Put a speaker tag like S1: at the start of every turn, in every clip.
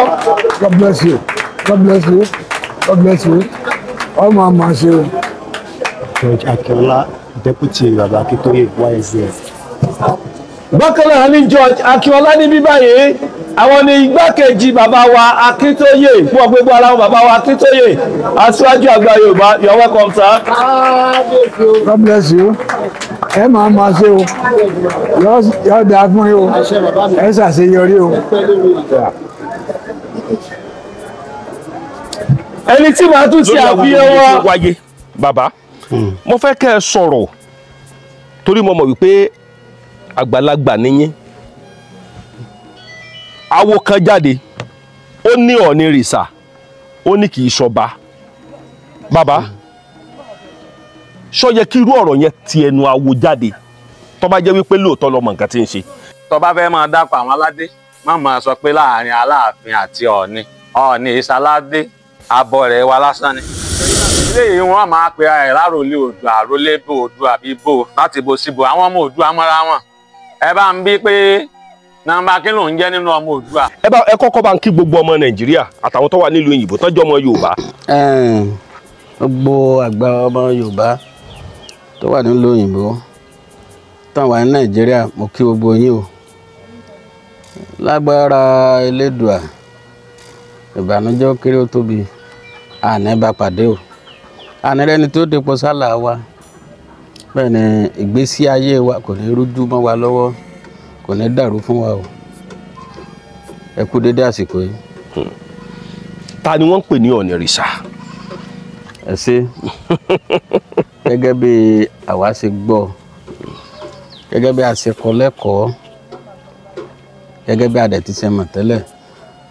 S1: God bless you. God bless you. God bless you. Ọmọ àmà ṣe o.
S2: George Akínọlá, Deputy Baba Akintoye, YSDM.
S3: Bákan náà ní George Akínọlá níbí báyìí, àwọn ni igbákejì bàbá wa Akíntóyè fún ọgbẹ́gbẹ́ ara wọn, bàbá wa Akíntóyè, aṣíwájú àgbà Yorùbá. You are welcome, sir.
S1: God bless you. Ẹ máa máa ṣe o. Yóò dáa fún yín o. Ẹ ṣàṣeyọrí o.
S3: Ẹni tí màá tún ṣe àfihàn wọn.
S4: Wáyé bàbá, mo fẹ́ kẹ́ ẹ sọ̀rọ̀ torí mo mọ̀ wípé àgbàlagbà níyín. Awo kan jáde, ó ní Ọ̀ọ̀nirìṣà, ó ní kì í ṣọba. Bàbá, ṣó yẹ kí irú ọ̀rọ̀ yẹn ti ẹnu awo jáde tó bá jẹ́ wípé lóòótọ́ lọmọ nǹkan tí ń ṣe?
S5: Tó bá fẹ́ máa dápọ̀ àwọn aládé, má máa sọ pé láàrin Aláàfin àti Ọ̀ọ̀ni, Ọ̀ọ̀ni ìṣaládé, abọ́ rẹ̀ wa lásán ni. Ilé yìí wọ́n máa pe ara ẹ̀ láròlé Oòduà, àrólé bò Oòduà bí bò láti bo síbo, àwọn ọmọ Oòduà mọ́ra wọn. Ẹ bá ń bí pé nọ́mbà kí ló ń jẹ́ nínú ọmọ Oòduà.
S4: Ẹ bá ẹ kọ́kọ́ bá ń kí gbogbo ọmọ Nàìjíríà àtàwọn tó wà nílùú òyìnbó tọ́jú ọmọ Yorùbá.
S6: Gbogbo àgbà ọmọ Yorùbá tó wà nílùú òyìnbó tán wà ní Nàìjíríà, mo kí gbogbo yín o. Lágbára Elédùà, ìbànújẹ́ ó kéré ó tóbi, àní bá pàdé o, àní rẹni tó depo sálà wa. Bẹ́ẹ̀ ni ìgbésí ayé wa kò ní rújú mọ́ wa lọ́wọ́, kò ní dàrú fún wa o. Ẹ kú dédé àsìkò yìí.
S4: Ta ni wọ́n ń pè ní Ọ̀ọ̀nirìṣà?
S6: Ẹ ṣé. Gẹ́gẹ́ bí àwa ṣe gbọ́, gẹ́gẹ́ bí a ṣe kọ́ lẹ́kọ̀ọ́, gẹ́gẹ́ bí a dẹ̀ ti ṣe mọ̀ tẹ́lẹ̀,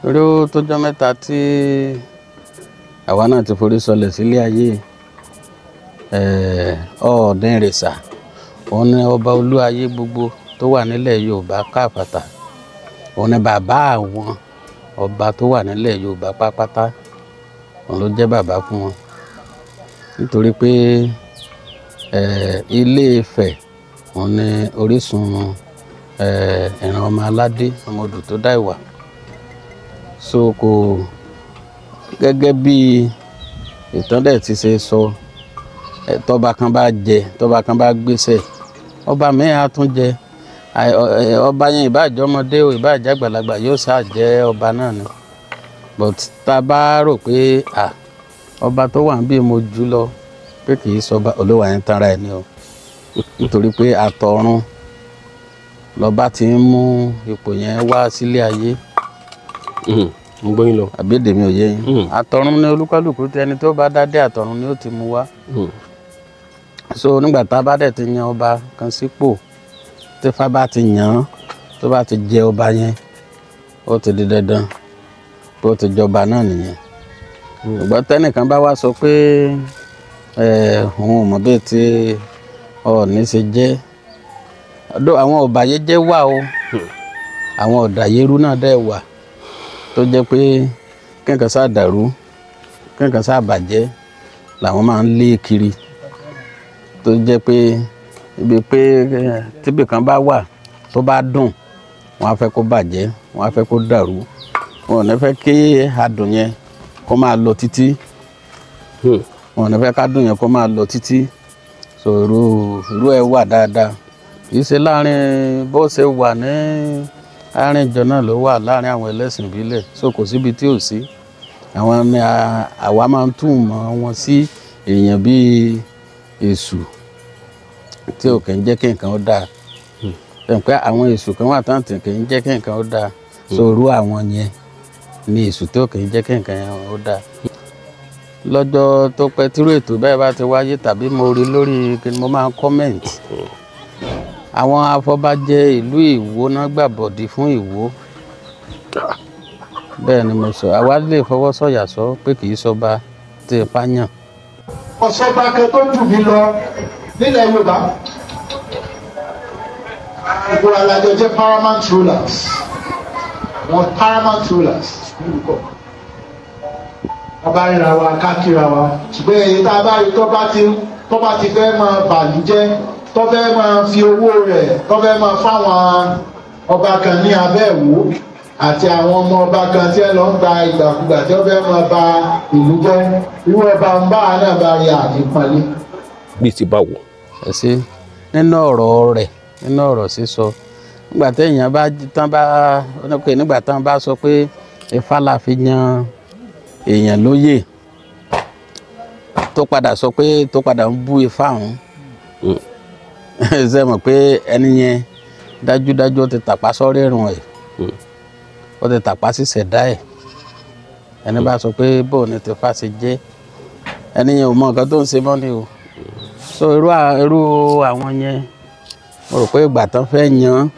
S6: lórí ó tọ́jọ́ mẹ́ta tí àwa náà ti forí sọlẹ̀ sílé ayé. Ọ̀ọ̀nirìṣà òun ni ọba olú ayé gbogbo tó wà nílẹ̀ Yorùbá káfàtà. Òun ni bàbá àwọn ọba tó wà nílẹ̀ Yorùbá pátápátá, òun ló jẹ́ bàbá fún wọn. Nítorí pé Ilé Ifẹ̀ òun ni orísun ìran ọmọ aládé, ọmọ odò tó dá ìwà. So kò gẹ́gẹ́ bí ìtàn dẹ̀ ti ṣe sọ, tọ́ba kan bá jẹ, tọ́ba kan bá gbéṣẹ̀, ọba mìíràn á tún jẹ. Ọba yẹn ìbá jẹ́ ọmọdé o, ìbá jẹ́ àgbàlagbà, yóò ṣáà jẹ́ ọba náà ni. But tá a bá rò pé ọba tó wà níbí mo jù lọ, pé kì í sọba, olówó yẹn tanra ẹ̀ ni o. Nítorí pé àtọ̀run lọ́ba ti ń mú ipò yẹn wá sílé ayé.
S4: Mo gbọ́ yín lọ.
S6: Àbí èdè mi ò yé yín? Àtọ̀run ni olúkálùkù tí ẹni tó bá dádé, àtọ̀run ni ó ti mú wá. So nígbà tá a bá dẹ̀ ti yan ọba kan sípò, tí Ifá bá ti yàn án, tó bá ti jẹ ọba yẹn, ó ti di dandan pé ó ti jọba náà nìyẹn. Ṣùgbọ́n tẹ́nìkan bá wá sọ pé òun ò mọ̀ bí ti Ọ̀ọ̀ni ṣe jẹ́, àwọn ọ̀bàyéjẹ́ wà o, àwọn ọ̀dàyérú náà dẹ̀ wà, tó jẹ́ pé kẹ́kàn sá dàrú, kẹ́kàn sá bàjẹ́ làwọn máa ń lé kiri. Tó jẹ́ pé ibi pé tíbi kan bá wà tó bá dùn, wọ́n á fẹ́ kó bàjẹ́, wọ́n á fẹ́ kó dàrú, wọn ò ní fẹ́ kí adùn yẹn kó máa lọ títí, wọn ò ní fẹ́ kádùn yẹn kó máa lọ títí. So irú ẹ wà dáadáa. Kì í ṣe láàrin bó ṣe wà ní àárín ìjọ náà ló wà láàrin àwọn ẹlẹ́sìn ìbílẹ̀. So kò síbi tí ò sí. Àwọn ni àwa máa ń túmọ̀ wọn sí èèyàn bíi èṣù tí ò kì í jẹ́ kí nǹkan ó dáa. Ẹ pé àwọn èṣù kan wà tán tí kì í jẹ́ kí nǹkan ó dáa. So irú àwọn yẹn ni èṣù tí ò kì í jẹ́ kí nǹkan ó dáa. Lọ́jọ́ tó pẹ́ tírú ètò bẹ́ẹ̀ bá ti wáyé tàbí mo rí lórí kí ni mo máa ń comment. Àwọn afọbajẹ ìlú Ìwó náà gbàbọ̀dì fún Ìwó. Bẹ́ẹ̀ ni mo sọ, àwa lè fọwọ́ sọ̀yà sọ pé kì í sọba tí Ifá yàn.
S7: Ọ̀ṣọ́ba kan tó jù mí lọ nílẹ̀ Yorùbá. Gbogbo alájọ jẹ́ paramount rulers. Wọ́n paramount rulers nílùú kọ̀ọ̀kan. A bá ríra wa, ká kíra wa. Ṣùgbọ́n èyí tá a bá rí tó bá ti fẹ́ máa bàlújẹ́, tó fẹ́ máa fi owó rẹ̀, tó fẹ́ máa fáwọn ọba kan ní abẹ́ Ìwó, Àti àwọn ọmọ ọba kan tí ẹ lọ ń gba ìgbàkúgbà tí wọ́n fẹ́ máa ba ìlú jẹ́, irú ọba ń bá náà bá rí ànípọ́nlé.
S4: Bíi ti báwo?
S6: Ẹ ṣe, nínú ọ̀rọ̀ rẹ̀, nínú ọ̀rọ̀ sísọ, nígbà téèyàn bá tán bá pé, nígbà tán bá sọ pé Ifá la fi yan èèyàn lóyè, tó padà sọ pé, tó padà ń bú Ifá òun, ṣe mọ̀ pé ẹni yẹn dájúdájú ó ti tàpá sọ́rẹ́rùn ẹ̀, ó ti tàpá sí ṣẹ̀dá ẹ̀. Ẹni bá sọ pé bóun ni ti Ifá ṣe jẹ́, ẹni yẹn ò mọ nǹkan tó ń ṣe mọ́ ni o. So irú àwọn yẹn, mo rò pé ìgbà tán fẹ́ yan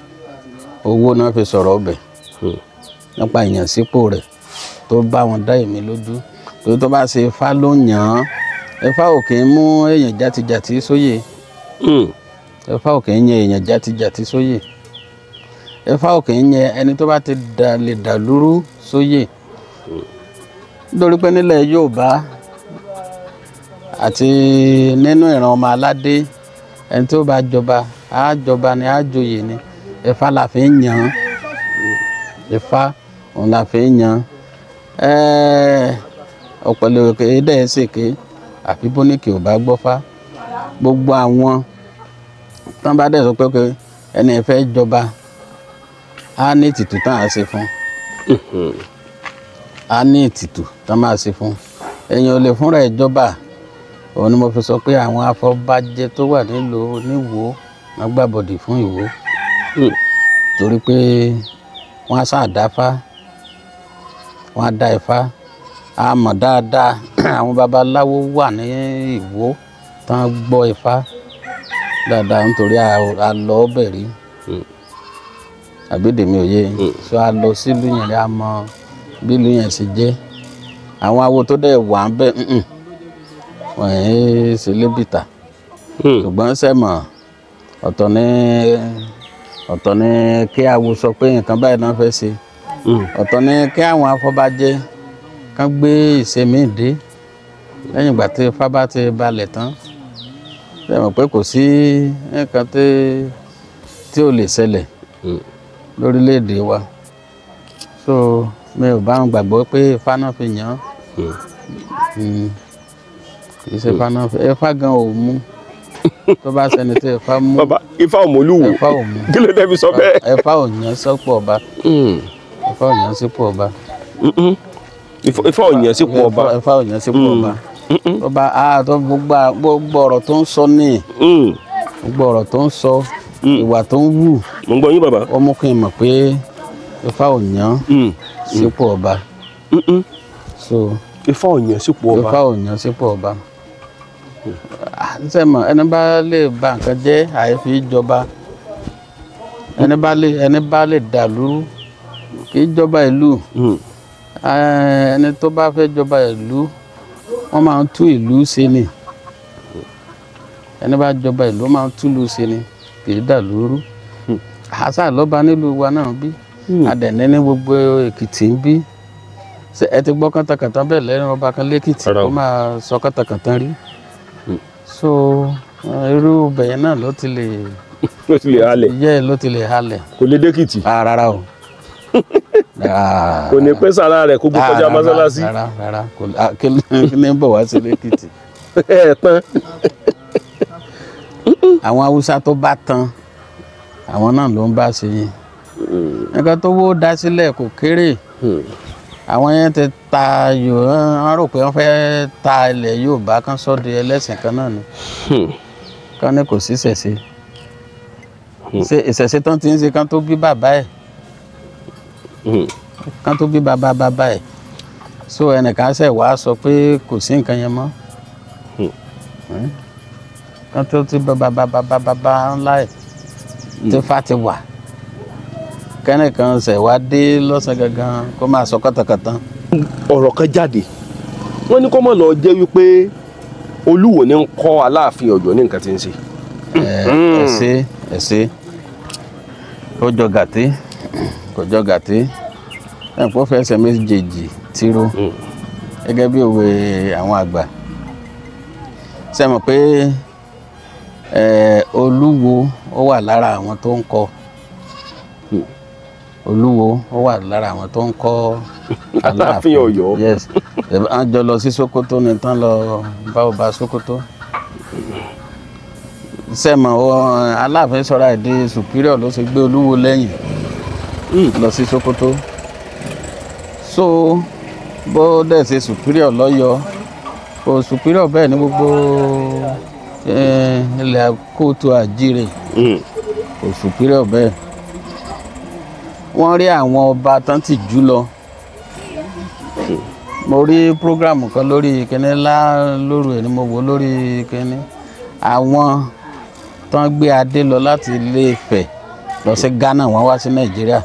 S6: owó náà fi sọ̀rọ̀ ọbẹ̀ nípa ìyànsípò rẹ̀ tó bá wọn dá èmi lójú, torí tó bá ṣe Ifá ló yàn án, Ifá ò kì í mú èèyàn játijàti sóyè. Ifá ò kì í yan èèyàn játijàti sóyè. Ifá ò kì í yan ẹni tó bá ti dà lè dà lúrú sóyè, nítorí pé nílẹ̀ Yorùbá àti nínú ìran ọmọ aládé, ẹni tó bá jọba á jọba ni, á joyè ni. Ifá la fi ń yàn án, Ifá òun la fi ń yàn án. Ọ̀pẹ̀lẹ̀ òkè dẹ̀ ṣèké àfi bóníkì ò bá gbọ́fá. Gbogbo àwọn tán bá dẹ̀ sọ pé ẹni ẹ fẹ́ jọba, á ní ètùtù tán á ṣe fún, á ní ètùtù tán máa ṣe fún. Èèyàn ò lè fúnra ẹ̀ jọba. Òun ni mo fi sọ pé àwọn afọbajẹ tó wà nílùú níwò wọn gbàbọdè fún Ìwó, torí pé wọn á sáà dáfá, wọn á dá Ifá. A mọ̀ dáadáa, àwọn babaláwo wà ní Ìwó tán gbọ́ Ifá dáadáa, nítorí a lọ ọbẹ̀ rí, àbídèmí òye so a lọ sílùú yẹn rí, a mọ bí ìlú yẹn ṣe jẹ́. Àwọn awo tó dẹ̀ wà ń bẹ̀ wọ́n ẹ̀ ṣe lébìtà, ṣùgbọ́n sẹ́mọ̀ ọ̀tọ̀ ni kí awo sọ pé nǹkan báyìí náà fẹ́ ṣe, ọ̀tọ̀ ni kí àwọn afọbajẹ kán gbé ìṣe míì dé lẹ́yìn ìgbà tí Ifá bá ti balẹ̀ tán. Sẹ́mọ̀ pé kò sí nǹkan tí ò lè ṣẹlẹ̀ lórílẹ̀‐èdè wa. So mi ò bá wọn gbàgbọ́ pé Ifá náà fi yàn án, kì í ṣe Ifá náà fi. Ifá gan ò mú, tó bá ṣẹni tí Ifá mú.
S4: Bàbá, Ifá ò mú Olúwo?
S6: Ifá ò mú.
S4: Kí ló dé fi sọ bẹ́ẹ̀?
S6: Ifá ò yàn sípò ọba. Ifá ò yàn sípò ọba.
S4: Ifá ò yàn sípò ọba.
S6: Ifá ò yàn sípò ọba. Tó bá a tó gbogbo ọ̀rọ̀ tó ń sọ ní, gbogbo ọ̀rọ̀ tó ń sọ, ìwà tó ń wù.
S4: Mo ń gbọ́ yín bàbá.
S6: Ó mú kí n mọ̀ pé Ifá ò yàn sípò ọba. So
S4: Ifá ò yàn sípò ọba.
S6: Ifá ò yàn sípò ọba. Sẹ́mọ̀ ẹni bá lè ba nǹkan jẹ́ àìfi jọba, ẹni bá lè dàlú kì í jọba ìlú. Ẹni tó bá fẹ́ jọba ìlú, wọ́n máa ń tú ìlú ṣe ni. Ẹni bá jọba ìlú máa ń túlù ṣe ni, kì í dàlú rú. Àṣà lọ́ba nílùú wa náà bí adẹ̀ní ní gbogbo Èkìtì ń bí. Ẹ ti gbọ́ kàntàkàntàn bẹ́ẹ̀ lẹ́nu ọba kan lẹ́kìtì ó máa sọ kàntàkàntàn rí. So irú bẹ̀yẹn náà ló ti lè
S4: halẹ̀.
S6: Yẹ́ ló ti lè halẹ̀.
S4: Kò lè dẹ́kìtì.
S6: Rárá o.
S4: Kò ní pẹ́ sára rẹ̀ kó gbó kọjá mọ́sálásí.
S6: Rárá rárá, kí ni ń bọ̀ wá sí lẹ́kìtì.
S4: Ẹ tán.
S6: Àwọn Haúsá tó bá tán, àwọn náà ló ń bá ṣe yẹn. Nǹkan tó wó dá sílẹ̀ kò kéré. Àwọn yẹn ti ta Yorùbá, wọ́n rò pé wọ́n fẹ́ ta ilẹ̀ Yorùbá kan sọ́dọ̀ ẹlẹ́sìn kan náà ni. Kán ní kò sí ìṣẹ̀ṣe. Ṣé ìṣẹ̀ṣe tán ti ń ṣe kán tó bí bàbá ẹ̀? Kán tó bí bàbá bàbá ẹ̀. So ẹnìkan ṣẹ̀ wá sọ pé kò sí nǹkan yẹn mọ́. Kán tó ti bàbá bàbá bàbá ńlá ẹ̀ tí Ifá ti wà. Kẹ́nìkan ṣẹ̀ wá dé lọ́sàn gangan kó máa sọ kọ́tàkọ́tàn.
S4: Ọ̀rọ̀ kan jáde, wọ́n ní kó mọ̀ lọ jẹ́ wípé Olúwo ní ń kọ́ Aláàfin Ọ̀yọ́ ní nǹkan tí ń ṣe.
S6: Ẹ ṣe ẹ ṣe, ó jọ gàtí kò jọ gàtí, ẹ̀ kó fẹsẹ̀ méjèèjì tíró gẹ́gẹ́ bí òwe àwọn àgbà. Ṣé mọ̀ pé Olúwo ó wà lára àwọn tó ń kọ́. Olúwo ó wà lára àwọn tó ń kọ́
S4: Aláàfin Ọ̀yọ́.
S6: Yes, wọ́n jọ lọ sí Sókótó ni tán lọ bá ọba Sókótó. Sẹ́mọ̀ Aláàfin sọ̀rọ̀ àìdí superior ló ṣe gbé Olúwo lẹ́yìn lọ sí Sókótó. So bó dẹ̀ ṣe superior lọ́yọ̀ọ́, kò superior bẹ́ẹ̀ ní gbogbo ilẹ̀ kóòtù àjíire, kò superior bẹ́ẹ̀. Wọ́n rí àwọn ọba tán ti jù lọ. Mo rí programu kan lórí kíní lá lóru ẹ̀ ni mo wò lórí kíní, àwọn tán gbé adé lọ láti Ilé Ifẹ̀ lọ sí Ghana, wọ́n wá sí Nàìjíríà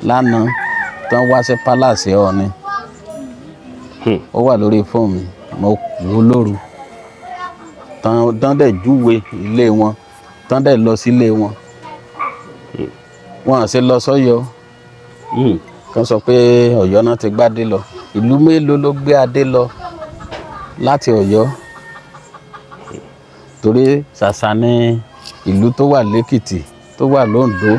S6: lánàá, tán wá sí palace Ọọ̀ni. Ó wà lórí fóònù mi, mo wò lóru. Tán dẹ̀ júwe ilé wọn, tán dẹ̀ lọ sí ilé wọn. Wọn àṣẹ lọ sọ́yọ́ kan sọ pé Ọ̀yọ́ náà ti gbádé lọ. Ìlú mélòó ló gbé adé lọ láti Ọ̀yọ́? Torí ṣàṣà ni ìlú tó wà lẹ́kìtì, tó wà lóńdó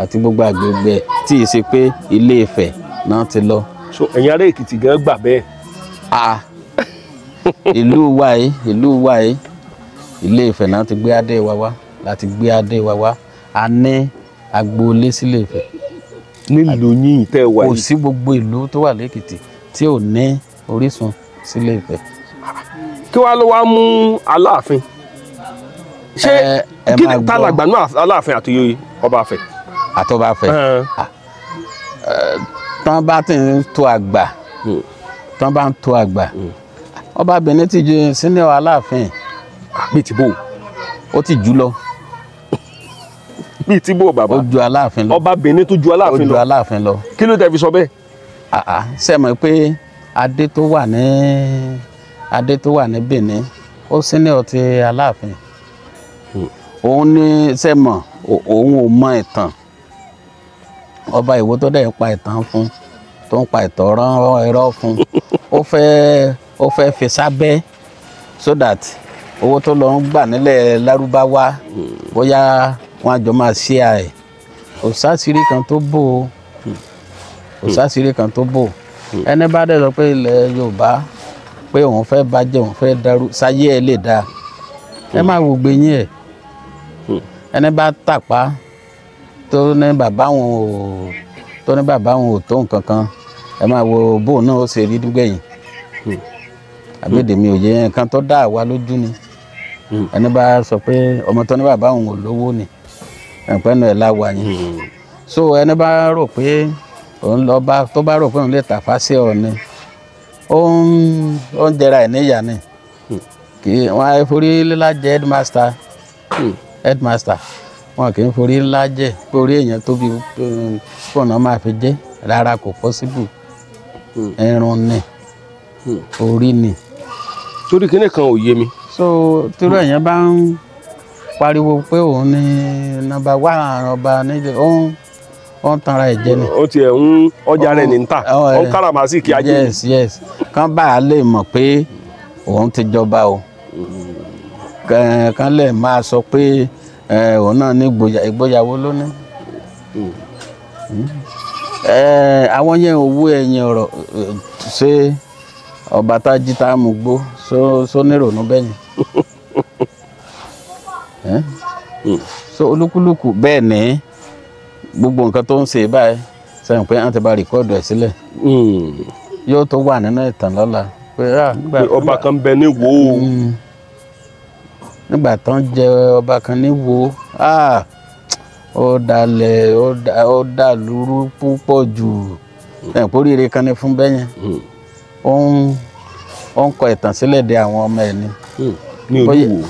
S6: àti gbogbo àgbègbè tí ì ṣe pé Ilé Ifẹ̀ náà ti lọ.
S4: So ẹ̀yin ará Èkìtì gan gbà bẹ́ẹ̀.
S6: Ìlú wa yìí, ìlú wa yìí, Ilé Ifẹ̀ náà ti gbé adé wa wá, láti gbé adé wa wá. A ní agboolé sílé Ifẹ̀.
S4: Nílùú yín tẹ́ wà yìí.
S6: Kò sí gbogbo ìlú tó wà lẹ́kìtì tí ò ní orísun sílé Ifẹ̀.
S4: Kí wàá ló wá mú Aláàfin? Ṣé kí ni ta làgbà náà Aláàfin àti ọba Ifẹ̀?
S6: Àtọba Ifẹ̀. Tán bá ti ń to àgbà, tán bá ń to àgbà, ọba Benin ti ju senior Aláàfin.
S4: Bíi ti bò.
S6: Ó ti jù lọ.
S4: Bíi ti bò bàbá.
S6: Ó ju Aláàfin lọ.
S4: Ọba Benin tó ju Aláàfin lọ.
S6: Ó ju Aláàfin lọ.
S4: Kí ló tẹ́ fi sọ bẹ́ẹ̀?
S6: Ṣé mọ̀ pé adé tó wà ní adé tó wà ní Benin ó senior ti Aláàfin. Òun ní ṣé mọ̀ òun ò mọ ìtàn. Ọba Ìwó tó dẹ̀ pa ìtàn fún, tó ń pa ìtàn rán ẹ̀rọ fún, ó fẹ́ fi sábẹ́ so that owó tó lọ ń gbà nílẹ̀ Lárúbáwá bóyá wọn àjọ máa ṣe àì. Kò sásìrí kan tó bò ó, kò sásìrí kan tó bò ó. Ẹni bá dẹ̀ sọ pé ilẹ̀ Yorùbá pé òun fẹ́ bàjẹ́, òun fẹ́ dàrú, sáyé ẹ lè dáa. Ẹ má wo gbẹ̀yìn ẹ̀. Ẹni bá tàpá tó ní bàbá òun ò tó ní bàbá òun ò tó nǹkan kan, ẹ máa wo bóun náà ó ṣe rí gbẹ̀yìn. Àbídè mi ò yẹ nǹkan tó dá àwa lójú ni. Ẹni bá sọ pé ọmọ tó ní bàbá òun ò lówó ni, ẹ̀pẹ́ náà ẹ̀ láwa yẹn. So ẹni bá rò pé òun lọ bá tó bá rò pé òun lè tàfá sí Ọọ̀ni, ó ń jẹra ẹ̀ níyà ni. Kì í wọn á forí lílá jẹ headmaster. Headmaster wọn kì í forí ńlá jẹ pé orí èèyàn tóbi fóònù máa fi jẹ, rárá kò possible. Ẹrun ni, orí ni.
S4: Torí kíní kan ò yé mi.
S6: So tírú èèyàn bá ń pariwo pé òun ní nọ́mbà wá ọba nílé, ó ń tanra ẹ̀ jẹ ni.
S4: Ó tiẹ̀ ń ọjà rẹ̀ ní ta, ó ń káràmásìkí ajé.
S6: Yes yes, kán bá a lè mọ̀ pé òun ti jọba o. Kán lè máa sọ pé òun náà ní ìgboyàwó lónìí. Àwọn yẹn owó ẹ̀yìn ọ̀rọ̀ ṣé ọba tá jí tá mú gbó só nírònú bẹ́yìn. So olúkúlùkù bẹ́ẹ̀ ní gbogbo nǹkan tó ń ṣe báyìí sẹ́yìn pé wọ́n ti bá rìkọ́ọ̀dù ẹ̀ sílẹ̀. Yóò tó wà nínú ìtàn lọ́la pé
S4: ọba kan bẹ ní wo.
S6: Nígbà tán jẹ ọba kan ní wo, ó dalẹ̀ ó dàlúrú púpọ̀ jù. Ẹ̀pọ̀ oríire kan ní fún bẹ́yẹn. Ó ń kọ ìtàn sílẹ̀ de àwọn ọmọ ẹ̀ ni.
S4: Ní Olúwo.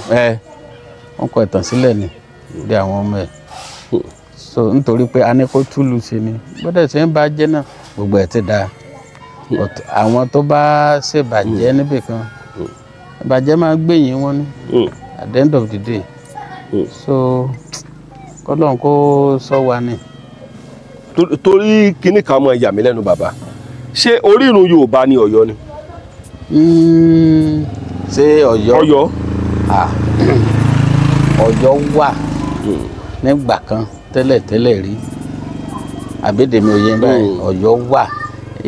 S6: Ó ń kọ ìtàn sílẹ̀ ni de àwọn ọmọ ẹ̀. So nítorí pé a ní kó túlù sí ni gbọ́dọ̀ ṣe ń bá jẹ́ náà gbogbo ẹ̀ ti dáa. Àwọn tó bá ṣèbàjẹ́ níbì kan, ìbàjẹ́ máa ń gbẹ̀yìn wọn ni at the end of the day. So kọ́lọ́n kó sọ wa ni.
S4: Torí kíní kan mọ ìyà mi lẹ́nu bàbá, ṣé orírun Yorùbá ni Ọ̀yọ́ ni?
S6: Ṣé Ọ̀yọ́?
S4: Ọ̀yọ́.
S6: Ọ̀yọ́ wà nígbà kan tẹ́lẹ̀tẹ́lẹ̀ rí. Àbídèmí òye báyìí, Ọ̀yọ́ wà,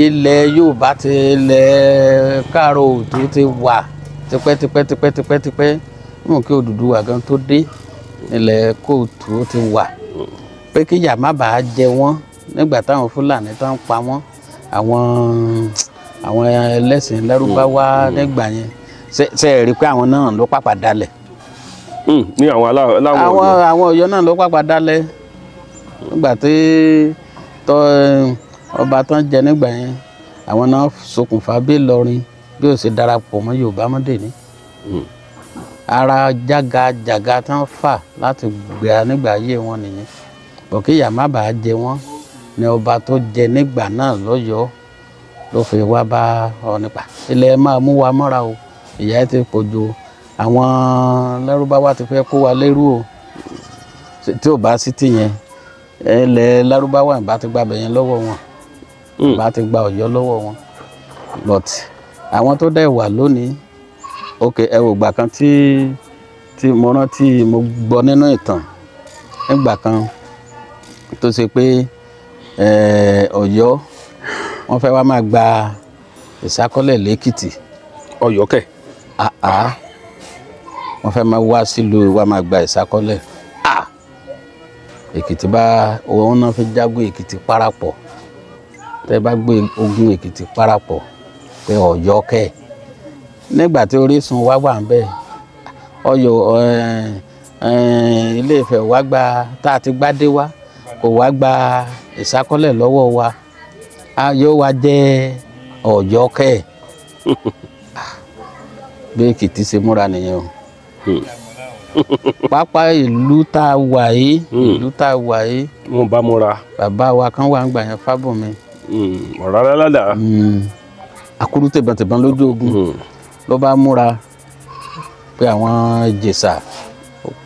S6: ilẹ̀ Yorùbá ti ilẹ̀ káàró òtún ti wà tipẹ́tipẹ́ tipẹ́tipẹ́ tipẹ́ mú kí Odùduwà gan tó dé, ilẹ̀ kóòtù ó ti wà. Pé kíyà má bàa jẹ wọ́n nígbà táwọn Fúlàní tó ń pa wọ́n, àwọn ẹlẹ́sìn Lárúbáwá nígbà yẹn, ṣe é rí i pé àwọn náà ló pàpà dalẹ̀.
S4: Ní àwọn aláwọ̀
S6: àwọn Ọ̀yọ́ náà ló pàpà dalẹ̀ nígbà tí ọba tó ń jẹ nígbà yẹn, àwọn náà ṣokùnfà bí Ìlọrin bí ó ṣe darapọ̀ mọ́ Yorùbá mọ́dé ní. Ara jágajàga tó ń fà láti gbà nígbà ayé wọn nìyẹn. Bọ̀ kí ìyà má bàa jẹ wọ́n ni ọba tó jẹ nígbà náà lọ́yọ̀ọ́ ló fi wá bá ọ nípa ilẹ̀ máa mú wa mọ́ra o, ìyà ti pọ̀ jù, àwọn Lárúbáwá ti fẹ́ kó wa lẹ́rú o. Tí ò bá sí tìyẹn, ilẹ̀ Lárúbáwá ìbá ti gba bẹ̀yẹn lọ́wọ́ wọn, ìbá ti gba Ọ̀yọ́ lọ́wọ́ wọn. But àwọn tó dẹ̀ wà lónìí, ok, ẹ wò gbà kan tí mo rántí mo gbọ́ nínú ìtàn nígbà kan tó ṣe pé Ọ̀yọ́ wọ́n fẹ́ wá máa gba ìsákọ́lẹ̀ lẹ́kìtì.
S4: Ọ̀yọ́ kẹ̀.
S6: Wọ́n fẹ́ máa wá sílùú wá máa gba ìsákọ́lẹ̀. Èkìtì bá òun náà fi jágún Èkìtì parapọ̀. Tẹ́ bá gbé ogun Èkìtì parapọ̀ pé Ọ̀yọ́ kẹ̀. Nígbà tí Orísun wá wà ń bẹ̀, Ọ̀yọ́ Ilé Ifẹ̀ wá gba tá a ti gbádé wá, kò wá gba ìsákọ́lẹ̀ lọ́wọ́ wa, yóò wá jẹ́ Ọ̀yọ́ kẹ̀. Bí Èkìtì ṣe múra nìyẹn o. Pápá ìlú tá a wà yìí, ìlú tá a wà yìí,
S4: wọ́n bá múra.
S6: Bàbá wa kan wà ń gbà yẹn, Fábùnmi.
S4: Ọ̀rọ̀ aládàá.
S6: Akúrú tẹ̀bọ̀ntẹ̀bọ̀n lójú ogun ló bá múra pé àwọn Ìjẹ̀ṣà,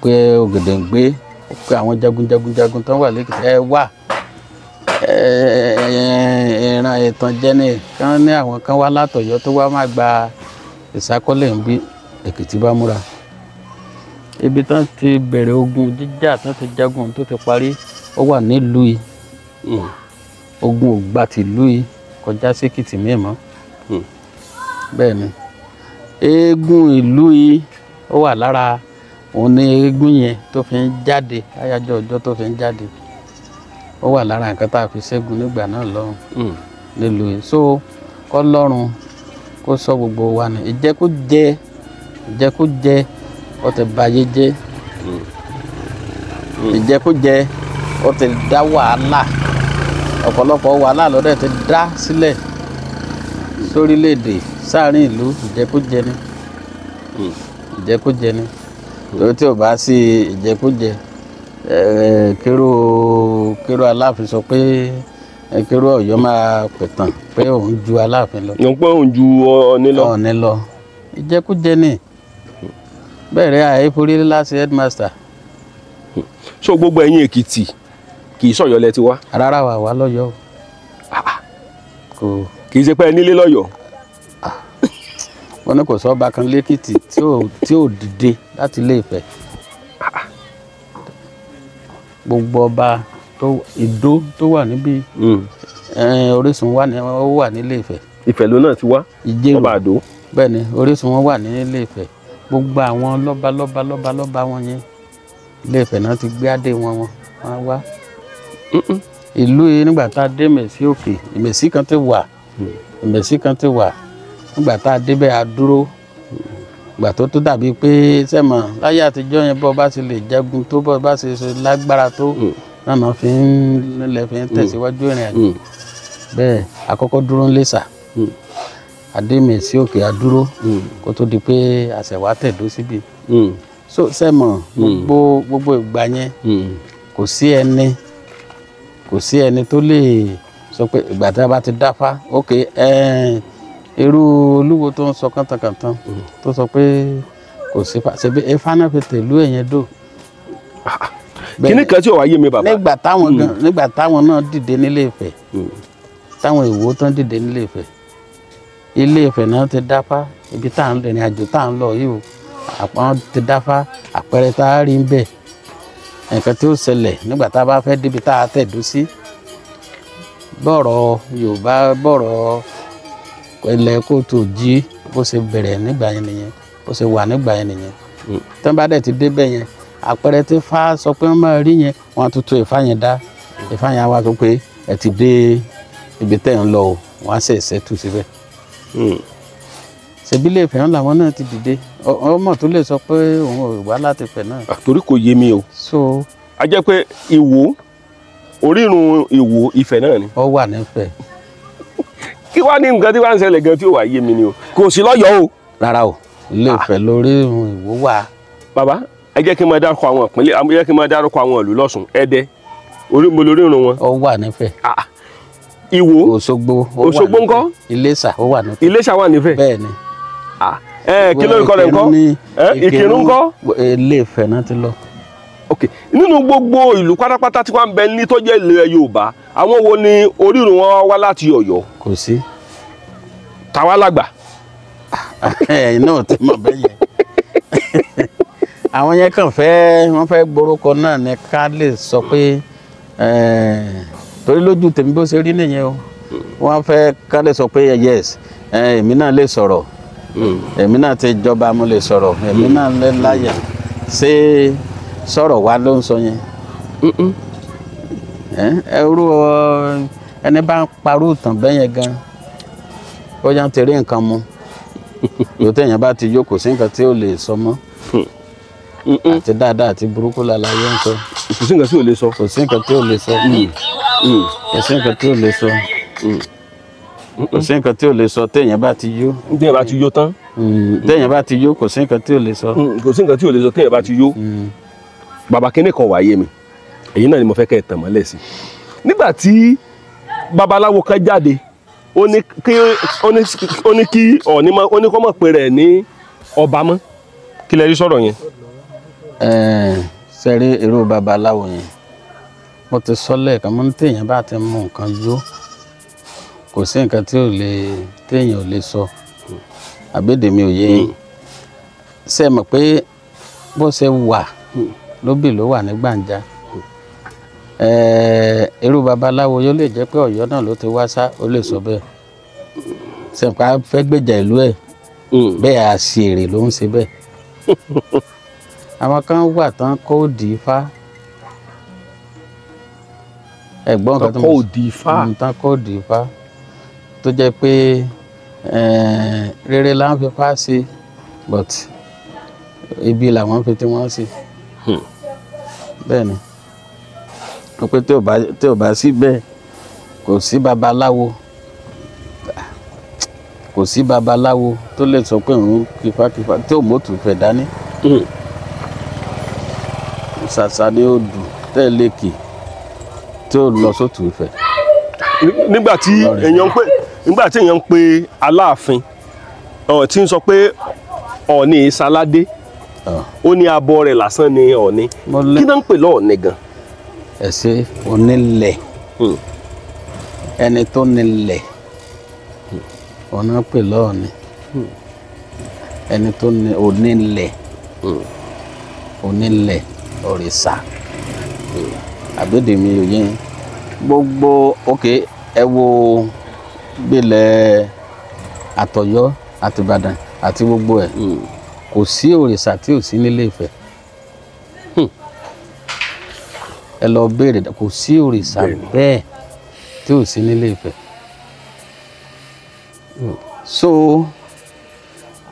S6: pé Ògèdèǹgbé, pé àwọn jagunjagunjagun tán wà lẹ́kìtì ẹ wà ìran ìtànjẹ ni kán ní àwọn kan wá látọ̀yọ́ tó wá máa gba ìsákọ́lẹ̀ ń bí. Èkìtì bá múra. Ibi tán ti bẹ̀rẹ̀ ogun jíjà, tán ti jagun tó ti parí, ó wà nílùú yìí. Ogun ò gba tìlú yìí kọjá sí Èkìtì míì mọ́. Bẹ́ẹ̀ ni eégún ìlú yìí ó wà lára òun ní eégún yẹn tó fi ń jáde láyájọ́ ọjọ́ tó fi ń jáde, ó wà lára nǹkan tá a fi ṣẹ́gun nígbà náà lọ́hùn nílùú yìí. So kọ́lọ́run kó sọ gbogbo wa ní ìjẹkújẹ, ìjẹkújẹ ó ti bayé jẹ́, ìjẹkújẹ ó ti dá wàhálà, ọ̀pọ̀lọpọ̀ wàhálà ló dẹ̀ ti dá sílẹ̀ sórílẹ̀-èdè sáàrin ìlú. Ìjẹkújẹ ni, ìjẹkújẹ ni. Torí tí ò bá sí ìjẹkújẹ, kérò Aláàfin sọ pé kérò Ọ̀yọ́ máa pẹ̀tàn pé òun ju Aláàfin lọ.
S4: Òun pé òun ju Ọọ̀ni lọ.
S6: Ọọ̀ni lọ. Ìjẹkújẹ ni. Bẹ́ẹ̀rẹ̀ àìforí láti headmaster.
S4: So gbogbo ẹ̀yin Èkìtì kì í ṣọ̀yọ́ lẹ ti wá.
S6: Rárá, wà wá lọ́yọ́ o.
S4: Kì í ṣe pé ẹ nílé lọ́yọ́.
S6: Wọ́n ní kò sọ́ba kan lẹ́kìtì tí ò dìde láti Ilé Ifẹ̀. Gbogbo ọba tó Ìdó tó wà níbí, Orísun wà ní, ó wà nílé Ifẹ̀.
S4: Ifẹ̀ ló náà ti wá.
S6: Ìjẹ̀rò
S4: ọba Àdó.
S6: Bẹ́ẹ̀ ni Orísun wọn wà nílé Ifẹ̀. Gbogbo àwọn lọ́ba lọ́ba lọ́ba lọ́ba wọn yẹn, Ilé Ifẹ̀ náà ti gbé adé wọn wọn wá. Ìlú yìí nígbà tá a dé Ìmẹ̀sí Òkè, Ìmẹ̀sí kan ti wà, Ìmẹ̀sí kan ti wà. Nígbà tá a débẹ̀ a dúró. Ìgbà tó tó dàbí pé sẹ́mọ̀ láyé àtijọ́ yẹn, bọ́ bá ṣe lè jagun tó, bọ́ bá ṣe lágbára tó, náà fi ń lẹ̀ fi ń tẹ̀síwájú ìrìn àjò. Bẹ́ẹ̀ àkọ́kọ́ dúró ńlẹ́sà, adé Ìmẹ̀sí Òkè a dúró kó tó di pé àṣẹ̀wá tẹ̀dó síbi. So sẹ́mọ̀ gbogbo ìgbà yẹn kò sí ẹni, kò sí ẹni tó lè sọ pé ìgbà tí a bá ti dáfá, ok, irú Olúwo tó ń sọ kàntànkàntàn tó sọ pé kò sí ṣebí ifá náà fi tèlú ẹ̀yẹn dò.
S4: Kíní kan tí ò wá yé mi bàbá.
S6: Nígbà táwọn náà dìde nílé Ifẹ̀, táwọn Ìwó tán dìde nílé Ifẹ̀, Ilé Ifẹ̀ náà ti dáfá. Ibi tá à ń rìnrìn àjò tá à ń lọ yìí o, àwọn ti dáfá. Àpẹẹrẹ tá a rí ń bẹ̀, nǹkan tí ó ṣẹlẹ̀ nígbà tá a bá fẹ́ débi tá a tẹ̀dó sí, Bọ́rọ̀ Yorùbá, bọ́rọ̀ ilẹ̀ kóòtù jí bó ṣe bẹ̀rẹ̀ nígbà yẹn nìyẹn, bó ṣe wà nígbà yẹn nìyẹn. Tí wọ́n bá dẹ̀ ti débẹ̀ yẹn, àpẹẹrẹ tí Ifá sọ pé wọ́n máa rí yẹn, wọ́n á tún tún Ifá yẹn dá. Ifá yẹn á wá sọ pé ẹ ti dé ibi tẹ́ ń lọ o, wọ́n á ṣe ìṣẹ́tù síbẹ̀. Ṣebí Ilé Ifẹ̀ làwọn náà ti dìde. Ọmọ tó lè sọ pé òun ò wá láti Ifẹ̀ náà.
S4: Torí kò yé mi o.
S6: So
S4: a jẹ́ pé Ìwó, orírun Ìwó Ifẹ̀ náà ni.
S6: Ó wà nífẹ̀ẹ́.
S4: Kí wàá ní nǹkan tí wàá ń ṣẹlẹ̀ gan tí ò wá yé mi ni o, kò sí lọ́yọ̀ọ́ o.
S6: Rárá o, Ilé Ifẹ̀ lórí Ìwó wà.
S4: Bàbá, ẹ jẹ́ kí n máa dárúkọ àwọn ìpínlẹ̀, ẹ jẹ́ kí n máa dárúkọ àwọn ìlú lọ́sùn. Ẹdẹ, mo lórí irun wọn.
S6: Ó wà nífẹ̀ẹ́.
S4: Ìwó.
S6: Òṣogbo.
S4: Òṣogbo ńkọ́?
S6: Iléṣà ó wà nífẹ̀ẹ́.
S4: Iléṣà wà nífẹ̀ẹ́.
S6: Bẹ́ẹ̀ ni.
S4: Kí lórúkọ rẹ̀ ńkọ́? Ìkìrun ńkọ́?
S6: Ilé Ifẹ̀ náà ti lọ.
S4: Ok, nínú gbogbo ìlú pátápátá tí wọ́n ń bẹ ní tó jẹ́ ilẹ̀ Yorùbá, àwọn wo ni orírun wọn wá láti Ọ̀yọ́?
S6: Kò sí.
S4: Tàwa lágbà.
S6: Ẹ̀yin náà ti mọ̀ bẹ́ẹ̀ yẹn. Àwọn yẹn kàn fẹ́, wọ́n fẹ́ gborúkọ náà ní ká lè sọ pé torí lójú tèmi bó ṣe rí nìyẹn o. Wọ́n fẹ́ ká lè sọ pé yes, èmi náà lè sọ̀rọ̀, èmi náà ti jọba, mo lè sọ̀rọ̀, èmi náà lè láyà. Ṣé sọ̀rọ̀ wa ló ń sọ yẹn? Ẹrú ẹni bá ń parú ìtàn bẹ́ẹ̀ yẹn gan, ó yá ń tẹ̀lé nǹkan mu. Yóò tẹ̀yìn bá ti yó, kò sí nǹkan tí ó lè sọ mọ́. Àti dáadáa àti burúkú lálàyé ń sọ.
S4: Kò sí nǹkan tí ò lè sọ.
S6: Kò sí nǹkan tí ò lè sọ. Kò sí nǹkan tí ò lè sọ. Kò sí nǹkan tí ò lè sọ téèyàn bá ti yó.
S4: Téèyàn bá ti yó tán.
S6: Téèyàn bá ti yó, kò sí nǹkan tí ò lè sọ.
S4: Kò sí nǹkan tí ò lè sọ téèyàn bá ti yó. Bàbá, kíní kan wá yé mi, èyí náà ni mo fẹ́ kẹ́ ẹ tàn mọ́lẹ̀ sí. Nígbà tí babaláwo kan jáde, ó ní kí Ọọ̀ni ó ní kó mọ̀ pé rẹ̀ ní ọba mọ́. Kí lẹ rí sọ̀rọ̀ yẹn?
S6: Sẹ́rí irú babaláwo yẹn, mo ti sọ lẹ́ẹ̀kan, mo ní téèyàn bá ti mú nǹkan yó, kò sí nǹkan tí ò lè téèyàn ò lè sọ. Àbédè mi ò yé yín. Ṣé ẹ mọ̀ pé bó ṣe wà lóbì ló wà ní gbàǹjà? Irú babaláwo yóò lè jẹ́ pé Ọ̀yọ́ náà ló ti wá sá, ó lè sọ bẹ́ẹ̀. Ṣèpá fẹ́ gbèjà ìlú ẹ̀ bẹ́ẹ̀, àṣìírí ló ń ṣe bẹ́ẹ̀. Àwọn kan wà tán kó òdì Ifá. Ẹ̀gbọ́n kan tó
S4: kó òdì Ifá.
S6: Tán kó òdì Ifá tó jẹ́ pé rere là ń fi fá sí, but ibi làwọn fi tí wọ́n sí. Bẹ́ẹ̀ ni, ó pé tí ò bá sí bẹ́ẹ̀, kò sí babaláwo, kò sí babaláwo tó lè sọ pé òun kífákífá tí ò mọ́tò fẹ̀ dání. Ṣàṣà ni ó dùn tẹ́lẹ̀ kì tí ó lọ sótù Ifẹ̀.
S4: Nígbà tí èèyàn ń pè, nígbà tí èèyàn ń pe Aláàfin tí ń sọ pé Ọọ̀ni ìsáládé, ó ní abọ́ rẹ̀ lásán ni Ọọ̀ni, kí náà ń pè lọ́ọ̀ni gan?
S6: Ẹ ṣe onílẹ̀, ẹni tó nílẹ̀ ọ̀nà pè lọ́ọ̀ni, ẹni tó ní onílẹ̀, onílẹ̀ òrìṣà. Àbédè mi ò yẹn gbogbo. Ok, ẹ wo gbélé àtọ̀yọ́ àti Ìbàdàn àti gbogbo ẹ̀, kò sí òrìṣà tí ò sí nílé Ifẹ̀. Ẹ lọ béèrè, kò sí òrìṣà bẹ́ẹ̀ tí ò sí nílé Ifẹ̀. So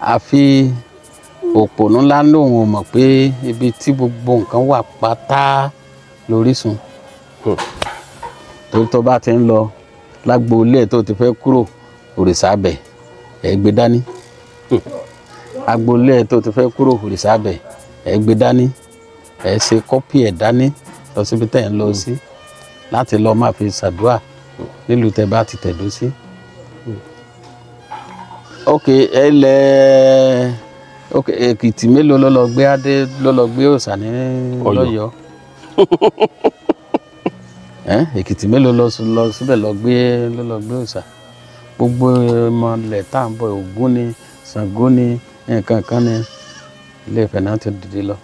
S6: àfi òpònú ńlá lòun ò mọ̀ pé ibi tí gbogbo nǹkan wà pátá lórísun. Torí tó bá ti ń lọ lágbo ilé ẹ̀ tó ti fẹ́ kúrò, òrìṣà bẹ̀ ẹ̀ gbé dání. Agboolé ẹ̀ tó ti fẹ́ kúrò, òrìṣà bẹ̀ ẹ̀ gbé dání. Ẹ̀ ṣe kọ́pì ẹ̀ dání lọ síbi tẹ̀ ń lọ sí láti lọ máa fi ṣàdúrà nílùú tẹ́ bá ti tẹ̀dó sí. Ok, ẹ lẹ ok, Èkìtì mélòó ló lọ gbé adé, ló lọ gbé òòṣà ní lọ́yọ̀ọ́? Èkìtì mélòó lọ síbẹ̀ lọ gbé, ló lọ gbé òòṣà? Gbogbo ìmọ̀lẹ̀ tá à ń bọ̀, Ògún ni, Ṣàngó ni, nǹkan kan ni, Ilé Ifẹ̀ náà ti dìde lọ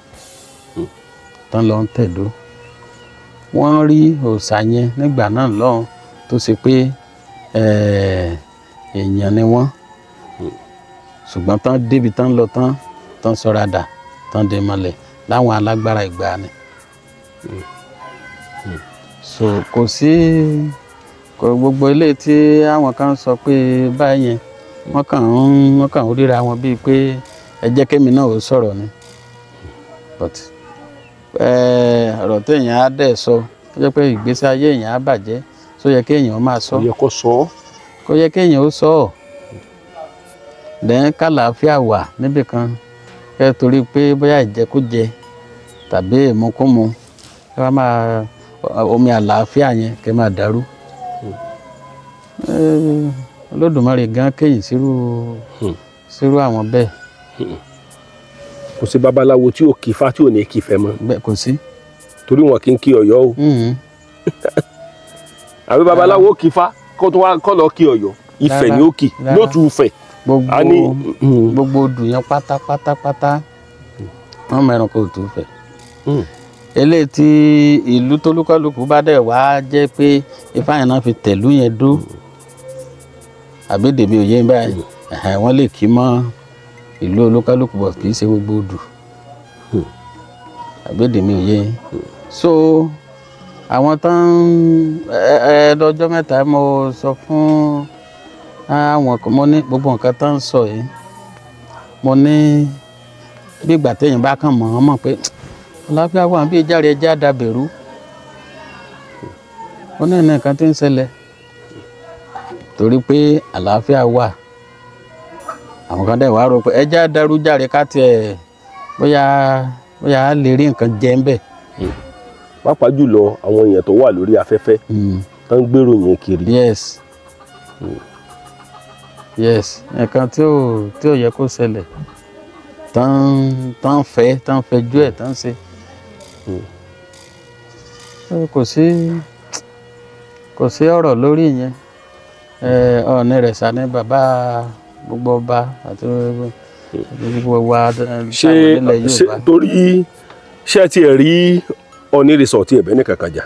S6: tán lọ ń tẹ̀dó. Wọ́n rí òòṣà yẹn nígbà náà lọ́hùn tó ṣe pé èèyàn ni wọ́n, ṣùgbọ́n tán débi tán lọ tán tán sọra dà tán dé mọ́lẹ̀ láwọn alágbára ìgbàanì. So kò sí kò gbogbo ilé tí àwọn kan sọ pé báyẹn wọ́n kàn ń ríra wọn bíi pé ẹ jẹ́ kémi náà ò sọ̀rọ̀ ni, but ọ̀rọ̀ téèyàn á dẹ̀ sọ ó jẹ́ pé ìgbésí ayé èèyàn á bàjẹ́, tó yẹ kéèyàn máa sọ, kò yẹ kéèyàn ó sọ ọ́. Lẹ́yìn kàlàáfíà wà níbì kan kẹ́ torí pé bóyá ìjẹkújẹ tàbí ìmukúmu kẹ́ wá máa omi àlàáfíà yẹn kẹ́ máa dàrú. Olódùmarè gan kéyìn sírú àwọn bẹ́ẹ̀.
S4: Kò sí babaláwo tí ò kí ifá tí ò ní kí Ifẹ̀ mọ́.
S6: Bẹ́ẹ̀ kò sí.
S4: Torí wọn kì í kí Ọ̀yọ́ o. Àbí babaláwo kí ifá kó tó wá kọ́ lọ kí Ọ̀yọ́, Ifẹ̀ ni ó kì lótú Ifẹ̀.
S6: Gbogbo odù yẹn pátápátápátá wọn mẹ́rin kò tó fẹ̀. Eléyìí tí ìlú tólúkálùkù bá dẹ̀ wá jẹ́ pé ifá yẹn náà fi tẹ̀lú yẹn dó, àbí dèmi òye báyìí, wọ́n lè kí mọ́ ìlú olúkálùkù bọ̀ kì í ṣe gbogbo odù, àbí dèmi òye. So àwọn tán lọ́jọ́ mẹ́ta mo sọ fún àwọn, mo ní gbogbo nǹkan tán ń sọ yìí, mo ní bí ìgbà téèyàn bá kàn mọ̀ ọ́n mọ̀ pé àlàáfíà wà bí ìjáre ẹja dàbẹ̀rú, ó ní nǹkan tí ń ṣẹlẹ̀ torí pé àlàáfíà wà. Àwọn kan dẹ̀ wá rò pé ẹja dàrú járe ká tiẹ̀ bóyá bóyá a lè rí nǹkan jẹ ń bẹ̀.
S4: Pàápàá jùlọ àwọn èèyàn tó wà lórí afẹ́fẹ́ tó ń gbèrò yẹn kiri.
S6: Yes yes, nǹkan tí ò yẹ kó ṣẹlẹ̀ tán fẹ́ tán fẹjú ẹ̀ tán ṣe. Kò sí ọ̀rọ̀ lórí ìyẹn. Ọ̀ọ̀ni rẹ̀ sá ní bàbá gbogbo ọba àti gbogbo wa nílẹ̀ Yorùbá.
S4: Torí ṣé tí ẹ rí Ọọ̀ni rẹ̀ tí ẹ bẹ́ẹ̀ ní kankan jà,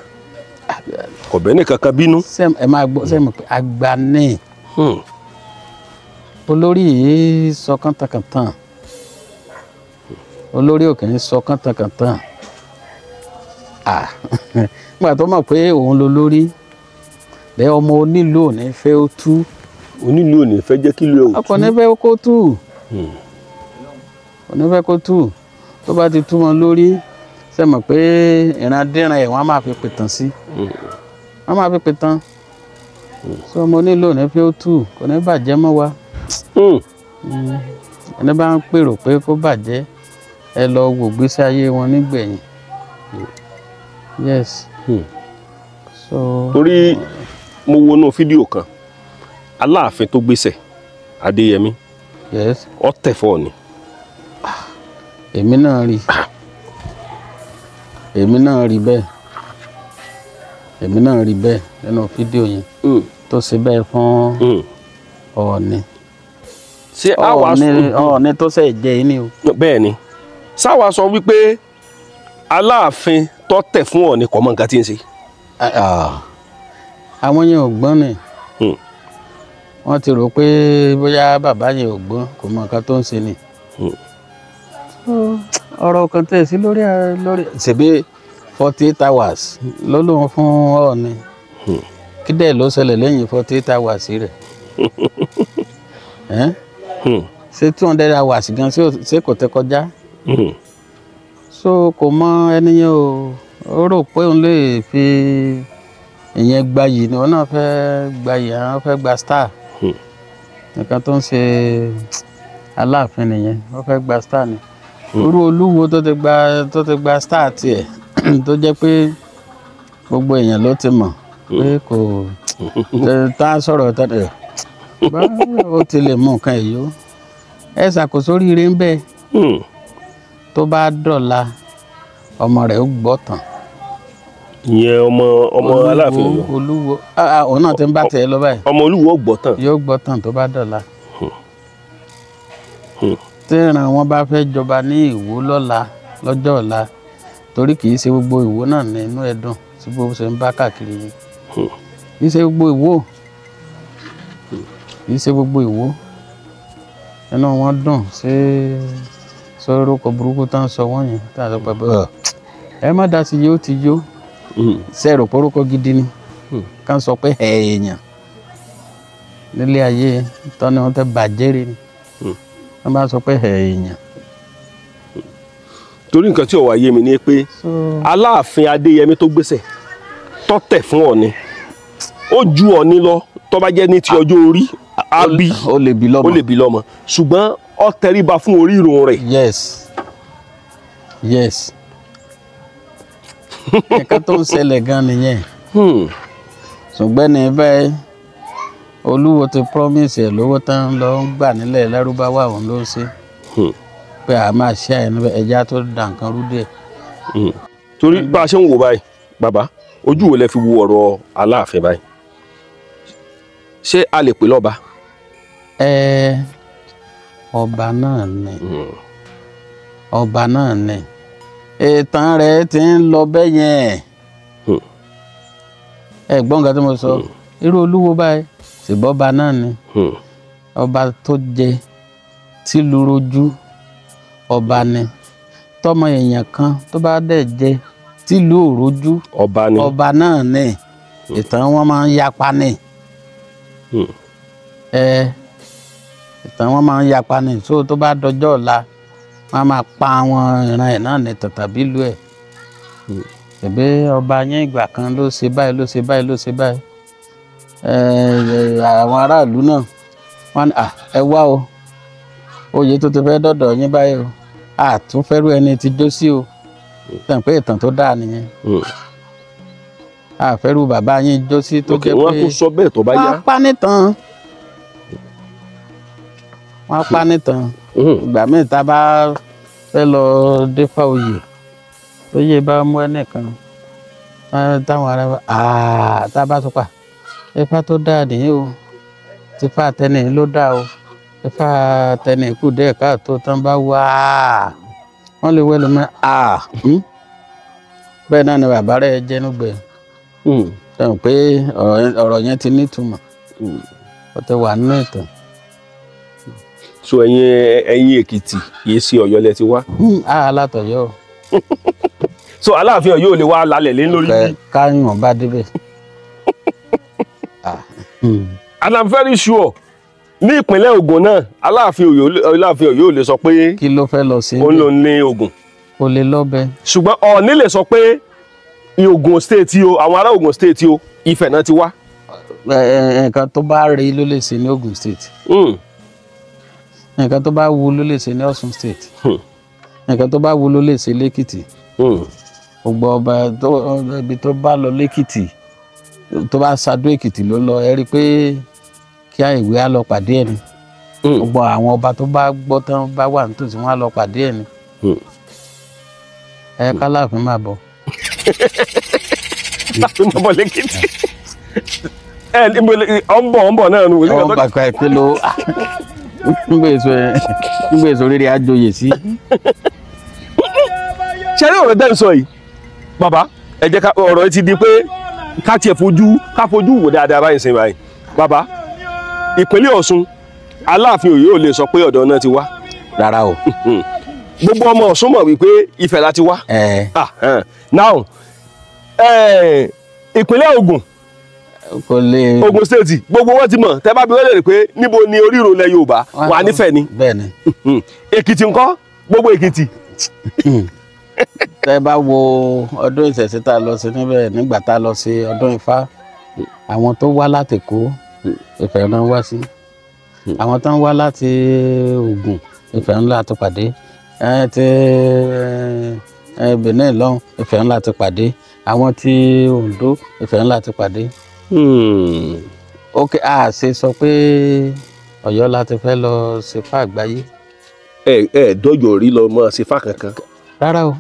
S4: kò bẹ́ẹ̀ ní kankan bínú.
S6: Ẹ máa gbọ́ sẹ́mi pé àgbà ní olórí yìí sọ kàntàkàntàn, olórí ò kì í sọ kàntàkàntàn. Nígbà tó mọ̀ pé òun ló lórí lẹ́, ọmọ onílù ò ní fẹ́ ó tú.
S4: Onílù ò ní fẹ́ jẹ́ kí ìlú ẹ̀ ó tú.
S6: Ọkọ̀ ní fẹ́ kó tú, ò ní fẹ́ kó tú. Tó bá ti tú wọn lórí, ṣe mọ̀ pé ìrandíran ẹ̀ wọ́n á máa fi pìtàn sí, wọ́n á máa fi pìtàn. Sọ ọmọ onílù ò ní fẹ́ ó tú, kò ní bàjẹ́ mọ́ wa. Ẹni bá ń pèrò pé kó bàjẹ́, ẹ lọ wò gbésí ayé wọn nígbẹ̀yìn. Yes. So
S4: torí mo wọnú fídíò kan, Aláàfin tó gbéṣẹ̀ Adéyẹmí.
S6: Yes.
S4: Ó tẹ̀ fọ́ ni.
S6: Èmi náà rí, èmi náà rí bẹ́ẹ̀, èmi náà rí bẹ́ẹ̀ nínú fídíò yẹn tó ṣe bẹ́ẹ̀ fún Ọọ̀ni.
S4: Ṣé àwa
S6: Ọọ̀ni tó ṣe jẹ́ yìí ni o.
S4: Bẹ́ẹ̀ ni, sáwa sọ wípé Aláàfin tó tẹ̀ fún Ọọ̀ni kò mọ nǹkan tí ń ṣe.
S6: Àwọn yẹn ò gbọ́n ni, wọ́n ti rò pé bóyá bàbá yẹn ò gbọ́n, kò mọ nǹkan tó ń ṣe ni. Ọ̀rọ̀ kan tẹ̀ sí lórí lórí ṣèbí 48 hours ló lóun fún Ọọ̀ni, kí dẹ̀ ló ṣẹlẹ̀ lẹ́yìn 48 hours rẹ̀? Ṣé 200 hours gan ṣé kò tẹ́ kọjá? So kò mọ ẹni yẹn o, ó rò pé òun lè fi ìyẹn gbayì ni, òun náà fẹ́ gbayì, àwọn fẹ́ gba star. Nǹkan tó ń ṣe Aláàfin nìyẹn, ó fẹ́ gba star ni. Irú Olúwo tó ti gba star tiẹ̀ tó jẹ́ pé gbogbo èèyàn ló ti mọ̀ pé kò tá a sọ̀rọ̀ tẹ́lẹ̀, ó ti lè mú nǹkan èyí ó ẹ ṣàkóso oríire ń bẹ. Tó bá dọ̀la ọmọ rẹ̀ ó gbọ́ tán.
S4: Ìyẹn ọmọ Aláàfin Ọ̀yọ́.
S6: Olúwo òun náà ti ń bá tiẹ̀ lọ báyìí.
S4: Ọmọ Olúwo gbọ́ tán.
S6: Yóò gbọ́ tán tó bá dọ̀la. Tí ìran wọn bá fẹ́ jọba ní Ìwó lọ́la lọ́jọ́ ọ̀la, torí kì í ṣe gbogbo Ìwó náà ní inú ẹ̀ dùn sí bó ṣe ń bá káàkiri yẹn. Kì í ṣe gbogbo Ìwó, kì í ṣe gbogbo Ìwó inú wọn dùn sí sọ̀rọ̀ kọ burúkú tá à ń sọ wọ́n yẹn tá à ń sọ pé ẹ má dá sí yóò ti yó sẹ́rò porúkọ gidi ni ká sọ pé èèyàn nílé ayé tọ́ni wọn tẹ bàjẹ́ rí ni wọ́n bá sọ pé èèyàn.
S4: Torí nǹkan tí ó wá yé mi ni pé Aláàfin Adéyẹmí tó gbéṣẹ̀ tọ́tẹ̀ fún Ọọ̀ni ó ju Ọọ̀ni lọ tó bá jẹ́ ní ti ọjọ́ orí àbí
S6: ó lè bí lọ́mọ,
S4: ó lè bí lọ́mọ, ṣùgbọ́n ó tẹríba fún orírun rẹ̀.
S6: Yes, yes, nǹkan tó ń ṣẹlẹ̀ gan nìyẹn. Ṣùgbọ́n ní bẹ́ẹ̀ Olúwo ti promise ẹ̀ lówó tán lọ ń gbà nílẹ̀ Lárúbáwá òun ló ń ṣe pé a máa ṣe àyẹ̀nú ẹja tó da nǹkan rú díẹ̀.
S4: Torí bá a ṣe ń wò báyìí bàbá, ojú wo lẹ fi wo ọ̀rọ̀ Aláàfin báyìí? Ṣé a lè pè lọ́ba?
S6: Ọba náà ni, ọba náà ni, ìtàn rẹ̀ ti ń lọ bẹ́ẹ̀ yẹn. Ẹ gbọ́ nǹkan tí mo sọ, irú Olúwo báyìí ṣèbọ́ba náà ni, ọba tó jẹ tìlú rojú ọba ni, tọmọ èèyàn kan tó bá dẹ̀ jẹ tìlú òrojú ọba náà ni, ìtàn wọn máa ń yapa ni. Ìtàn wọn máa ń yapa ni, so tó bá dọjọ́ ọ̀la wọn máa pa àwọn ìran ẹ̀ náà ní tàbí ìlú ẹ̀. Ṣèbí ọba yẹn ìgbà kan ló ṣe báyìí ló ṣe báyìí ló ṣe báyìí, àwọn aráàlú náà wọn ní ẹ wá o, oyè tó ti fẹ́ dọ̀dọ̀ yín báyìí o, àtúnfẹ́rú ẹni tí jó sí o, tàn pé ìtàn tó dáa nìyẹn. Àfẹ́rú bàbá yín jó sí tó jẹ́ pé
S4: wọ́n kò sọ bẹ́ẹ̀ tó bá yá,
S6: wọ́n pa nìtàn, wọ́n pa nìtàn. Ìgbà míì tá a bá fẹ́ lọ défà oyè tó yé bá mú ẹnìkan táwọn ará tá a bá sọ pa ifá tó dáa nìyí o, tífá tẹni ló dáa o, ifá tẹni kù díẹ̀ káàtó tán bá wá wọ́n lè wẹ́lú mọ́ bẹ́ẹ̀ náà ni bàbá rẹ̀ jẹ́nugbẹ̀ sọ pé ọ̀rọ̀ yẹn ti nítumọ̀, ó ti wà nínú ìtàn.
S4: So ẹ̀yin Èkìtì kì í ṣe Ọ̀yọ́ lẹ ti wá.
S6: Látọ̀yọ́.
S4: So Aláàfin Ọ̀yọ́ ò lè wá lálẹ́ lé lórí.
S6: Káyọ̀ bá débẹ̀.
S4: And I'm very sure ní ìpínlẹ̀ Ògùn náà Aláàfin Ọ̀yọ́ ò lè sọ pé
S6: kí ló fẹ́ lọ sí
S4: òun ló ní Ògùn.
S6: Kò lè lọ́bẹ̀.
S4: Ṣùgbọ́n Ọọ̀ni lè sọ pé Ògùn state o, àwọn ará Ògùn state o, Ifẹ̀ náà ti wá.
S6: Nǹkan tó bá rí ló lè ṣe ní Ògùn state. Nǹkan tó bá wù ló lè ṣe ní Ọ̀ṣun state. Nǹkan tó bá wù ló lè ṣe lẹ́kìtì. Gbogbo ọba ibi tó bá lọ lẹ́kìtì, tó bá ṣàdó Èkìtì ló lọ, ẹ rí i pé kí àìwé á lọ pàdé ẹ̀ ni. Gbogbo àwọn ọba tó bá gbọ́ tán bá wà nítòsí wọn á lọ pàdé ẹ̀ ni. Ẹ kálàfin máa bọ̀.
S4: Láti máa bọ̀ lẹ́kìtì. Ẹ ọ̀ ń bọ̀ náà nù.
S6: Ọ̀ ń bàkà ẹ̀ pé ló ngbè èso rere àjòyè sí.
S4: Ṣé rí ọ̀rọ̀ dẹ́n sọ yìí bàbá, ẹ jẹ́ ká ọ̀rọ̀ yìí ti di pé ká tiẹ̀ fojú ká fojú wò dáadáa báyìí sìn báyìí. Bàbá, ìpínlẹ̀ Ọ̀ṣun Aláàfin Ọ̀yọ́ ò lè sọ pé ọ̀dọ̀ náà ti wá.
S6: Rárá o.
S4: Gbogbo ọmọ Ọ̀ṣun mọ̀ wípé Ifẹ̀ la ti wá. Now ìpínlẹ̀ Ògùn,
S6: kò lè
S4: Ògùn state gbogbo wọn ti mọ̀, tẹ́ bá bi wọ́n lè rí pé níbo ni orírun ilẹ̀ Yorùbá wà nífẹ̀ẹ́ ni.
S6: Bẹ́ẹ̀ni.
S4: Èkìtì ńkọ́, gbogbo Èkìtì.
S6: Tẹ́ bá wo ọdún ìṣẹ̀ṣe tá a lọ sí níbẹ̀ nígbà tá a lọ sí ọdún Ifá, àwọn tó wá láti Èkó Ifẹ̀ náà wá sí, àwọn tó ń wá láti Ògùn Ifẹ̀ ńlá ti pàdé, ti Benin lọ́hùn Ifẹ̀ ńlá ti pàdé, àwọn ti Oǹdó Ifẹ̀ ńlá ti pàdé. Ok, a ṣe sọ pé Ọ̀yọ́ la ti fẹ́ lọ ṣe fá àgbáyé.
S4: Ẹ dọ́jọ́ rí lọ mọ́ ṣe fá kankan.
S6: Rárá o,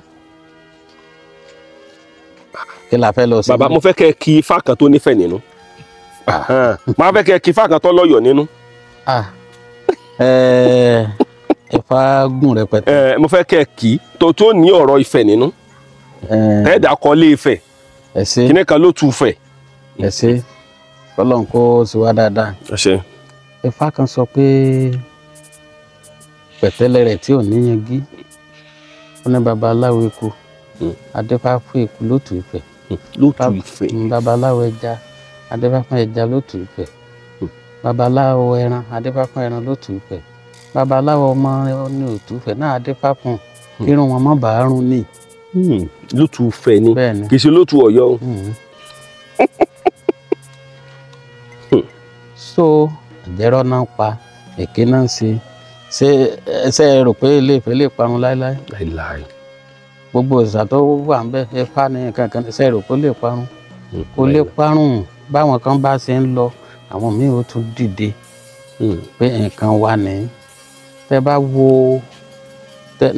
S6: kí la fẹ́ lọ sí.
S4: Bàbá, mo fẹ́ kẹ́ kí ifá kan tó nífẹ̀ẹ́ nínú, máa fẹ́ kẹ́ kí ifá kan tó lọ́yọ̀ nínú.
S6: Ifá gùn rẹpẹtẹ.
S4: Mo fẹ́ kẹ́ kí tó ní ọ̀rọ̀ Ifẹ̀ nínú, ẹ̀ẹ́dà kọ́lé Ifẹ̀, kíní kan ló tu Ifẹ̀.
S6: Ẹ ṣé. Kọ́lọ́n kó sì wá dáadáa.
S4: Àṣẹ.
S6: Ifá kan sọ pé pẹ̀tẹ́lẹ̀ rẹ̀ tí ò níyangí, ó ní babaláwo eku, adéfá fún eku lótú Ifẹ̀.
S4: Lótú Ifẹ̀.
S6: Babaláwo ẹja, adéfá fún ẹja lótú Ifẹ̀. Babaláwo ẹran, adéfá fún ẹran lótú Ifẹ̀. Babaláwo ọmọ ní òtú Ifẹ̀ náà adéfá fún kírun wọn mọ́ bàá rún ni.
S4: Lótú Ifẹ̀ ni, kì í ṣe lótú Ọ̀yọ́.
S6: So ìjẹ́rọ́ náà pa, èké náà ṣe. Ṣé ẹ rò pé Ilé Ifẹ̀ lè parun láéláé?
S4: Láéláé.
S6: Gbogbo ìsà tó wà ń bẹ, Ifá ní nǹkan kan, ṣé ẹ rò pé ó lè parun? Kò lè parun. Báwọn kan bá ṣe ń lọ, àwọn míì ó tún dìde pé nǹkan wà ní. Tẹ bá wo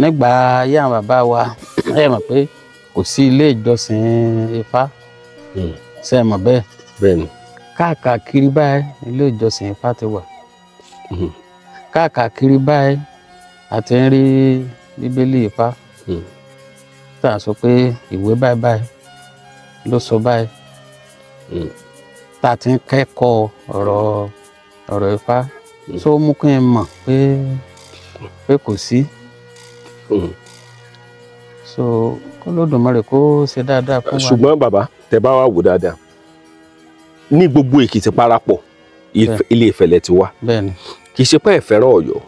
S6: nígbà ayé àwọn bàbá wa, ẹ mọ̀ pé kò sí ilé ìjọsìn Ifá. Ṣé ẹ mọ̀ bẹ́ẹ̀?
S4: Bẹ́ẹ̀ni.
S6: Káàkiri báyìí ilé ìjọsìn Ifá ti wà. Káàkiri báyìí a ti ń rí Bíbélì Ifá. Tá a sọ pé ìwé báyìí báyìí ló sọ báyìí. Tá a ti ń kẹ́kọ̀ọ́ ọ̀rọ̀ Ifá. So mú kí n mọ̀ pé kò sí. So k'Olódùmarè kó ṣe dáadáa fún wa.
S4: Ṣùgbọ́n bàbá, tẹ bá wà wò dáadáa, ní gbogbo Èkìtì parapọ̀, Ilé Ifẹ̀ lẹ ti wá.
S6: Bẹ́ẹ̀ni.
S4: Kì í ṣe pé ẹ fẹ́ràn Ọ̀yọ́.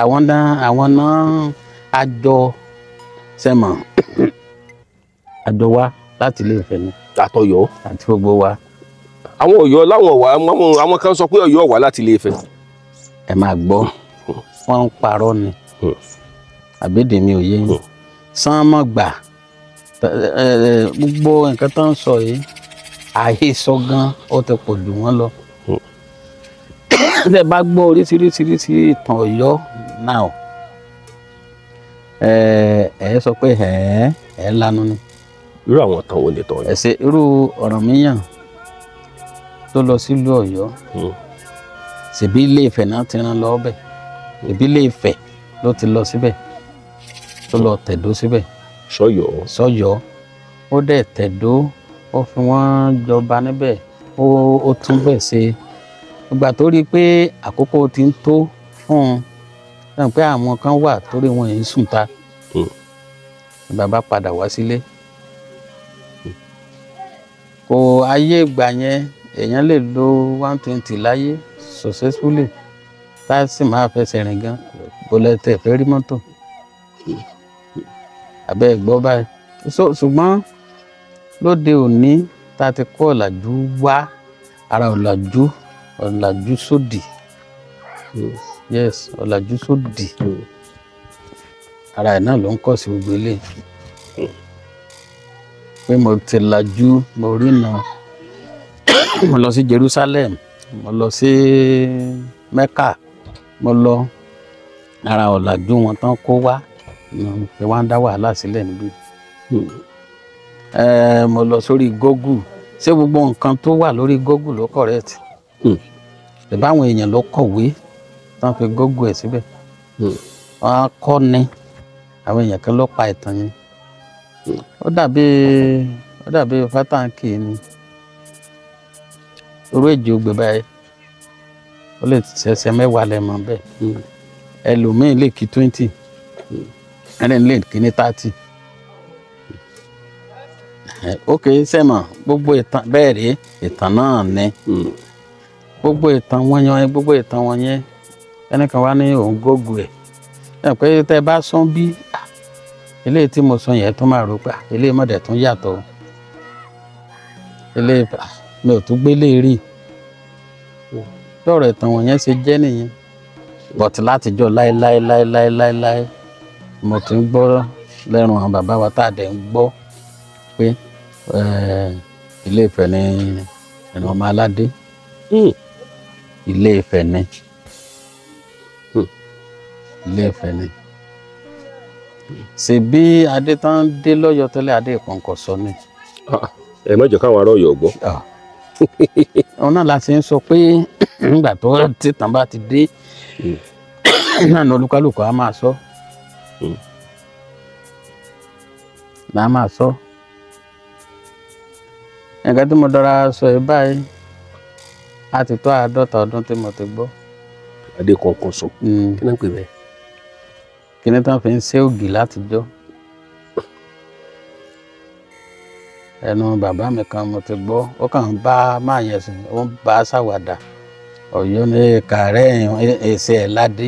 S6: Àwọn náà àjọ sẹ́mọ̀ àjọ wa láti Ilé Ifẹ̀ ni.
S4: Àtọ̀yọ́.
S6: Àti gbogbo wa.
S4: Àwọn Ọ̀yọ́ láwọn wà, àwọn kan sọ pé Ọ̀yọ́ wà láti Ilé Ifẹ̀.
S6: Ẹ máa gbọ́, wọ́n ń parọ́ ni. Àbídè mi ò yé yín. Sánmọ̀gbà gbogbo nǹkan tó ń sọ yìí, àhesọ gan ó ti pọ̀ jù wọ́n lọ. Tẹ́ bá gbọ́ oríṣiríṣiríṣi ìtàn Ọ̀yọ́ náà, ẹ sọ pé ẹ lanu ni.
S4: Irú àwọn ìtàn wo ni ìtàn Ọ̀yọ́?
S6: Ẹ ṣe irú Ọ̀rànmíyàn tó lọ sílùú Ọ̀yọ́. Ṣèbí Ilé Ifẹ̀ náà ti rán lọ ọbẹ̀. Ṣèbí Ilé Ifẹ̀ ló ti lọ síbẹ̀, tó lọ tẹ̀dó síbẹ̀.
S4: Sọ́yọ́.
S6: Sọ́yọ́. Ó dẹ̀ tẹ̀dó, ó fi wọ́n jọba níbẹ̀, ó tún bẹ̀ ṣe. Ìgbà tó rí i pé àkókò ti ń tó fún un, náà pé àwọn kan wà torí wọn yìí ń sùn ta. Bàbá padà wá sílé. Kò ayé ìgbà yẹn, èèyàn lè lo 120 láyé successfully, tá a sì máa fẹsẹ̀ rìn gan, bó lẹ tẹ̀ fẹ́ rí mọ́tò. Àbẹ́ gbọ́ báyìí. Ṣùgbọ́n lóde òní tá a ti kó ọ̀làjú wá, ara ọ̀làjú, ọ̀làjú sódì. Yes, ọ̀làjú sódì. Ara ẹ̀ náà ló ń kọ̀ sí gbogbo ilé. Pé mo ti lajú, mo rína. Mo lọ sí Jerusalem, mo lọ sí Mecca, mo lọ. Ara ọ̀làjú wọn tán kó wá, pé wọ́n á dá wàhálà sílẹ̀ níbí. Mo lọ sórí Google. Ṣé gbogbo nǹkan tó wà lórí Google ló correct? Ìbáwọn èèyàn ló kọ̀wé tán fi Google ẹ̀ síbẹ̀. Wọ́n á kọ́ ni, àwọn èèyàn kan ló pa ìtàn yẹn. Ó dàbí fátàǹkì ni. Orú èjì ògbè báyìí, ó lè ṣẹ̀ṣẹ̀ mẹ́wàá lẹ́mọ̀ bẹ́ẹ̀. Ẹlòmíín lè kí 20, ẹni lè kí ní 30. Ok, sẹ́mọ̀ gbogbo ìtàn bẹ́ẹ̀ rí, ìtàn náà ni. Gbogbo ìtàn wọn yẹn, gbogbo ìtàn wọn yẹn, ẹnìkan wá ní òun Google ẹ̀. Ẹ pé tẹ́ bá sán bí, eléyìí tí mo sọ yẹn tún máa rò pé eléyìí mọ̀dẹ̀ tún yàtọ̀. Eléyìí mi ò tún gbélé rí. Lọ́rọ̀ ìtàn wọn yẹn ṣe jẹ́ nìyẹn. But látijọ́ láéláéláéláéláé mo ti ń gbọ́ lẹ́nu àwọn bàbá wa tá a dẹ̀ ń gbọ́ pé Ilé Ifẹ̀ ni ìran ọmọ aládé. Ilé Ifẹ̀ ni. Ilé Ifẹ̀ ni. Ṣèbí adé tán dé lọ́yọ̀ tẹ́lẹ̀, adé ìkọ̀ǹkọ̀ sọ ni.
S4: Ẹ má jẹ́ káwọn ará Ọ̀yọ́ gbọ́.
S6: Òun náà la ṣe ń sọ pé nígbà tó títàn bá ti dé náà ní olúkálùkù á máa sọ. Náà máa sọ. Nǹkan tí mo dọ́ra sọ yìí báyìí, A ti tó 50 ọdún tí mo ti gbọ́.
S4: Adé kọ̀ǹkọ̀sọ. Kí náà ń pè bẹ́ẹ̀?
S6: Kíní tán fi ń ṣe ògì látijọ́. Ẹnu bàbá mi kan mo ti gbọ́, ó kàn ń bá máa yẹn sùn, ó ń bá a ṣàwàdà. Ọ̀yọ́ ní kàrẹ́ ẹsẹ̀ ẹ̀ ládé.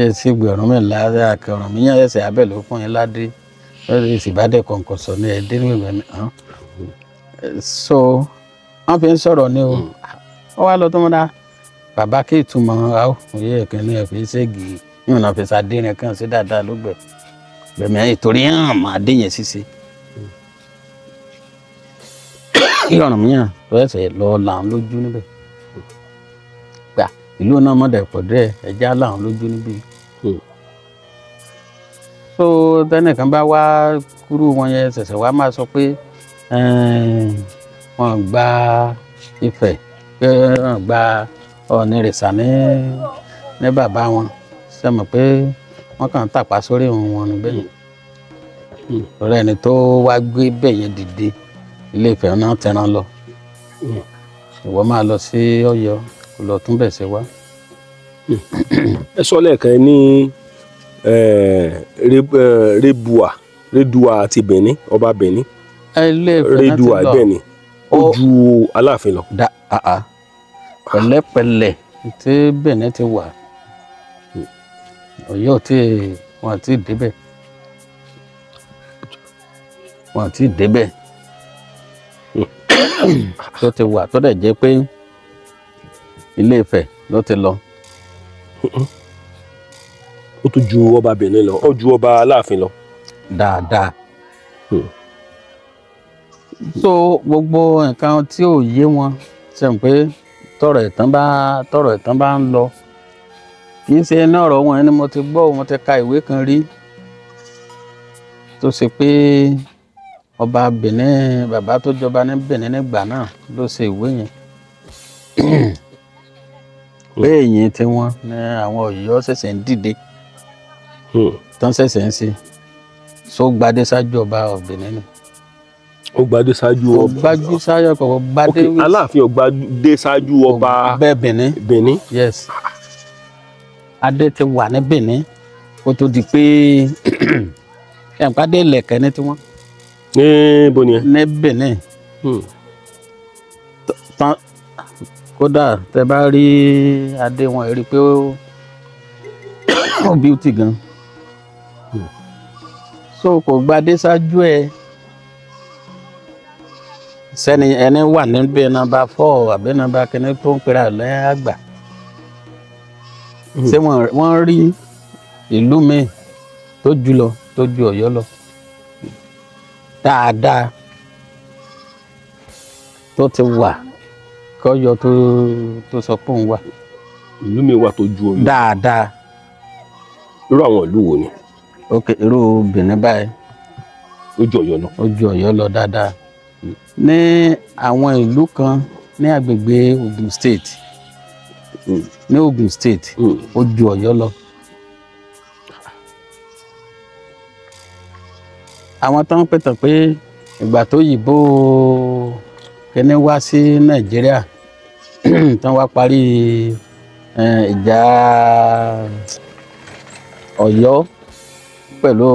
S6: Ẹsẹ̀ ìgbẹ̀rún mi ládé, àkẹrùn mi yàn ẹsẹ̀ abẹ́ ló fún yín ládé. Ẹsẹ̀ ìbádẹ́ kọ̀ǹkọ̀sọ ní ẹdín ní ìgbà mi. So wọ́n fi ń sọ̀rọ̀ ni o. Ó wá lọ tó mọ́ dá. Bàbá kí ìtumọ̀ àwọn òye ìkíní ẹ̀ fi ṣégi yóò náà fi ṣàdérin kan sí dáadáa ló gbẹ. Bẹ̀mí ìtorí hàn máa dé yẹn ṣíṣe. Kí ọ̀ràn mìíràn tó ẹsẹ̀ lọ làwọn lójú níbẹ̀. Gbà ìlú náà mọ̀dẹ̀ pọ̀ díẹ̀ ẹja làwọn lójú níbí. So tẹ́nìkan bá wá kúrú wọn yẹn ṣẹ̀ṣẹ̀ wá máa sọ pé wọ́n gba Ifẹ̀ pé wọ́n gba Ọ̀ọ̀nìrìṣà ní bàbá wọn. Ṣé mọ̀ pé wọ́n kàn ń tàpá sórí wọn níbẹ̀. Ọ̀rẹ́ ẹni tó wá gbé bẹ̀ yẹn dìde Ilé Ifẹ̀ náà tẹran lọ. Ìwọ máa lọ sí Ọ̀yọ́ kó lọ tún bẹ̀ ṣe wá.
S4: Ẹ sọ lẹ́ẹ̀kan ní Rédùà àti Benin, ọba Benin.
S6: Ilé Ifẹ̀ náà ti lọ.
S4: Rédùà Benin ó ju Aláàfin lọ.
S6: Pẹ̀lẹ́pẹ̀lẹ́ tí Benin ti wà. Ọ̀yọ́ tí wọ́n ti débẹ̀. Wọ́n ti débẹ̀. Tó ti wà tó dẹ̀ jẹ́ pé Ilé Ifẹ̀ ló ti lọ.
S4: Ó tún ju ọba Benin lọ, ó ju ọba Aláàfin lọ.
S6: Dáadáa. So gbogbo nǹkan tí ò yé wọn ṣe ń pé tọ̀rọ̀ ìtàn bá ń lọ. Kì í ṣe iná ọ̀rọ̀ wọn ni mo ti gbọ́, mo ti ka ìwé kan rí tó ṣe pé ọba Benin, bàbá tó jọba ní Benin nígbà náà ló ṣe ìwé yẹn. Pé èyí tí wọ́n ní àwọn Ọ̀yọ́ ṣẹ̀ṣẹ̀ ń dìde tán ṣẹ̀ṣẹ̀ ń ṣe so gbadé ṣáájú ọba Benin ni.
S4: Ó gbadé ṣáájú ọba.
S6: Ó gbájú ṣáájú ọba gbadé.
S4: Ok, Aláàfin ó gbadé ṣáájú ọba
S6: bẹ́ẹ̀ Benin.
S4: Benin.
S6: Yes. Adé ti wà ní Benin kó tó di pé ẹ̀ǹpadé ilẹ̀kẹ̀ ní tiwọn.
S4: Ní bo ni ẹ?
S6: Ní Benin. Kódà tẹ bá rí adé wọn rí pé ó beauty gan. So kò gbadé ṣáájú ẹ. Sẹ́ni ẹni wà níbẹ̀ nọ́mbà 4 àbí nọ́mbà kìíní tó ń pera lẹ́yìn àgbà. Ṣé wọ́n rí ìlú mi tó jù lọ tó ju Ọ̀yọ́ lọ dáadáa tó ti wà kọ́yọ́ tó sọ pé òun wà.
S4: Ìlú mi wà tó ju Ọ̀yọ́
S6: dáadáa.
S4: Irú àwọn ìlú wo ni?
S6: Ok, irú Benin báyìí.
S4: Ó ju Ọ̀yọ́ lọ.
S6: Ó ju Ọ̀yọ́ lọ dáadáa. Ní àwọn ìlú kan ní agbègbè Ogun State. Ní Ogun State ó ju Ọ̀yọ́ lọ. Àwọn tó ń pẹ̀tàn pé ìgbà tó yìnbó kíní wá sí Nàìjíríà tán wá parí ìjà Ọ̀yọ́ pẹ̀lú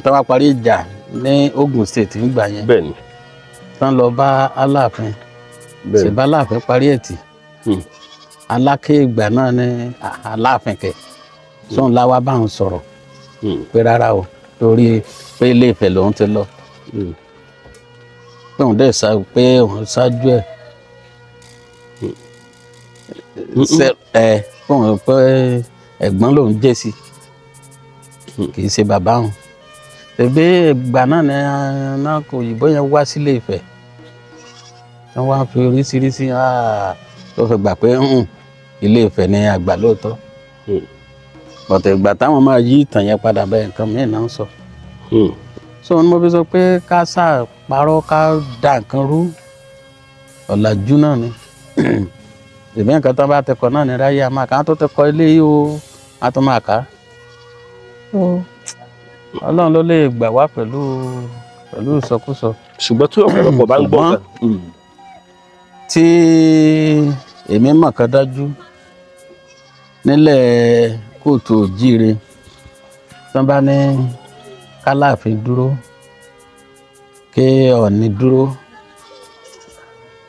S6: tán wá parí ìjà ní Ogun State nígbà yẹn.
S4: Bẹ́ẹ̀ni.
S6: Tán lọ bá Aláàfin.
S4: Bẹ́ẹ̀ni.
S6: Ṣèbá Aláàfin parí ẹ̀ tì. Aláké ìgbà náà ní Aláàfin kẹ̀ sóun láwa bá ń sọ̀rọ̀ pé rárá o torí pé Ilé Ifẹ̀ lòun ti lọ. Pé òun dẹ̀ sá pé òun ṣáájú ẹ̀. Ẹ pé òun pé ẹ̀gbọ́n lòun jẹ́ sí kì í ṣe bàbá òun. Tẹ̀bí ìgbà náà ni náà kò òyìnbó yẹn wá sílé Ifẹ̀. Wọ́n wá fi oríṣiríṣi tó fi gbà pé Ilé Ifẹ̀ ni àgbà lóòótọ́. Bọ̀tẹ̀ ìgbà táwọn máa yí ìtàn yẹn padà bẹ́ẹ̀ nǹkan mìíràn náà ń sọ. So ni mo fi sọ pé ká sáà parọ́ ká da nǹkan rú ọ̀làjú náà ni. Ìbí nǹkan tó bá tẹkọ̀ náà ní ráyé a máa kà á tó tẹkọ̀ ilé yìí o a tó máa kà á. Ọlọ́run ló lè gbà wá pẹ̀lú ìsọkúsọ.
S4: Ṣùgbọ́n tí ọ̀pọ̀lọpọ̀ bá ń gbọ́ kan.
S6: Tí èmi mọ̀ kan dájú nílẹ̀ kóòtù òjíire tán bá ní kálàfin dúró kí Ọọ̀ni dúró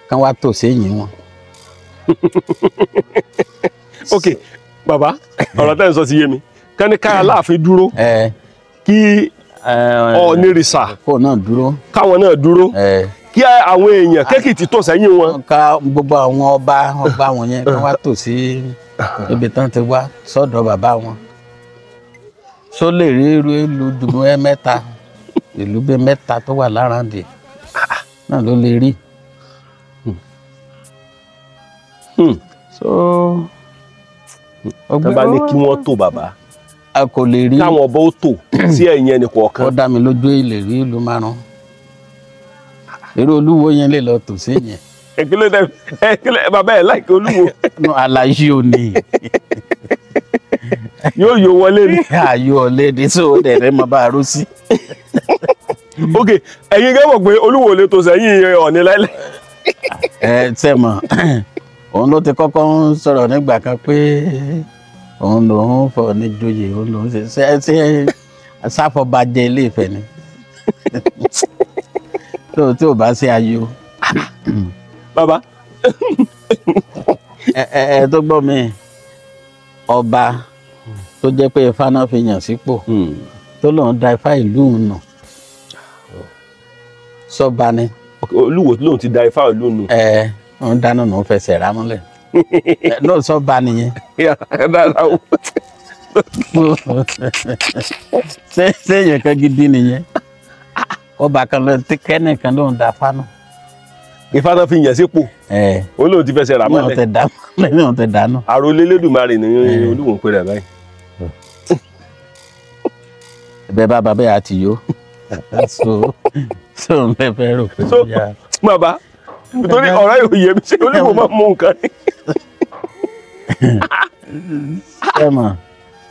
S6: kán wá tò séyìn wọn.
S4: Ok bàbá, ọ̀rọ̀ tẹ́ ń sọ ti yé mi. Kán ní ká Aláàfin dúró, kí Ọọ̀nirìṣà
S6: kó náà dúró,
S4: káwọn náà dúró, kí àwọn èèyàn kékìtì tò sẹ́yìn wọn.
S6: Ká gbogbo àwọn ọba ọba wọn yẹn kán wá tò sí ibi tán ti wá sọ́dọ̀ bàbá wọn. Só lè rí irú ìlú dùnú ẹ mẹ́ta, ìlú bíi mẹ́ta tó wà láràndì náà ló lè rí. So
S4: tán bá ní kí wọ́n tó bàbá,
S6: a kò lè rí
S4: káwọn ọba ó tò sí ẹ̀yìn ẹnì kọ̀ọ̀kan.
S6: Ó dá mi lójú ilé rí ìlú márùn-ún. Irú Olúwo yẹn lè lọ tò sí yẹn.
S4: Ẹ̀kílẹ̀ bàbá ẹ̀ láìkí Olúwo.
S6: Àlàyé ò ní.
S4: Yóò yọ wọlé ni.
S6: Àyò ọ̀lẹ́ ni sóò dẹ̀rẹ́ mọ bá a rú sí.
S4: Ok, ẹ̀yin gẹ́gẹ́ mọ̀ pé Olúwo lè tò sẹ́yìn Ọọ̀ni láìláì.
S6: Ẹ tẹ́ mọ̀, òun ló ti kọ́kọ́ ń sọ̀rọ̀ nígbà kan pé òun lòun fọ̀ ní joyè, òun lòun ṣe ṣe sáfọ̀bàjẹ́ Ilé Ifẹ̀ ni. Tó tí ò bá ṣe ayò.
S4: Bàbá.
S6: Ẹ ẹ tó gbọ́ mi, ọba tó jẹ́ pé Ifá náà fi yàn sípò tó lòun da Ifá ìlú nù sọba ni.
S4: Olúwo lòun ti da Ifá ìlú nù.
S6: Ẹ òun dáná nù fẹsẹ̀ rámúlẹ̀ náà sọba nìyẹn. Sẹ́yìn kan gidi nìyẹn, ọba kan lọ tí kẹ́nìkan lòun da Ifá nù.
S4: Ifá náà fi yàn sípò, òun lòun ti fẹsẹ̀ rámúlẹ̀.
S6: Ní òun ti dáná.
S4: Àròlé Elédùmarè ni Olúwo ń pè rẹ̀ báyìí.
S6: Bẹ́ẹ̀ bá bàbá yà á ti yó so so n fẹ́ fẹ́ rò pé.
S4: So bàbá, nítorí ọ̀rọ̀ yóò yé mi, ṣé Olúwo máa mú nǹkan ni.
S6: Sẹ́mọ̀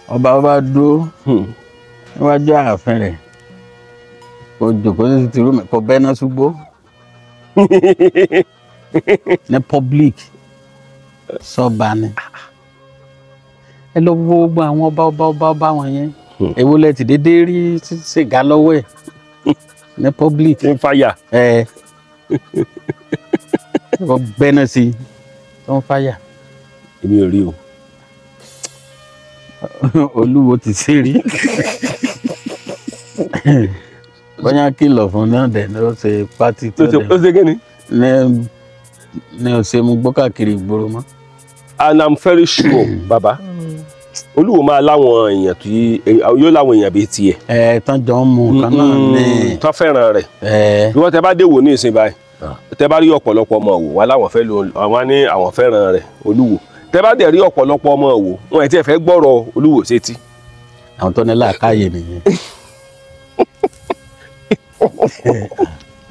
S6: ọba ọba dúró níwájú ààfin rẹ̀ kò jòkó sí ti rúmi kò bẹ́ẹ̀ náà ṣùgbó ní public sọba ni. Ẹ lọ wo gbogbo àwọn ọba ọba ọba ọba wọn yẹn, èwo lẹ ti dédé rí ṣègá lọ́wọ́ ẹ̀ ní public.
S4: Ń fàyà.
S6: Ẹ ọ gbẹ́nà sí i tó ń fàyà.
S4: Èmi ò rí o.
S6: Olúwo ti ṣe rí. Bóyá kìlọ̀ fún náà dẹ̀ ló ṣe pátì tó dẹ̀.
S4: Ó ṣe kí ni?
S6: Ní ọ̀sẹ̀ mo gbọ́ káàkiri ìgboro mọ́.
S4: And I'm very sure, bàbá, Olúwo máa láwọn èèyàn tí yóò láwọn èèyàn bíi tiẹ̀.
S6: Ẹ tán jọ ń mu nǹkan náà ní.
S4: Tán fẹ́ràn rẹ̀. Bí wọ́n tẹ bá dé wò ní ìsìn báyìí, tẹ bá rí ọ̀pọ̀lọpọ̀ ọmọ wò wá láwọn fẹ́ lo àwọn ní àwọn fẹ́ràn rẹ̀ Olúwo. Tẹ bá dẹ̀ rí ọ̀pọ̀lọpọ̀ ọmọ wò wọn ẹ̀ tí ẹ fẹ́ gbọ́rọ̀ Olúwo sétí.
S6: Àwọn tó ní làákàyè nìyẹn.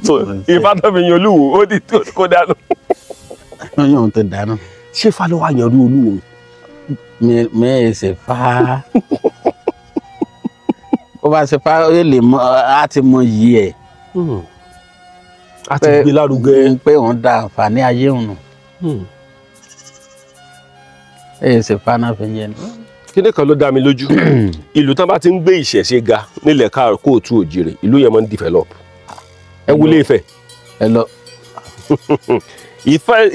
S4: So Ifá tó fi yan Olúwo ó ti tó kó dànù.
S6: Yóò ti dànù.
S4: Ṣé Ifá ló wá yan rú Olúwo?
S6: Mi ẹ ṣe fa ó bá ṣe fa ó lè mọ á ti mọ yìí ẹ.
S4: A ti gbé lárugẹ.
S6: Pé òun da àǹfààní ayé òun nù. Ẹ ṣe fa náà fi yẹn.
S4: Kíni kan ló dá mi lójú, ìlú tán bá ti ń gbé ìṣẹ̀ṣe ga nílẹ̀ káàkóòtù òjìrè, ìlú yẹn máa ń develop. Ẹ wúlé Ifẹ̀.
S6: Ẹ lọ.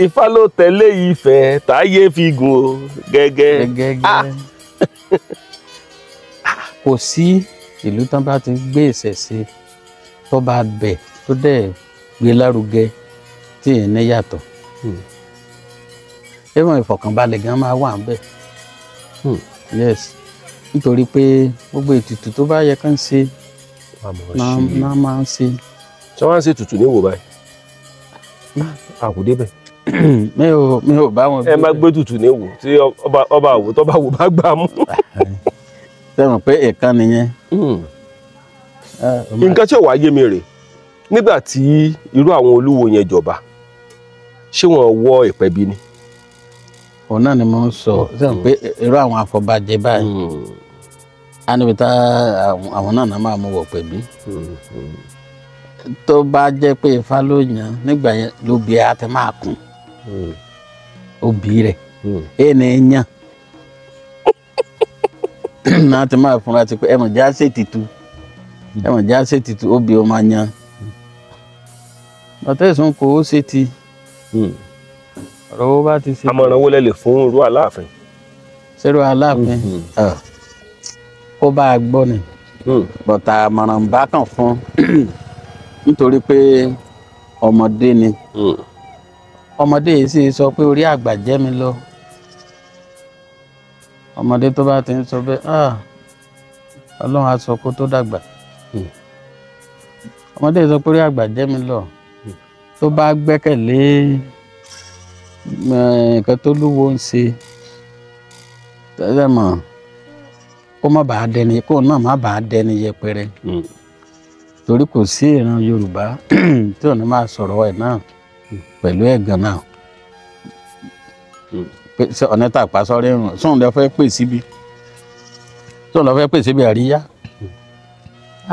S4: Ifá ló tẹ̀lé Ifẹ̀ táyé fi gùn o gẹ́gẹ́.
S6: Gẹ́gẹ́. Kò sí ìlú tán bá ti gbé ìṣẹ̀ṣe tó bá bẹ̀ tó dẹ̀ gbé lárugẹ tí ì ní yàtọ̀. Ẹ̀wọ̀n ìfọ̀kànbalẹ̀ gan máa wà ńbẹ̀. Yes, nítorí pé gbogbo ètùtù tó bá yẹ kán ṣe náà máa ń ṣe.
S4: Ṣé wọ́n á ṣe ètùtù ní ìwò báyìí? A kò débẹ̀.
S6: Mi ò bá wọn.
S4: Ẹ má gbé tutù ní wò tí ọba àwò tó bá wò bá gbà mú.
S6: Sẹ́wọ̀n pé ẹ̀kan nìyẹn.
S4: Nǹkan tí ò wá yé mi rè, nígbà tí irú àwọn Olúwo yẹn jọba, ṣé wọ́n wọ ìpẹ̀bí ni?
S6: Òun náà ni mo ń sọ, sẹ́wọ̀n pé irú àwọn afọbajẹ báyìí, á níbi tá àwọn náà máa mú wọ̀ pẹ̀bí. Tó bá jẹ́ pé Ifá ló yàn nígbà yẹn ló bí a ti máa kùn. Obì rẹ̀ ẹ̀ ní yàn náà ti máa fúnra ti pé ẹ mọ̀ já ṣètìtù, ẹ mọ̀ já ṣètìtù, obì ó máa yan bàtà ìsún kò ó ṣe ti ọ̀rọ̀ owó bá ti ṣe.
S4: Àmọ̀ràn wo lẹ lè fún irú Aláàfin?
S6: Ṣerú Aláàfin, kó bá a gbọ́ ni, bọ̀tà àmọ̀ràn bá kàn fún, nítorí pé ọmọdé ni. Ọmọdé yìí sì sọ pé orí àgbà jẹ́ mi lọ. Ọmọdé tó bá ti ń sọ bẹ́ẹ̀, Ọlọ́run á sọ kó tó dàgbà. Ọmọdé yìí sọ pé orí àgbà jẹ́ mi lọ, tó bá gbẹ́kẹ̀lé nǹkan tó lúwo ń ṣe tẹ́lẹ̀ mọ̀, kó má bàa dẹni, kó náà má bàa dẹni yẹpẹrẹ, torí kò sí ìran Yorùbá tí ò ní máa sọ̀rọ̀ ẹ̀ náà pẹ̀lú ẹ̀gàn náà pé ṣé ọ̀nà tàpá sọ́rí ìrùn sóun lọ fẹ́ pè síbi, sóun lọ fẹ́ pè síbi àríyá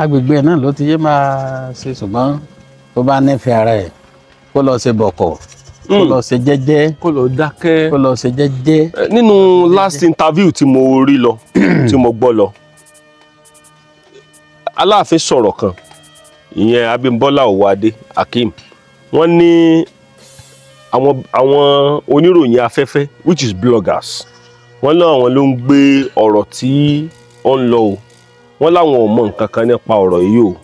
S6: agbègbè ẹ̀ náà ló ti yé máa ṣe. Ṣùgbọ́n tó bá nífẹ̀ẹ́ ara ẹ̀, kó lọ ṣe bọ̀kọ̀, kó lọ ṣe jẹ́jẹ́.
S4: Kó lọ dákẹ́.
S6: Kó lọ ṣe jẹ́jẹ́.
S4: Nínú last interview tí mo rí lọ, tí mo gbọ́ lọ, Aláàfin sọ̀rọ̀ kan, ìyẹn Abímbọ́lá Òwòadé Akeem. Wọ́n ní àwọn oníròyìn afẹ́fẹ́, which is bloggers, wọ́n ní àwọn ló ń gbé ọ̀rọ̀ tí ó ń lọ o. Wọ́n láwọn ò mọ nǹkan kan nípa ọ̀rọ̀ yìí o.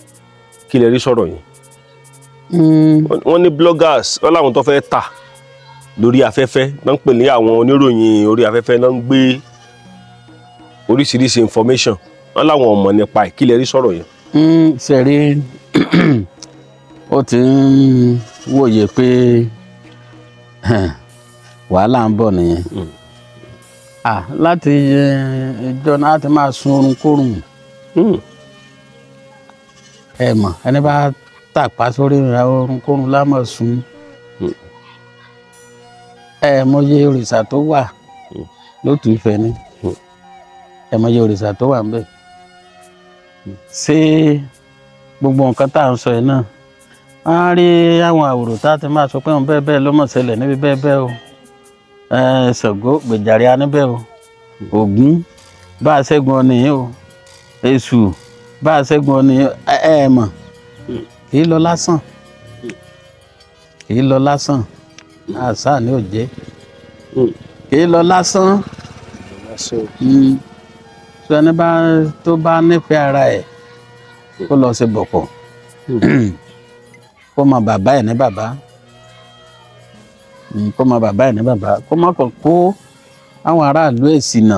S4: Kí lẹ rí sọ̀rọ̀ yìí? Wọ́n ní bloggers, wọ́n láwọn tó fẹ́ tà lórí afẹ́fẹ́ náà ń pè ní àwọn oníròyìn orí afẹ́fẹ́ náà ń gbé oríṣiríṣi information. Wọ́n láwọn ò mọ̀ nípa ẹ̀. Kí lẹ rí sọ̀rọ̀ yẹn?
S6: Sẹ̀rí, ó ti ń wòye pé wàhálà ń bọ̀ nìyẹn. Láti ìjọ náà ti máa sun oorun kórùn. Ẹ mọ̀, ẹni bá tàpá sórí ìrìn oorun kórùn lámọ̀ sùn. Ẹ mọye òrìṣà tó wà lótú Ifẹ̀ ni, ẹ mọye òrìṣà tó wà ńbẹ̀. Ṣé gbogbo nǹkan tá à ń sọ yìí náà, wọ́n á rí àwọn àwòrán tá a ti máa sọ pé òun bẹ́ẹ̀ bẹ́ẹ̀ ló mọ̀ ṣẹlẹ̀ níbi bẹ́ẹ̀ bẹ́ẹ̀ o. Ṣàngó gbèjàre á níbẹ̀ o, Ògún bá a ṣẹ́gun ọ nìyí o, Èṣù bá a ṣẹ́gun ọ nìyí. Ẹ ẹ mọ̀, kì í lọ lásán, kì í lọ lásán. Àṣà ni ò jẹ́ kì í lọ lásán. Sọ ẹni bá tó bá nífẹ̀ẹ́ ara ẹ̀, kó lọ ṣe bọ̀kọ̀, kó mọ bàbá ẹ̀ ní bàbá, kó mọ bàbá ẹ̀ ní bàbá, kó má kàn kó àwọn aráàlú ẹ̀ sì nà,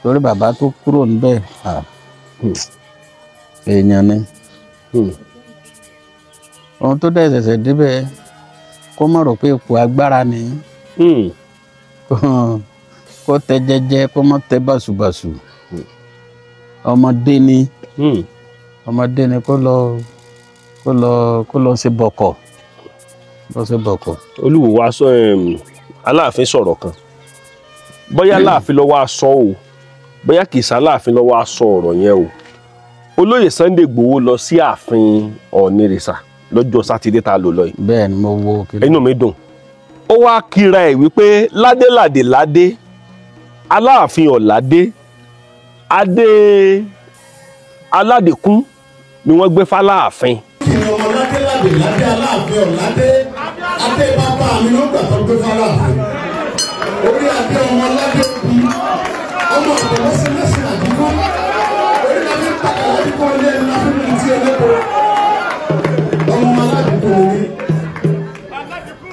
S6: torí bàbá tó kúrò níbẹ̀, èèyàn ni. Ohun tó dẹ̀ ṣẹ̀ṣẹ̀ débẹ̀, kó má rò pé ipò agbára ni. Kó tẹ jẹ́jẹ́, kó má tẹ bàṣubàṣu. Ọmọdé ni, ọmọdé ni. Kó lọ ṣe bọ̀kọ̀, lọ ṣe bọ̀kọ̀.
S4: Olúwo wa sọ, Aláàfin sọ̀rọ̀ kan. Bóyá Aláàfin ló wá sọ o, bóyá kìí ṣe Aláàfin ló wá sọ ọ̀rọ̀ yẹn o, olóyè Sunday Igboho lọ sí ààfin Ọ̀nìrìsà lọ́jọ́ sátidé tá a lò lọ yìí.
S6: Bẹ́ẹ̀ ni, mo wo kí.
S4: Inú mi dùn. Ó wá kíra ẹ̀ wípé ládélàdé ládé, Aláàfin ọ̀ládé, adé aládìkún ni wọ́n gbé fáláàfin.
S8: Ọmọ ládéládé ládé, Aláàfin ọ̀ládé, adé bàbá mi ló gbà tó gbé fáláàfin. Orí adé ọmọ ládé kú, ọmọ ọ̀pọ̀ lẹ́sìn àdúgbò, orí la fi pàtàkì àdúgbò ilé ẹni la fi mú ti ẹlẹ́kọ̀ọ́. Ọmọ aládùúgbò mi,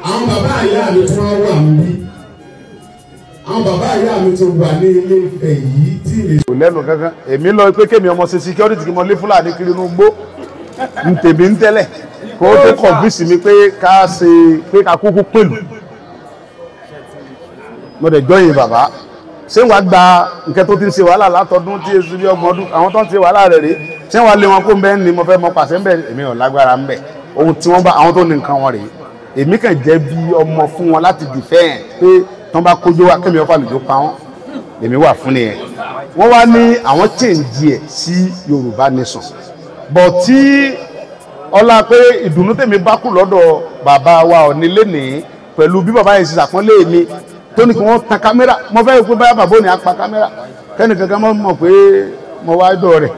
S8: àwọn bàbá ìyá mi tí wọ́n wà níbí, àwọn bàbá ìyá mi tó wà ní Ilé Ifẹ̀ yìí tí ilé.
S9: Kò lẹ́nu kankan. Èmi lọ pé kémi ọmọ ṣe security, kí mo lé Fúlàní kiri inú gbó ń tèmi ń tẹ́lẹ̀, kó tó convince mi pé ká ṣe, pé ká kúkú pẹ̀lú. Mo dẹ̀ jọyìn bàbá. Ṣé wàá gba nǹkan tó ti ń ṣe wàhálà látọdún tí èso bí 30 ọdún, àwọn tó ń ṣe wàhálà rẹ̀ rèé, ṣé wàá lé wọn kó ń bẹ́ẹ̀ ni? Mo fẹ́ mọ pàṣẹ ń bẹ́ẹ̀. Èmi ò lágbára ń bẹ̀. Ohun tí wọ́n bá àwọn tó ní nǹkan wọn rèé, èmi kàn jẹ́ bí ọmọ fún wọn láti defend pé tán bá kójó wá, kémi ọ̀fà lòjó pa wọ́n. Èmi wà fún nìyẹn. Wọ́n wá ní àwọn change ẹ̀ sí Yorùbá Nation, but tí Ọlá pé ìdùnnú tèmi bá kù lọ́dọ̀ bàbá wa Ọọ̀ni lénìí pẹ̀lú bí bàbá yẹn ṣe ṣàpọ́nlé mi tó ní kí wọ́n tan kámẹ́rà. Mo fẹ́ pé báyà bàbá ò ní apá kámẹ́rà kẹ́ni kankan mọ̀ mọ̀ pé mo wá dọ̀ rẹ̀.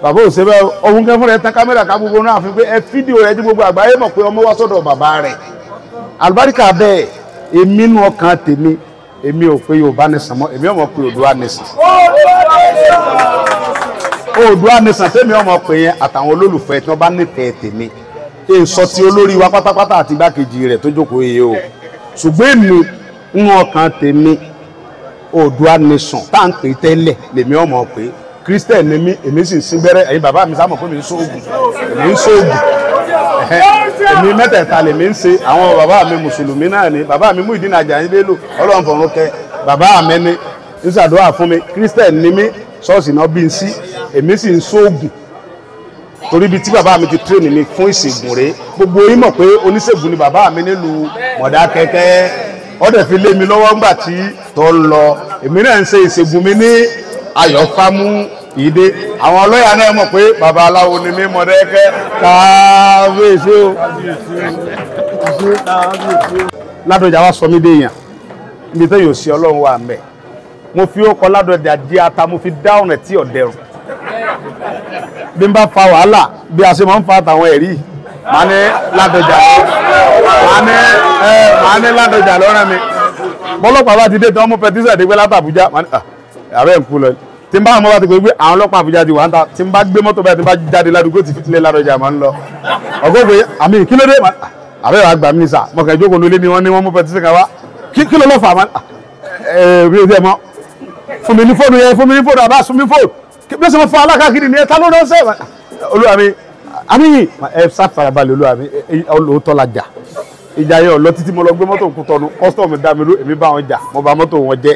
S9: Bàbá ò ṣe bẹ́ẹ̀, òun kẹ́ fún rẹ̀ tan kámẹ́rà ká gbogbo náà fi pé ẹ fídíò rẹ̀ tí gbogbo àgbáyé mọ̀ pé ọmọ wá sọ́dọ̀ bàbá rẹ̀. Àlùbáríkà bẹ́ẹ̀, èmi nú ọkàn tèmi, èmi ò pé Yorùbá nation mọ́, èmi ò mọ̀ pé Oòduà nation. Oòduà nation tèmi ọmọ pé yẹn àtàwọn olólùfẹ́ tí wọ́n bá nífẹ̀ẹ́ tèmi. Èso ti olórí wa pátápátá àti igbákejì rẹ̀ tó jókòó yìí o. Ṣùgbọ́n èmi nú ọkàn tèmi, Oòduà nation tá à ń pè tẹ́lẹ̀ lèmi ọmọ pé. Christian ni mí, èmi sì ń sín gbẹ́rẹ́. Ẹ̀yin bàbá mi sámọ̀ pé mi ń sóògùn, èmi ń sóògùn, èmi mẹ́tẹ̀ẹ̀ta lèmi ń ṣe. Àwọn bàbá mi mùsùlùmí náà ni, bàbá mi Muyideen Àjàyí Bello, Ọlọ́run fọ̀run kẹ́ bàbá mi ni ń ṣàdúrà fún mi. Christian ni mí, ṣọ́ọ̀ṣì náà bí n sí, èmi sì ń sóògùn torí ibi tí bàbá mi ti tírèènì mi fún ìṣègùn rèé. Gbogbo yín mọ̀ pé oníṣègùn ni bàbá mi nílùú Mọ̀dákẹ́kẹ́. Ó dẹ̀ fi lé mi lọ́wọ́ ńgbà tí tó ń lọ. Èmi náà ń ṣe ìṣègùn mi ní Ayọ̀fámú ìdè. Àwọn ọlọ́yà náà mọ̀ pé bàbá aláwo ni mí Mọ̀dákẹ́kẹ́. Kábíyèsí o. Ládọjà wá sọ mí dé èèyàn níbi tó yóò sí Ọlọ́run wà mẹ́. Mo fi ó kọ Ládọjà di ata, mo fi dá ọ̀nà tí ò dẹrùn. Bí n bá fa wàhálà bí a ṣe máa ń fa àtàwọn ẹ̀rí, màá ní Ládọjà, màá ní Ládọjà lọ́rẹ́ mi. Bọ́lọ́pàá bá ti dé tán mú pẹtísà dé pé láti Àbújá, ààrẹ ń kú lọ. Tí n bá àwọn ọmọ bá ti pè pé àwọn ọlọ́pàá Àbújá ti wà ń ta, tí n bá gbé mọ́tò báyìí tí n bá jáde ládùúgbò ti fitilẹ̀ Ládọjà máa ń lọ. Ọgọ́gbé àmì kí ló dé? Àbẹ́ wàá gbà mí sà, mo kàn jókòó nílé ni wọ́n ní wọ́n mú pẹtísà kan wá. Kí ló lọ́ fà á? Ẹ ẹ mọ́ fún mi ní fóònù yẹn, fún mi ní fóònù, àbá fún mi fóònù. Bí ó ṣe mọ fún alákàkiri ni ẹ ta ló rán sẹ́ẹ̀? Olúwa mi, àmì ẹ sáfarabalẹ̀ olúwa mi, olóòótọ́ la jà. Ìjà yẹn ò lọ títí, mo lọ gbé mọ́tò Kútọ́nù, kọ́sítọ́ọ̀mù dá mi lú, èmi bá wọn jà, mo bà mọ́tò wọn jẹ́,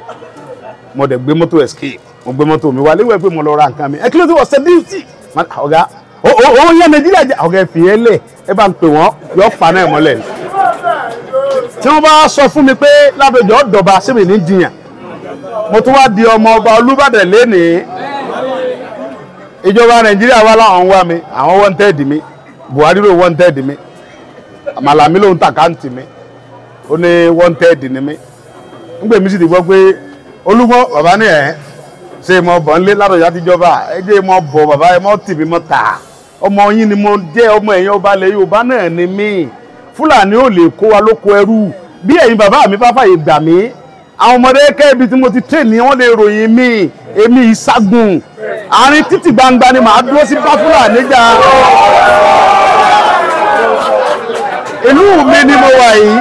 S9: mo dẹ̀ gbé mọ́tò escape, mo gbé mọ́tò mi wá léwẹ̀ pé mo lọ ra nǹkan mi. Ẹ kí ló ti wọ̀ ṣe díìtì? Ọ̀gá, ó yẹ Nàìjíríà jẹ, ọ̀gá ẹ fi ẹ lẹ̀, ẹ bá ń pè wọ́n, yọ pa náà mọ́lẹ̀. Tí wọ́n bá sọ fún mi pé Ládọjà ọ̀dọ̀ba, ṣé mi ní jiyàn? Mo tún wá di ọmọ ọba Olúbàdàn lénìí. Ìjọba Nàìjíríà wá láwọn ń wá mi, àwọn wanted mi, Buhari ló wanted mi, Màlàmí ló ń tàkáǹtì mi, ó ní wanted ni mi. Nígbà èmi sì ti gbọ́ pé Olúgbọ́n bàbá ní ẹ̀ ṣe mo bọ̀ nílé Ládọjà ti jọba, ẹ jẹ́ mo bọ̀ bàbá ẹ mọ́ tì mí mọ́ tà. Ọmọ yín ni mo jẹ́, ọmọ ẹ̀yìn ọba ilẹ̀ Yorùbá náà ni mí. Fúlàní ò lè kó wa lóko ẹrú. Bí ẹ̀yin bàbá mi bá fàyè gbà mí, àwọn ọmọdé kẹ́bi tí mo ti tẹ̀ ní wọ́n lè ròyìn mí, èmi ìságun. Àárín títì gbangba ni màá dúró sí bá Fúlàní jà. Ìlú mi ni mo wà yìí,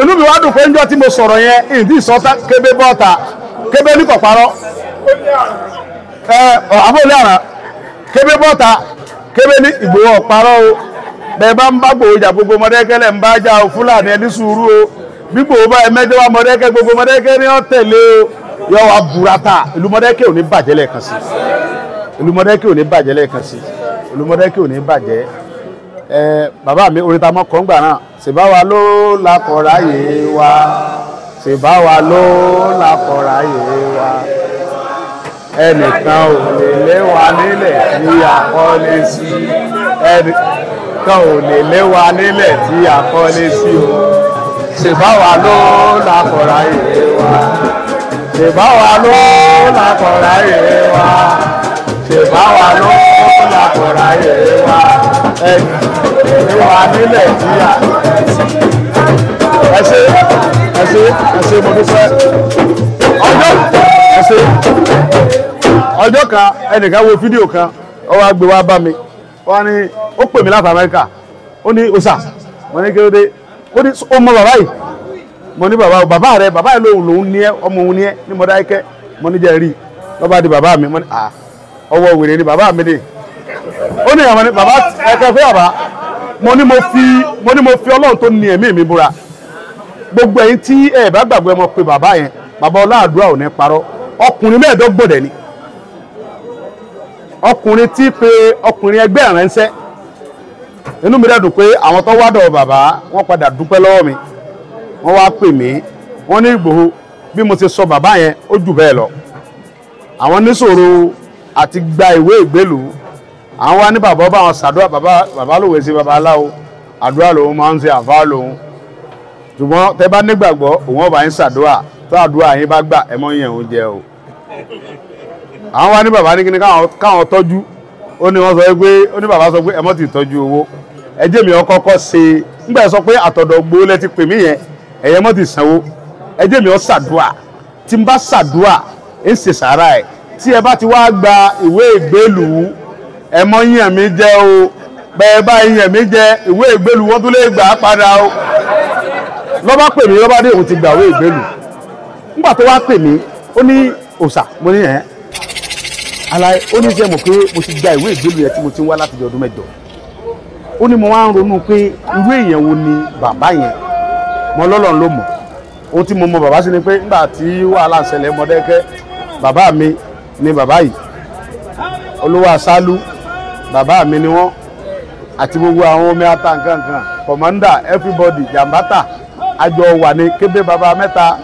S9: inú mi wá dùn pé njọ́ tí mo sọ̀rọ̀ yẹn, ìdí ìsọ̀tà kébé bọ́ta, kébé ní kọ̀parọ́. Ẹ àbóòlé àrà, kébé bọ́ta, kébé ní Ìgbòho ọ̀parọ́ o. Bẹ́ẹ̀ bá ń bá Ìgbòho jà gbogbo Mọ̀dákẹ́kẹ́ lẹ̀ ń bá jà o, Fúlàní ẹni sùúrù o. Bí Ìgbòho bá ẹ mẹ́jọ wá Mọ̀dákẹ́kẹ́ gbogbo Mọ̀dákẹ́kẹ́ ní ó tẹ̀lé o. Yọ wá burata, ìlú Mọ̀dákẹ́kẹ́ ò ní bàjẹ́ lẹ́ẹ̀kan sí. Ìlú Mọ̀dákẹ́kẹ́ ò ní bàjẹ́ lẹ́ẹ̀kan sí. Ìlú Mọ̀dákẹ́kẹ́ ò ní bàjẹ́. Ẹ bàbá mi orin ta mọ́ kọ́ngbà náà, ṣèbá wa ló lakọ̀ráyè wa, ṣèbá wa ló lakọ̀ráyè wa, ẹnìkan ò lè lé wa nílẹ̀ tí a kọ́lé sí, ẹnìkan ò lè lé wa nílẹ̀ tí a kọ́lé sí o, ṣèbá wa ló lakọ̀ráyè wa, ṣèbá wa ló lakọ̀ráyè wa, ṣèbá wa ló lakọ̀ráyè wa, ẹnìkan wa nílẹ̀ tí a. Ẹ ṣé, ẹ ṣé, ẹ ṣé, mo dúpẹ́. Ọjọ́ ẹ ṣé. Ọjọ́ kan ẹnìkan wo fídíò kan, ó wá gbé wá bá mi. Ó wá ní ó pè mí láti Amẹ́ríkà. Ó ní ọ̀sà, mo ní kí ló dé? Ó ní ó mọ bàbá yìí. Mo ní bàbá o, bàbá rẹ, bàbá yìí lòun lòun ní ẹ, ọmọ òun ní ẹ, ní Mọdákẹ́kẹ́. Mo ní jẹ́ rí. Lọ́ba di bàbá mi, mo ní à ọwọ́ wèrè ni bàbá mi dé. Ó ní àwọn ní bàbá ẹ̀kẹ́ fún bàbá. Mo ní mo fi Ọlọ́run tó ní ẹ̀mí mi búra. Gbogbo ẹ̀yin tí ẹ bá gbàgbọ́ ẹ mọ̀ pé bàbá yẹn, bàbá Ọláàdúrà ò ní parọ́. Ọkùnrin 25 dẹ̀ ni. Ọkùnrin tí pé ọkùnrin ẹgbẹ́ ìránṣẹ́. Inú mi dẹ̀ dùn pé àwọn tó wá dọ̀ bàbá wọ́n padà dúpẹ́ lọ́wọ́ mi. Wọ́n wá pè mí, wọ́n ní Ìgbòho bí mo ṣe sọ bàbá yẹn ó jù bẹ́ẹ̀ lọ. Àwọn níṣòro àti gba ìwé ìgbélùú. Àwọn wá ní bàbá bá wọn ṣàdúrà, bàbá lòwe sí babaláwo, àdúrà lòun máa ń ṣe, àfáà lòun. Ṣùgbọ́n tẹ bá nígbàgbọ́ òun ọba yín ṣàdúrà, tó àdúrà yín bá gbà ẹ mọ́ yẹn òun jẹ o. Àwọn wá ní bàbá ní kíni káwọn tọ́jú, ó ní wọ́n sọ pé ó ní bàbá sọ pé ẹ mọ́ ti tọ́jú owó, ẹ jẹ́ mi ọkọ́kọ́ ṣe nígbà sọ pé àtọ̀dọ̀ gbó lẹ ti pè mí yẹn, ẹ̀yẹ mọ́ ti sanwó, ẹ jẹ́ mi ọ ṣàdúrà, tí n bá ṣàdúrà ń ṣe sàárà ẹ̀, tí ẹ bá ti wá gba ìwé ìgbélùú ẹ mọ́ yàn mí jẹ o, bẹ́ẹ̀ bá yàn mí jẹ ìwé ìgbélùú wọ́n tún lè gbà á padà o. Lọ́ba pè mí, lọ́ba dé òun ti gbà ìwé ìgbélùú. Nígbà tó wá pè mí, ó ní òòṣà, mo ní ẹ̀ aláì, ó ní jẹ́ mọ̀ pé mo ti gba ìwé ìgbélùú yẹn tí mo ti ń wá láti ọdún mẹ́jọ. Ó ní mo wá ń ronú pé irú èèyàn wo ni bàbá yẹn, mo lọ́lọ́run ló mọ̀. Ohun tí mo mọ bàbá sí ni pé nígbà tí wàhálà ṣẹlẹ̀ Mọdákẹ́kẹ́, bàbá mi ni bàbá yìí, olówó àṣálú bàbá mi ni wọ́n, àti gbogbo àwọn omi ata nkankan, kọ̀mọ́ndà, everybody, jàmbátà, àjọ wà ní kébé bàbá mẹ́ta,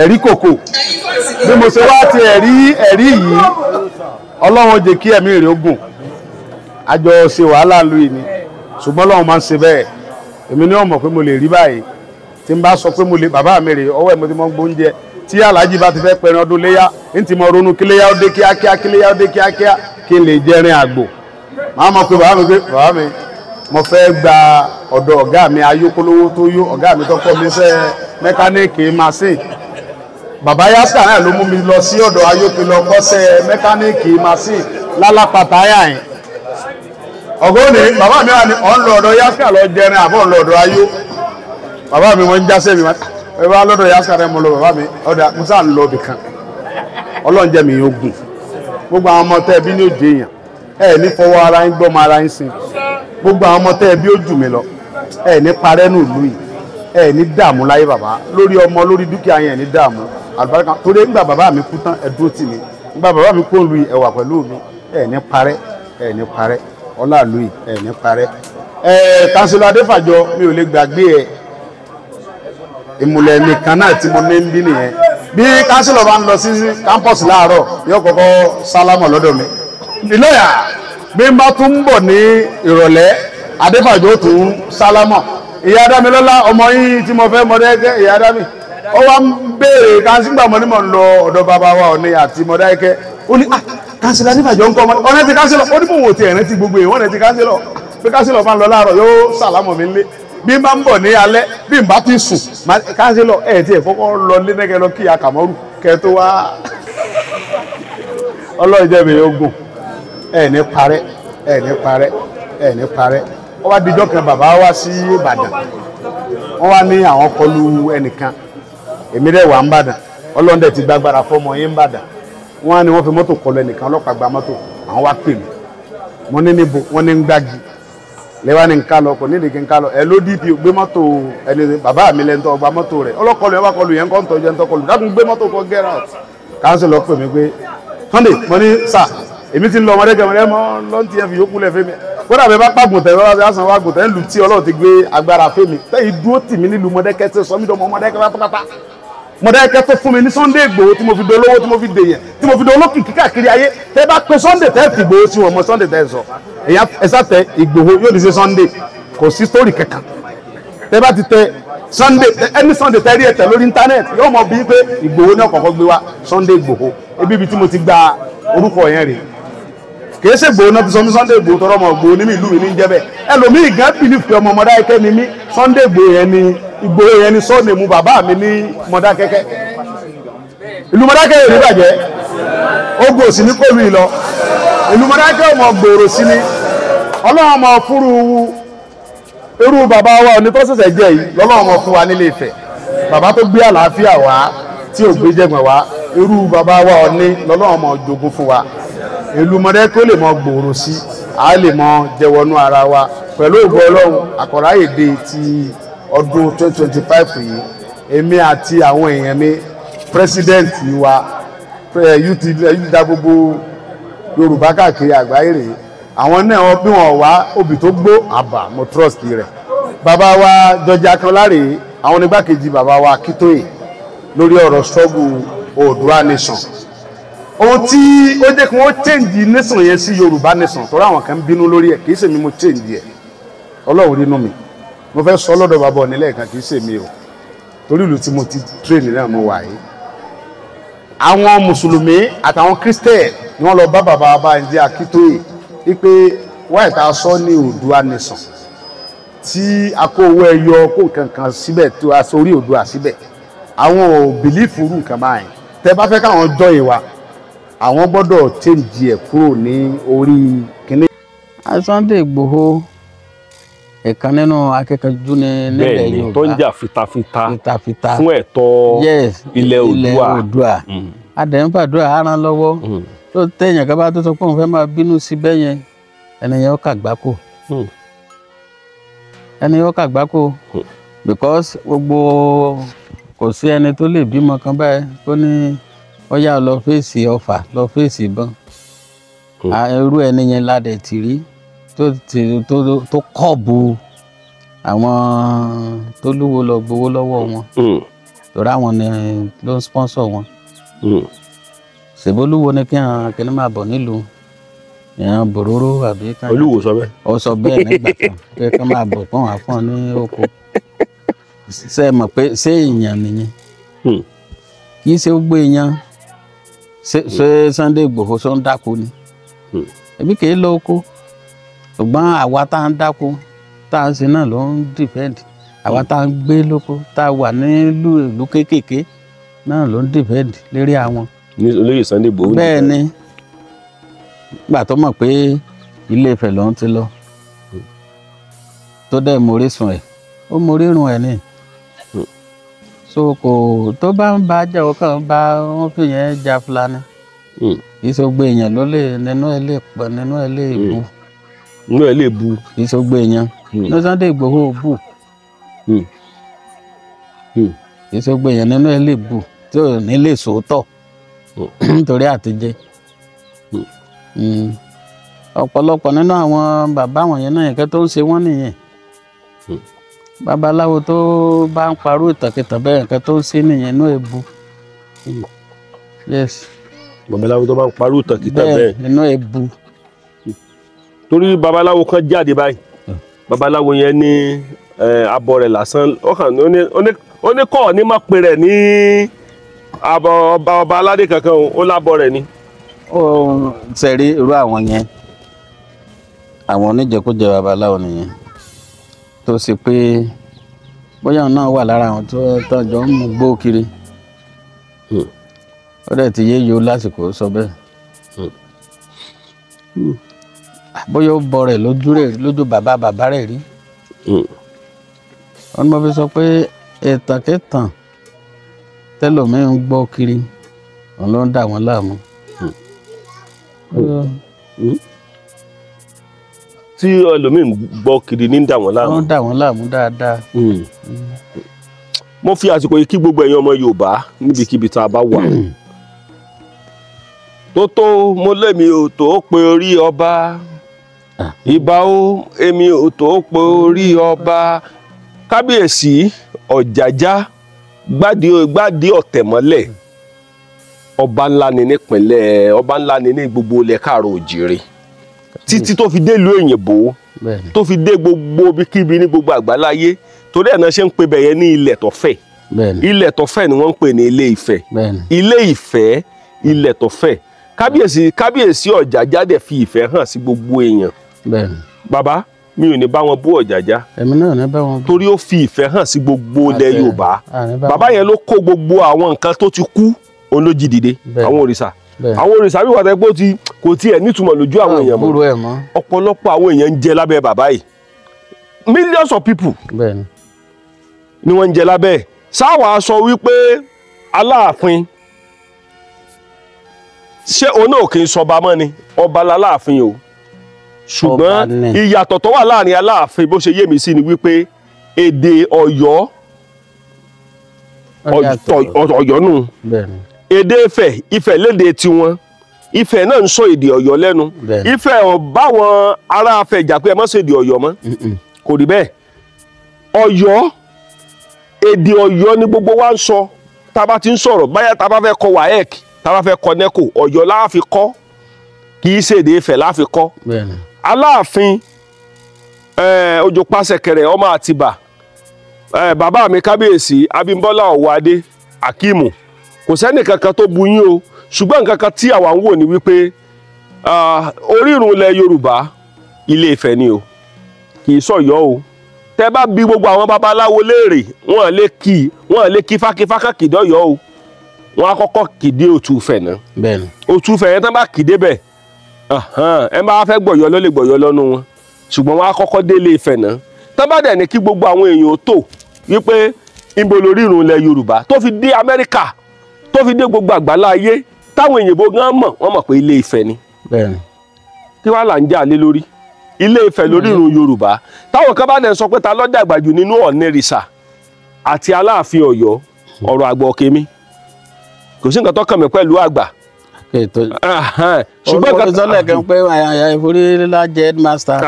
S9: ẹ̀rí kòkò. Bí mo ṣe wá ti ẹ̀rí yìí, Ọlọ́run jẹ́ kí ẹ̀mí rẹ̀ ogun, àjọ ṣe wàhálà lu yìí ni, ṣùgbọ́n Ọlọ́run máa ń ṣe bẹ́ẹ̀. Èmi ní ọmọ pé mo lè rí báyìí, tí n bá sọ pé mo lè, bàbá mi rè ọwọ́ ẹ̀ mo ti mọ́ gbóúnjẹ, tí aláàjì bá ti fẹ́ pẹran ọdún léyà, ń ti mọ ronú kí léyà ó dé kíákíá, kí léyà ó dé kíákíá, kí n lè jẹrin àgbò. Màá mọ̀ pé bàbá mi pé bàbá mi, mo fẹ́ gba ọ̀dọ̀ ọ̀gá mi ayókólówó tó yó, ọ̀gá mi tó kọ́ mi iṣẹ́ mẹkáníìkì machine. Bàbá Yásà náà ló mú mi lọ sí ọ̀dọ̀ ayókè lọ kọ́ṣẹ́ mẹkáníìkì machine lálápàtà ayà yẹn. Ọ̀gọ́ ni bàbá mi wà ní ọ̀ ń lọ ọ̀dọ̀ Yásà lọ jẹrin àbọ̀ ń lọ ọ̀dọ̀ ayó. Bàbá mi wọ́n ń jásẹ́ mi, ẹ bá lọ́dọ̀ Yásà rẹ mo lọ bàbá mi, ọ̀dà musa ń lọ ibìkan. Ọlọ́run jẹ́ mi ogun. Gbogbo àwọn ọmọ tẹ́ ẹ bí ní òjò èèyàn, ẹ ní fọwọ́ ara yín gbọ́mọ ara yín sin. Gbogbo àwọn ọmọ tẹ́ ẹ bí ó jù mí lọ, ẹ ní parẹ́ nù ìlú yìí, ẹ ní dààmú láyé bàbá, lórí ọmọ lórí dúkìá yẹn ẹ ní dààmú. Àlùbáríkà torí nígbà bàbá mi kú tán ẹ dúró tì mí, nígbà bàbá mi kú òlu yìí ẹ wà pẹ̀lú mi, ẹ ní parẹ́, ẹ ní parẹ́, ọlá ìlú yìí ẹ ní parẹ́. Ẹ Kánsílọ̀ Adéfàjọ mi ò lè gbàgbé ẹ, ìmùlẹ̀ nìkan náà tí mo ní ń bí nìyẹn. Bí kánsílọ̀ bá ń lọ sí campus láàárọ̀ yóò kọ́kọ́ sálámọ̀ lọ́dọ̀ mi. Ìlọ́yà bí n bá tún ń bọ̀ ní ìrọ̀lẹ́ Adéfàjọ tún sálámọ̀. Ìyá Adámilọ́lá ọmọ yín tí mo fẹ́ Mọdákẹ́kẹ́, ìyá Adámi ó wá ń béèrè kánsígbà mo ní mò ń lọ ọ̀dọ̀ bàbá wa Ọ̀ọ̀ni àti Mọdákẹ́kẹ́. Ó ní kánsílọ̀ Adéfàjọ ń kọ́ ọmọ ọ̀nà ti kánsílọ̀, ó ní mò ń wò ti ẹ̀rẹ́ ti gbogbo èèwọ̀n ti kánsílọ̀ pé kánsílọ̀ bá ń lọ láàárọ̀ yóò sálámọ̀ mi lé, bí n bá ń bọ̀ ní alẹ́ bí n bá ti sùn kánsílọ̀ ẹ̀ tí ẹ̀ kọ́kọ́ lọ lé nẹ́kẹ́ lọ kí akàmọ́rù kẹ́ tó wá. Ọlọ́run jẹ́ mi ogun, ẹ̀ ní parẹ́, ẹ̀ ní parẹ́, ẹ̀ ní parẹ́. Ó wá dijọ́ kan bàbá wá sí Ìbàdàn, wọ́n wá ní àwọn kọlu ẹnìkan, èmi dẹ̀ wà ń bàdàn, Ọlọ́run dẹ̀ ti gbàgbára fọmọ yín ń bàdàn. Wọ́n á ní wọ́n fi mọ́tò kọlu ẹnìkan, ọlọ́pàá gba mọ́tò, àwọn wá pè mí, mo ní níbo, wọ́n ní ń gbági lẹ́wà ní nká lọ, kò ní ìdíkì nká lọ, ẹ ló dp gbé mọ́tò ẹni bàbá mi lẹ́ńtọ́ gba mọ́tò rẹ̀, ọlọ́kọlù ẹ wá kọlù yẹn kọ́ ń tọ́jú ẹ̀ ń tọ́kọlù, dákun gbé mọ́tò kọ́ get out. Kánsílọ̀ pè mí pé Sunday, mo ní sà èmi ti ń lọ ọmọdé kẹmọdé mọ lọ́ntì ẹ fi yókù lẹ̀ fẹ́mi, kódà bẹ́ẹ̀ bá pàgùn tẹ̀ bá bá sàn wá gùn tẹ̀ ń lu tí Ọlọ́run ti gbé agbára fẹ́mi tẹ́yìn dúró tì mí nílùú Mọdákẹ́kẹ́ tẹ́ sọ mí dọ́mọ Mọdákẹ́kẹ́ pátápátá. Mọdákẹ́kẹ́ tó fún mi ní Sunday Igboho tí mo fi dolówó, tí mo fi dèyàn, tí mo fi dolókìkí káàkiri ayé. Tẹ́ bá pe Sunday tẹ́ fi Igboho sí wọn mọ Sunday tẹ́ sọ èyàn ẹsà tẹ Igboho yóò ní ṣe Sunday, kò sí story kankan. Tẹ́ bá ti tẹ Sunday ẹni Sunday tẹ́ rí ẹtẹ lórí íńtánẹ́ẹ̀tì yóò mọ bí pé Igboho ní ọ̀kọ̀ọ̀kan gbé wá Sunday Igboho, ebi ibi tí mo ti gba orúkọ yẹn rèé. Kìí ṣe Igboho náà ti sọ mí Sunday Igboho tọrọ ọmọ Igboho ní mi ìlú mi ní jẹ́ bẹ́ẹ̀. Ẹlòmíì gan bìlíf pé ọmọ Mọdákẹ́kẹ́ ni mí, Sunday Igboho yẹn ni Igboho yẹn ni Sunday mu bàbá mi ní Mọdákẹ́kẹ́. Ìlú Mọdákẹ́kẹ́ yóò ní bàjẹ́, ogun òsì ní kòlù ìlọ, ìlú Mọdákẹ́kẹ́ ọmọ gbòòrò sí ni. Ọlọ́run ọmọ fúru irú bàbá wa Ọ̀ọ̀ni tó ṣẹ̀ṣẹ̀ jẹ́ yìí lọ́lọ́run ọmọ fún wa nílé Ifẹ̀, bàbá tó gbé àlàáfíà wá tí ò gbé jẹ̀gbọ̀n wá, irú bàbá wa Ọ̀ọ̀ni lọ́lọ́run ọmọ jogún fún wa. Ìlú Mọdákẹ́kẹ́ lè mọ gbòòrò sí, a lè mọ jẹwọnú ara wa pẹ̀lú ògo Ọlọ́run. Àkọ́ráyèdè ti ọdún 2025 yìí, èmi àti àwọn èèyàn mi, president wa UT da gbogbo Yorùbá káàkiri àgbáyé rèé, àwọn náà bí wọn wá obì tó gbó àbà mo trust rẹ̀. Bàbá wa George Akínọlá rèé, àwọn onígbàkejì bàbá wa Akíntóyè lórí ọ̀rọ̀ struggle Oòduà nation. Ohun tí ó jẹ́ kí wọ́n change nation yẹn sí Yorùbá nation, torí àwọn kan bínú lórí ẹ̀, kì í ṣèmi mo change ẹ̀, Ọlọ́run nínú mi. Mo fẹ́ sọ lọ́dọ̀ bàbá Ọọ̀ni lẹ́ẹ̀kan, kì í ṣèmi o, torí ìlú tí mo ti train náà mo wà yìí. Àwọn mùsùlùmí àtàwọn Christian ni wọ́n lọ bá bàbá Bánjí Akíntóyè wípé wáyé tá a sọ ní Oòduà nation tí a kó owó ẹyọ kó nǹkan kan síbẹ̀ tó a sọ orí Oòduà síbẹ̀, àwọn ò bìlífù rú nǹkan báyìí. Tẹ bá fẹ́ káwọn join wa, àwọn gbọ́dọ̀ change ẹ̀ kúrò ní orí kínní.
S6: Sunday Igboho ẹ̀kan nínú akẹ́kọ̀ọ́jú ní nílẹ̀ Yorùbá
S4: tó ń jà fitafita fún ẹ̀tọ́ ilẹ̀ Oòduà.
S6: Adẹ̀ńfàdúrà aràn lọ́wọ́ tó téèyàn kan bá tó sọ pé òun fẹ́ máa bínú sí bẹ́ẹ̀ yẹn, ẹnìyẹn ó kàgbákò, ẹnìyẹn ó kàgbákò, because gbogbo kò sí ẹni tó lè bímọ kan báyìí kó ní ó yá lọ fèsì ọfà, lọ fèsì ìbọn. Irú ẹni yẹn ládẹ̀ tì rí tó kọ́ọ̀bù àwọn tó lúwo lọ gbowó lọ́wọ́ wọn, torí àwọn ni ló ń sponsor wọn. Ṣèbólúwo ni kí àwọn kìnnì máa bọ̀ nílùú ìyẹn bòróró àbí kan.
S4: Olúwo sọ bẹ́ẹ̀.
S6: Ó sọ bẹ́ẹ̀ nígbà kan pé kí wọ́n máa bọ̀ pọ́n wá fún ọ ní oko. Ṣé ẹ mọ̀ pé ṣé èèyàn nìyẹn? Kì í ṣe gbogbo èèyàn. Ṣé Sunday Igboho ṣó ń dáko ni? Ẹbí kì í lọ oko. Ṣùgbọ́n àwa tá à ń dáko tá à ń ṣe náà ló ń defend. Àwa tá à ń gbé lóko tá a wà nílùú ìlú kéékèèké náà ló ń defend lérí àwọn.
S4: Ní olóyè Sunday Igboho.
S6: Bẹ́ẹ̀ ni, nígbà tó mọ̀ pé Ilé Ifẹ̀ ló ń ti lọ, tó dẹ̀ mórísun ẹ̀, ó mórírun ẹ̀ ni. So kò tó bá ń bá jà, ó kàn bá wọn fi yẹn ja Fúlàní. Kì í ṣe gbogbo èèyàn ló lè nínú ẹ̀ lè pọ̀, nínú ẹ̀ lè bu.
S4: Nínú ẹ̀ lè bu.
S6: Kì í ṣe gbogbo èèyàn. Ní Sunday Igboho bù. Kì í ṣe gbogbo èèyàn nínú ẹ̀ lè bu tí ò ní lè sòótọ́ nítorí àtijẹ́. Ọ̀pọ̀lọpọ̀ nínú àwọn bàbá wọ̀nyẹn náà nǹkan tó ń ṣe wọ́n nìyẹn. Babaláwo tó bá ń parú ìtàkìtàn bẹ́ẹ̀ nǹkan tó ń ṣe nìyẹn, inú ẹ̀ bu. Yes.
S4: Babaláwo tó bá ń parú ìtàkìtàn bẹ́ẹ̀
S6: inú ẹ̀ bu.
S4: Torí babaláwo kan jáde báyìí, babaláwo yẹn ní abọ́ rẹ̀ lásán, ó ní kọ́ ní má pe rẹ̀ ní ọba aládé kankan, ó lábọ́ rẹ̀ ni.
S6: Ó sẹ̀rí irú àwọn yẹn, àwọn oníjẹkújẹ babaláwo nìyẹn, tó ṣe pé bóyá òun náà wà lára àwọn tó tọ́jọ́ ń mú gbó kiri. Ó dẹ̀ ti yé yo lásìkò sọ bẹ́ẹ̀. Bóyá ó bọ rẹ̀ lójú rẹ̀ lójú bàbá bàbá rẹ̀ rí. Wọ́n ní mo fi sọ pé ìtànkìtàn tẹ́lòmíì ń gbọ́ kiri, òun ló ń dà wọ́n láàmú.
S4: Tí ẹlòmíì ń gbọ́ kiri ní ń dà wọ́n láàmú.
S6: Ó ń dà wọ́n láàmú dáadáa.
S4: Mo fi àsìkò yìí kí gbogbo ẹ̀yin ọmọ Yorùbá níbikíbi tá a bá wà. Tó tó mo lémi ò tó pe orí ọba, ìbà ó èmi ò tó pe orí ọba. Kábíyèsí Ọ̀jájá gbádìí ọ̀tẹ̀ mọ́lẹ̀, ọba ńlá ni nípìnlẹ̀, ọba ńlá ni ní gbogbo ilẹ̀ káàrọ̀ òjìrè, títí tó fi dé ìlú òyìnbó, tó fi dé gbogbo ibikíbi ní gbogbo àgbáláyé. Torí ẹ̀ náà ṣe ń pe bẹ̀yẹn ní ilẹ̀ tó fẹ̀. Ilẹ̀ tó fẹ̀ ni wọ́n ń pè ní Ilé Ifẹ̀. Ilé Ifẹ̀, ilẹ̀ tó fẹ̀. Kábíyèsí Ọ̀jájá dẹ̀ fi ìfẹ́ hàn sí gbogbo èèyàn. Bàbá mi ò ní bá wọn bú Ọ̀jájá.
S6: Èmi náà ní bá wọn bú.
S4: Torí ó fi ìfẹ́ hàn sí gbogbo ilẹ̀ Yorùbá. Bàbá yẹn ló kó gbogbo àwọn nǹkan tó ti kú, òun ló jí dìde. Àwọn òrìṣà, àwọn òrìṣà bí wàá tẹ́ pé ó ti kò tiẹ̀ nítumọ̀ lójú àwọn èèyàn mọ́. Ọ̀pọ̀lọpọ̀ àwọn èèyàn ń jẹ lábẹ́ bàbá yìí, millions of people ni wọ́n ń jẹ lábẹ́ ẹ̀. Sáwà sọ wípé Aláàfin ṣé òun náà kì í sọba mọ́ ni? Ọba láláàfin o. Ṣùgbọ́n ìyàtọ̀ tó wà láàrin Aláàfin bó ṣe yé mi sí ni wípé èdè Ọ̀yọ́ Ọ̀yọ́ nù, èdè Ifẹ̀, Ifẹ̀ lédè tiwọn, Ifẹ̀ náà ń sọ èdè Ọ̀yọ́ lẹ́nu. Ifẹ̀ ò báwọn ará Ifẹ̀ jà pé ẹ má ṣe èdè Ọ̀yọ́ mọ́, kò rí bẹ́ẹ̀. Ọ̀yọ́, èdè Ọ̀yọ́ ni gbogbo wa ń sọ. Tá a bá ti ń sọ̀rọ̀ báyà tá a bá fẹ́ kọ WAEC, Tá a bá fẹ́ kọ NECO, Ọ̀yọ́ la fi kọ́, kì í ṣèdè Ifẹ̀ la fi kọ́. Aláàfin Òjò Pàṣẹkẹrẹ ọmọ Àtìbà, bàbá mi kábíyèsí Abímbọ́lá Ọ̀wọ́adé Akíìmù, kò sẹ́ni kankan tó bu yín o, ṣùgbọ́n nǹkan kan tí àwa ń wò ní wípé orírun ilẹ̀ Yorùbá Ilé Ifẹ̀ ni o, kì í ṣọ̀yọ́ o. Tẹ́ bá bi gbogbo àwọn babaláwo léèrè, wọ́n lè kí, wọ́n lè kí fákífáká kìdọ́yọ́ o, wọ́n á kọ́kọ́ kìdé Òtúfẹ̀ náà. Òtúfẹ̀ yẹn tán bá kìdé bẹ̀, ẹ bá fẹ́ gbọ̀yọ́ ló lè gbọ̀yọ́ lọ́nu wọn, ṣùgbọ́n wọ́n á kọ́kọ́ délé Ifẹ̀ náà. Tán bá dẹ̀ ní kí gbogbo àwọn èèyàn tó wípé ibo lorírun ilẹ̀ Yorùbá tó fi dé Amẹ́ríkà, tó fi dé gbogbo àgbálá ayé, táwọn èyìnbó gan mọ̀, wọ́n mọ̀ pé Ilé Ifẹ̀ ni. Kí wàá là ń jà lé lórí Ilé Ifẹ̀ lórírun Yorùbá? Táwọn kan bá dẹ̀ sọ pé ta ló dàgbà jù nínú Ọ̀nìrìṣà àti Aláàfin Ọ̀yọ́, ọ̀rọ̀ àgbà ọ̀kẹ́ mi, kò sí nǹkan tó kàn mí pẹ̀lú àgbà.
S6: Ṣùgbọ́n kan kan pé ìforílá jẹ́ headmaster.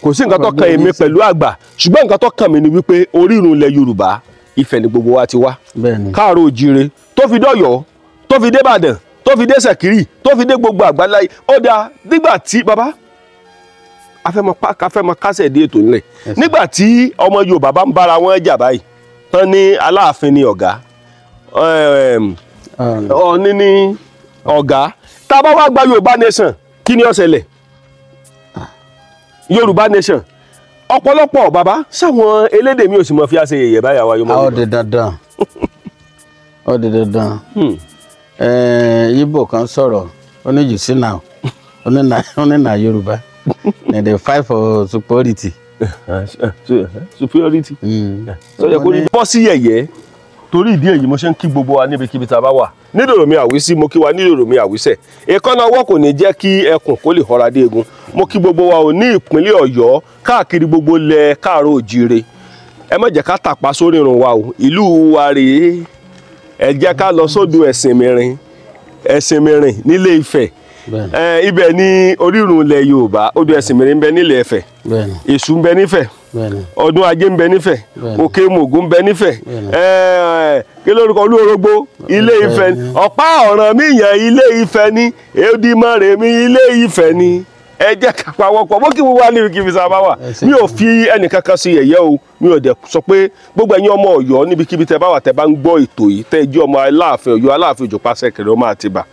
S4: Kò sí nǹkan tó kàn èmi pẹ̀lú àgbà, ṣùgbọ́n nǹkan tó kàn mí ni wípé orírun ilẹ̀ Yorùbá Ifẹ̀ ni gbogbo wa ti wá. Káàárọ̀ òjíire tó fi dọ́yọ̀, tó fi dé Ìbàdàn, tó fi dé Ṣẹ̀kírì, tó fi dé gbogbo àgbáláyé. Ó dáa, nígbà tí bàbá afẹ́mọ kásẹ̀ dé ètò nílẹ̀, nígbà tí ọmọ Yorùbá bá ń bára wọn jà báyìí tán ní Aláàfin ni ọ̀gá, Ọọ̀ni ni ọ̀gá, tá a bá wá gba Yorùbá nation, kí ni ó ṣẹlẹ̀? Yorùbá nation, ọ̀pọ̀lọpọ̀ bàbá sáwọn elédè mi ò sì mọ fi àṣẹ yẹ̀yẹ̀ báyà wa.
S6: Ó di dandan, ó di dandan. Ìgbò kan sọ̀rọ̀, ó ní you see now, ó ní na Yorùbá na dey fight for superiority.
S4: Superiority. Sọ yẹ kó ní bọ́ sí yẹ̀yẹ́. Torí ìdí èyí mo ṣe ń kí gbogbo wa níbikíbi tá a bá wà. Nídòrò mi àwísí, mo kí wa nídòrò mi àwísẹ̀. Èékánná ọwọ́ kò ní jẹ́ kí ẹkùn kó lè họra dé egun. Mo kí gbogbo wa ò ní ìpínlẹ̀ Ọ̀yọ́, káàkiri gbogbo ilẹ̀ káàárọ̀ òjíire. Ẹ má jẹ́ ká tàpá sórí irun wa o, ìlú wa rèé. Ẹ jẹ́ ká lọ sódò ẹ̀sìn mìíràn, ẹ̀sìn mìíràn nílé Ifẹ̀. Ibẹ̀ ni orírun ilẹ̀ Yorùbá, odò ẹ̀sìn mìíràn ń bẹ nílẹ̀ Ifẹ̀, Èṣù ń bẹ nífẹ̀, ọdún ajé ń bẹ nífẹ̀, òkè mògùn ń bẹ nífẹ̀, kí lórúkọ Olúorógbó Ilé Ifẹ̀ ni, ọ̀pá Ọ̀rànmíyàn Ilé Ifẹ̀ ni, Èdìmọ̀rèmí Ilé Ifẹ̀ ni. Ẹ jẹ́ ká pawọ́pọ̀ bó kí mo wá níbi kíbi sábà wà. Mi ò fi ẹnìkankan sí yẹ̀yẹ́ o, mi ò dẹ̀ sọ pé gbogbo ẹ̀yin ọmọ Ọ̀yọ́ níbikíbi tẹ́ bá wà, tẹ́ bá ń gbọ́ ètò yìí, tẹ́ ẹ jẹ́ ọmọ Aláàfin Ọ̀yọ́, Aláàfin Òjò Pàṣẹkẹrẹ ọmọ Àtìbà,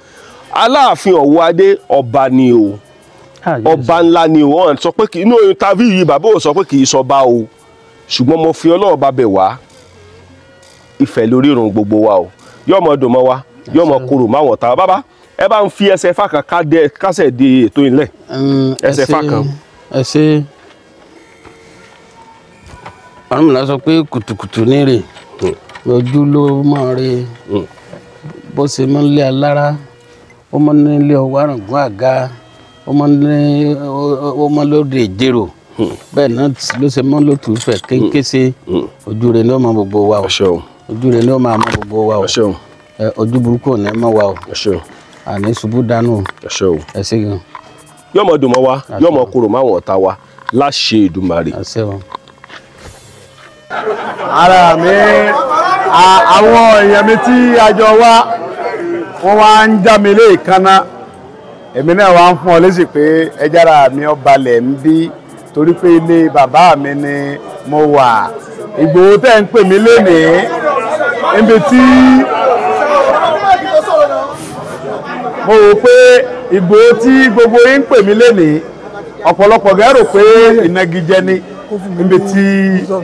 S4: Aláàfin Ọ̀wọ́adé ọba ni o, ọba ńlá ni o. Wọ́n sọ pé inú interview yìí bàbá ò sọ pé kì í sọba o, ṣùgbọ́n mo fi Ọlọ́run bá bẹ̀ wá, Ifẹ̀ lórírun gbogbo wa o, yóò mọ dùn mọ́ wa, yóò mọ korò máwọn ta. Bàbá ẹ bá ń fi ẹsẹ̀ fà kan kásẹ̀ di ètò ilẹ̀, ẹsẹ̀ fà kan.
S6: Ẹsẹ̀ Ọ̀rúnmìlà sọ pé kùtùkùtù nírè ojú ló mọ̀ re, bó ṣe mọ́ nílé alára, ó mọ́ nílé ọwọ́ àrùngún àga, ó mọ́ lóde ìjérò, bẹ́ẹ̀ náà ló ṣe mọ́ lótùúfẹ̀ kéńkéṣe. Ojú rẹ̀ ni ó mọ gbogbo wa o, ojú rẹ̀ ni ó máa mọ gbogbo wa o, ojú burúkú ò ní mọ́ wa o, àní ṣubú dànù. Ẹ ṣé gan.
S4: Yóò mọ dùn mọ́ wa, yóò mọ korò máwọn ọ̀tá wa láṣẹ Èdùmàrè.
S9: Ara mi, àwọn èèyàn mi tí a jọ wá, wọ́n wá ń já mi lé ìkànnà, èmi náà wá ń fún ọ lésì pé ẹjára mi ó balẹ̀ ń bí, torí pé ilé bàbá mi ni mo wà. Ìgbòho tẹ́ ń pè mí lénìí, níbi tí mo wò pé Ìgbòho tí gbogbo yín ń pè mí lénìí, ọ̀pọ̀lọpọ̀ gẹ́ rò pé ìnagijẹ ni, níbi tí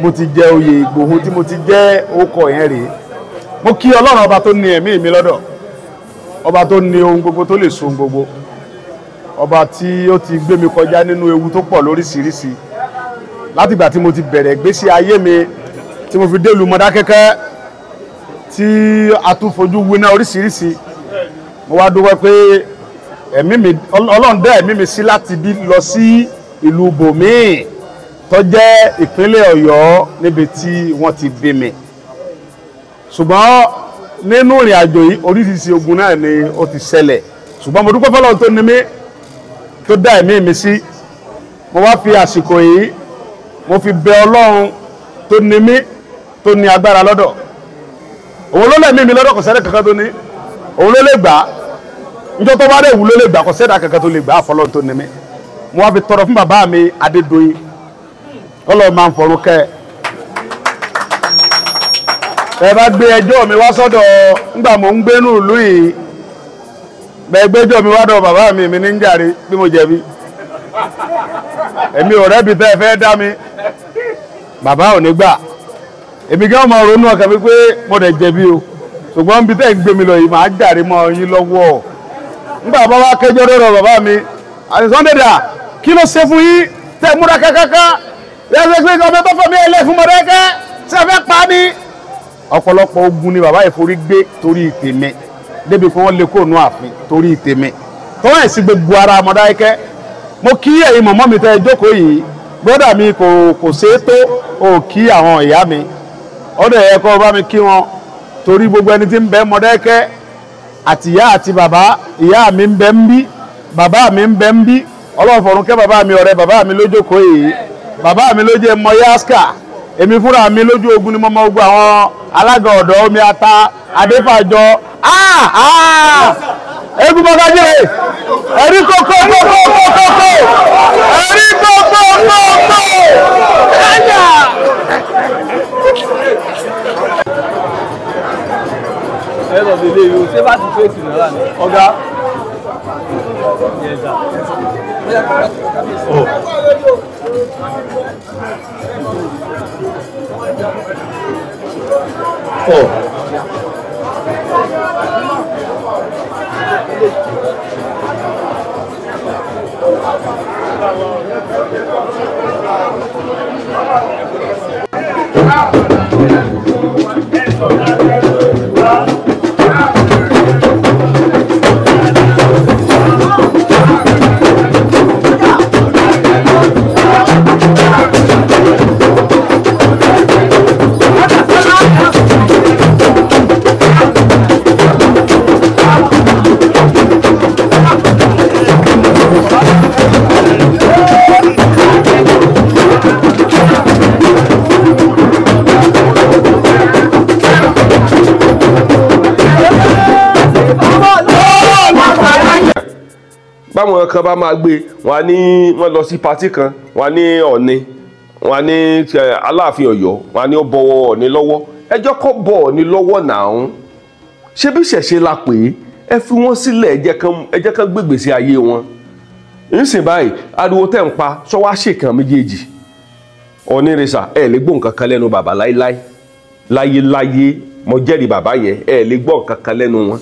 S9: mo ti jẹ oyè Ìgbòho tí mo ti jẹ́ orúkọ yẹn rèé. Mo kí Ọlọ́run ọba tó ní ẹ̀mí mi lọ́dọ̀, ọba tó ní ohun gbogbo tó lè so ohun gbogbo, ọba tí ó ti gbé mi kọjá nínú ewu tó pọ̀ lóríṣiríṣi látìgbà tí mo ti bẹ̀rẹ̀ ìgbésí ayé mi, tí mo fi dé ìlú Mọdákẹ́kẹ́, tí a tún fojú winá oríṣiríṣi. Mo wá dúpẹ́ pé ẹ̀mí mi, Ọlọ́run dá ẹ̀mí mi sí láti bí lọ sí ìlú bòmíì tó jẹ́ ìpínlẹ̀ Ọ̀yọ́ níbi tí wọ́n ti bí mi. Ṣùgbọ́n nínú ìrìn àjò yìí oríṣiríṣi ogun náà ni ó ti ṣẹlẹ̀, ṣùgbọ́n mo dúpẹ́ f'Ọlọ́run tó ní mí, tó dá ẹ̀mí mi sí. Mo wá fi àsìkò yìí mo fi bẹ Ọlọ́run tó ní mí, tó ní agbára lọ́dọ̀. Òun ló lẹ̀mí mi lọ́dọ̀, kò sẹ́ni kankan tó ní. Òun ló lè gbà á. Njọ́ tó bá dẹ̀ wù ló lè gbà, kò sẹ́dá kankan tó lè gbà á fọlọ́n tó ní mi. Mo wá fi tọrọ fún bàbá mi Adédoyin, kọ́lọ́ máa ń fọ̀run kẹ́ ẹ. Ẹ bá gbé ẹjọ́ mi wá sọ́dọ̀ ńgbà mò ń gbénú ìlú yìí, bẹ́ẹ̀ gbẹ́jọ́ mi wá dọ̀ bàbá mi, mi ní ń jàre bí mo jẹ̀bi. Èmi ò rẹ́bi tẹ́ ẹ fẹ́ dá mi, bàbá ò ní gbà. Èmi gán máa ronú ọkàn mi pé mo dẹ̀ jẹ̀bi o, ṣùgbọ́n bí tẹ́ ń gbé mi lọ yìí màá jàre mọ́ yín lọ́wọ́. Ńgbà bá wá kẹjọ́ lọ́rọ̀ bàbá mi àti Sunday dà, kí ló ṣe fún yín tẹ́ múra kákáká yẹ́sẹ̀ pé ọmọ tó fọ́ mi ẹ̀ lẹ́ fún Mọdákẹ́kẹ́ ṣé ẹ fẹ́ pa ni? Ọ̀pọ̀lọpọ̀ ogun ni bàbá yìí forí gbé torí tèmi, débi pé wọ́n lé kóònù ààfin torí tèmi, tọ́wọ́n ẹ̀ sí gbogbo ara Mọdákẹ́kẹ́. Mo kí ẹ̀yin mọ̀mọ́ mi tẹ́ ẹ jókòó yìí, brọ́dà mi kò ṣeé tó ò kí àwọn ìyá mi, ọ̀dọ̀ ẹ̀ kọ́ bá mi kí wọn, torí gbogbo ẹni tí ń bẹ Mọdákẹ́kẹ́ àti ìyá àti bàbá, ìyá mi ń bẹ ń bí, bàbá mi ń bẹ ń bí. Ọlọ́run fọ̀run kẹ́ bàbá mi, ọ̀rẹ́ bàbá mi lójókòó yìí, bàbá mi ló jẹ́ mọ yásíkà, èmi fúnra mi lójú ogun ni mo mọ gbogbo àwọn alága ọ̀dọ́ omi ata adéfàjọ. Egun bọ́gájẹ́ ẹ̀rí kókó kókó kókó ẹ̀rí kókó kókó ẹ̀yà.
S3: Ẹ lọ bèlè yìí o, ṣé bá ti fèsì náírà ni ọ̀gá? Yes, sir. Oh. Oh. Báwọn kan bá máa gbé wọn á ní wọn lọ sí patí kan, wọn á ní Ọ̀ọ̀ni, wọn á ní Aláàfin Ọ̀yọ́, wọn á ní ó bọ̀wọ̀ Ọ̀ọ̀ni lọ́wọ́. Ẹjọ́ kọ́ bọ̀ Ọ̀ọ̀ni lọ́wọ́ náà, ṣé bí ṣẹ̀ṣẹ̀ la pè é? Ẹ fi wọ́n sílẹ̀, ẹ jẹ́ kán gbégbé sí ayé wọn. Nsìn báyìí ariwo tẹ̀ ń pa sọ wá ṣèkàn méjèèjì. Ọ̀nìrìsà ẹ lè gbọ́ nǹkan kan lẹ́nu bàbá láéláé, láyéláyé mo jẹ́rìí bàbá yẹn, ẹ lè gbọ́ nǹkan kan lẹ́nu wọn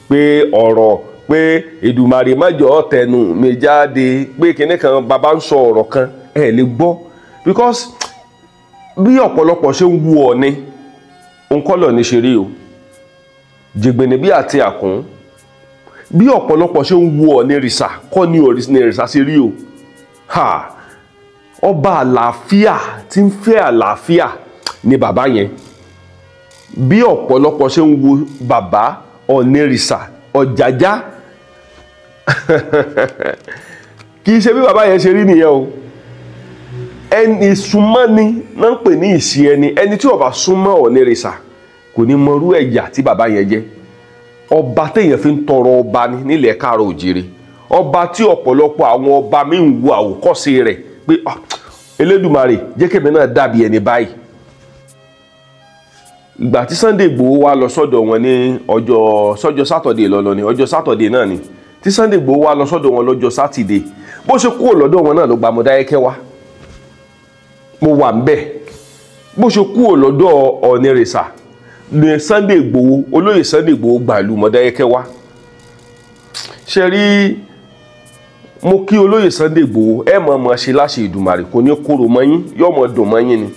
S3: pé ọ̀rọ̀ pé Èdùmàrè má jọ̀ọ́ tẹnu mi jáde pé kinní kan bàbá ń sọ ọ̀rọ̀ kan, ẹ lè gbọ́. Because bí ọ̀pọ̀lọpọ̀ ṣe ń wu Ọ̀ọ̀ni, òǹkọ́lọ̀ ní ṣe rí o, jìgbìnì bí àti àkún. Bí ọ̀pọ̀lọpọ̀ ṣe ń wu Ọ̀ọ̀nìrìsà kọ́ ni Ọ̀ọ̀nìrìsà ṣe rí o. Ha! Ọba àlàáfíà tí ń fẹ́ àlàáfíà ni bàbá yẹn. Bí ọ̀pọ̀lọpọ̀ ṣe ń wo bàbá Ọ̀ọ̀nìrìsà Ọ̀jájá, kì í ṣe bí bàbá yẹn ṣe rí nìyẹn o. Ẹni súnmọ́ ni náà ń pè ní ìṣe ẹni. Ẹni tí ó bá súnmọ́ Ọ̀ọ̀nìrìsà kò ní mọrú ẹ̀yà tí bàbá yẹn jẹ́. Ọba téèyàn fi ń tọrọ ọba ni nílẹ̀ káàrọ̀ òjìrè, ọba tí ọ̀pọ̀lọpọ̀ àwọn ọba mi ń wo àwòkọ́ṣe rẹ̀ pé Elédùmarè jẹ́ kẹ́mi náà dàbí ẹni báyìí. Ìgbà tí Sunday Igboho wá lọ sọ́dọ̀ wọn ní ọjọ́ sọ́jọ́ sátọ̀dé lọ́lọ́ ní ọjọ́ sátọ̀dé náà ni tí Sunday Igboho wá lọ sọ́dọ̀ wọn lọ́jọ́ sátidé, bó ṣe kúrò lọ́dọ̀ wọn náà ló gba Mọdákẹ́kẹ́ wá. Mo wà ń bẹ̀. Bó ṣe kúrò lọ́dọ̀ Ọ̀ọ̀nìrìsà ní Sunday Igboho, olóyè Sunday Igboho gbàlú Mọdákẹ́kẹ́ wá. Ṣe rí, mo kí olóyè Sunday Igboho, ẹ mọ̀ mọ̀ ṣe láṣẹ Èdùmàrè, kò ní kóró mọ́ yín, yóò mọ̀ dùn mọ́ yín ni.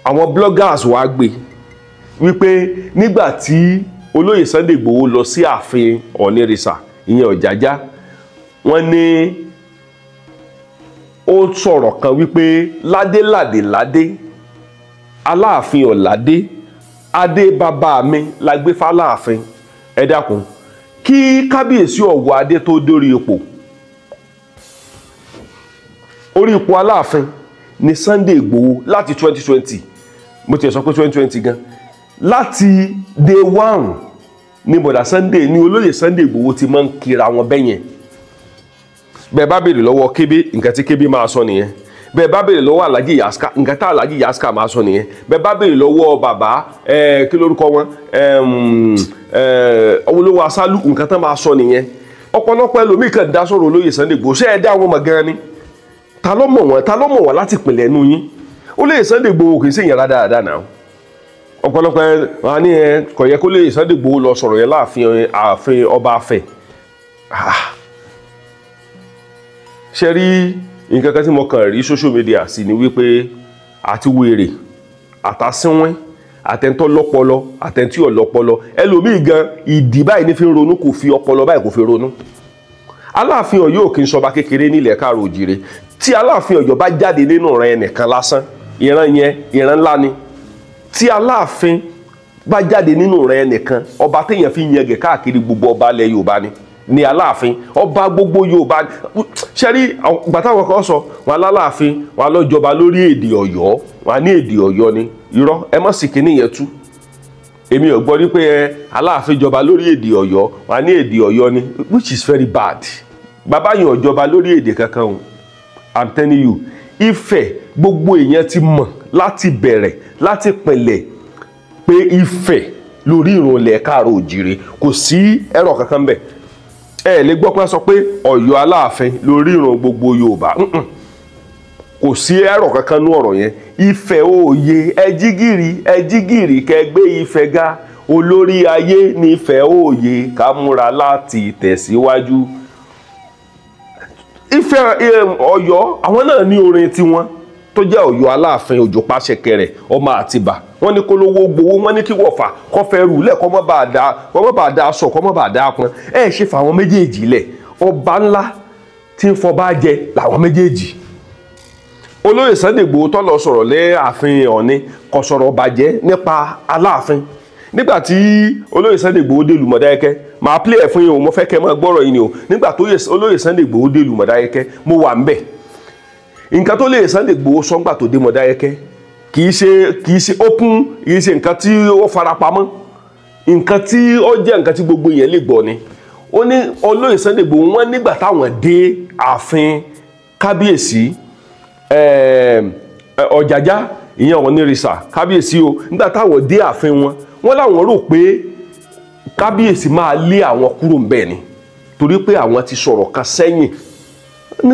S3: Àwọn bloggers wá gbé wípé nígbà tí olóyè Sunday Igboho lọ sí ààfin Ọ̀ọ̀nìrìsà, ìyẹn Ọ̀jájá, wọ́n ní ó sọ̀rọ̀ kan wípé ládéládé ládé, Aláàfin ọ̀ládé, adé bàbá mi la gbé fáláàfin. Ẹ dákun, kí kábíyèsí ọ̀wọ́ adé tó dórí ipò, orí ipò Aláàfin ni Sunday Igboho láti 2020, mo ti sọ pé 2020 gan, láti day one
S4: Ní bọ̀dà Sunday ní olóyè Sunday Igboho ti máa ń kira wọn bẹ́yẹn. Bẹ́ẹ̀ bá béèrè lọ́wọ́ Kébé, nǹkan tí Kébé máa sọ nìyẹn. Bẹ́ẹ̀ bá béèrè lọ́wọ́ Alhaji Yaska, nǹkan tá Alhaji Yaska máa sọ nìyẹn. Bẹ́ẹ̀ bá béèrè lọ́wọ́ bàbá kí lórúkọ wọn, olówó asálù, nǹkan tá máa sọ nìyẹn. Ọ̀pọ̀lọpọ̀ ẹlòmíì kan dá sọ̀rọ̀ olóyè Sunday Igboho. Ṣé ẹ dá wọn mọ̀ gan ni? Ta ló mọ̀ wọ́n? Ta ló mọ̀ wọ́n láti ìpìlẹ̀ ẹnu yín? Olóyè Sunday Igboho kì í ṣèyàn rádaràda náà. Ọ̀pọ̀lọpọ̀ ẹ wọn ní ẹ kò yẹ kó lè Sunday Igboho lọ sọ̀rọ̀ yẹn láàfin ààfin ọba Ifẹ̀. Ṣe rí nǹkan kan tí mo kàn rí social media sí ni wípé àti wèrè àtàsínwín àtẹ̀ntọ́ lọ́pọlọ àtẹ̀ntí ọ̀lọ́pọlọ ẹlòmíì gan ìdí báyìí ní fi ń ronú, kò fi ọpọlọ báyìí kò fi ronú. Aláàfin Ọ̀yọ́ kì í ṣọba kékeré nílẹ̀ káàró òjìrè. Tí Aláàfin Ọ̀yọ́ bá jáde nínú ìran ẹnìkan lásán, ìran yẹn ìran ńlá ni. Tí Aláàfin bá jáde nínú ìran ẹnìkan, ọba téèyàn fi yangẹ̀ káàkiri gbogbo ọba ilẹ̀ Yorùbá ni Aláàfin, ọba gbogbo Yorùbá. Ṣẹ́rí gbàtàwọn kan sọ wọn aláàfin wọn lọ́jọba lórí èdè Ọ̀yọ́, wọn ní èdè Ọ̀yọ́ ni. Irọ́, ẹ má sì kíní yẹn tú. Èmi ò gbọ́ rí pé ẹ Aláàfin jọba lórí èdè Ọ̀yọ́, wọn ní èdè Ọ̀yọ́ ni, which is very bad. Bàbá yẹn ò jọba lórí èdè kankan o, I'm telling you. Ifẹ̀ gbogbo èèyàn ti mọ̀ láti bẹ̀rẹ̀ láti pẹ̀lẹ̀ pé Ifẹ̀ lórí ìrànlẹ̀ káàró òjìrè, kò sí ẹ̀rọ kankan bẹ̀. Ẹ lè gbọ́ pé sọ pé Ọ̀yọ́ Aláàfin lórí ìran gbogbo Yorùbá, kò sí ẹ̀rọ kankan nú ọ̀rọ̀ yẹn. Ifẹ̀ òye ẹjígìrì ẹjígìrì kẹgbẹ́ Ifẹ̀ ga, olórí ayé nífẹ̀ẹ́ òye ká múra láti tẹ̀síwájú. Ifẹ̀ Ọ̀yọ́ àwọn náà ní orin tiwọn tó jẹ́ Ọ̀yọ́ Aláàfin Òjò Pàṣẹkẹrẹ ọmọ Àtìbà. Wọ́n ní kólówó gbowó, wọ́n ní kí wọ̀fà kọ́ fẹ́ rù lẹ̀, kọ́ mọ́ bá a dá aṣọ, kọ́ mọ́ bá a dá pọn. Ẹ ṣe fà àwọn méjèèjì lẹ̀, ọba ńlá tí ń fọba jẹ làwọn méjèèjì. Olóyè Sunday Igboho tó lọ sọ̀rọ̀ lé ààfin Ọ̀ọ̀ni kò sọ̀rọ̀ bàjẹ́ nípa Aláàfin. Nígbà tí olóyè Sunday Igboho dé ìlú Mọdákẹ́kẹ́, màá play ẹ̀ fún yín o, mo fẹ́ kẹ́ máa gbọ́rọ̀ yín ni o. Nígbà tó olóyè Sunday Igboho dé ìlú Mọdákẹ́kẹ́, mo wà ń bẹ̀. Nǹkan tó lè Sunday Igboho sọ́ngbà tó dé Mọdákẹ́kẹ́ kì í ṣe open, kì í ṣe nǹkan tí ó farapamọ́, nǹkan tí ó jẹ́ nǹkan tí gbogbo èèyàn lè gbọ́ ni. Ó ní olóyè Sunday Igboho wọ́n nígbà táwọn dé ààfin kábíyèsí Ọ̀jájá, ìyẹn Ọ̀nìrìṣà kábíyèsí o, nígbà táwọn dé ààfin wọn, wọ́n láwọn rò pé kábíyèsí máa lé àwọn kúrò ńbẹ̀ ni, torí pé àwọn ti sọ̀rọ̀ kan sẹ́yìn ní.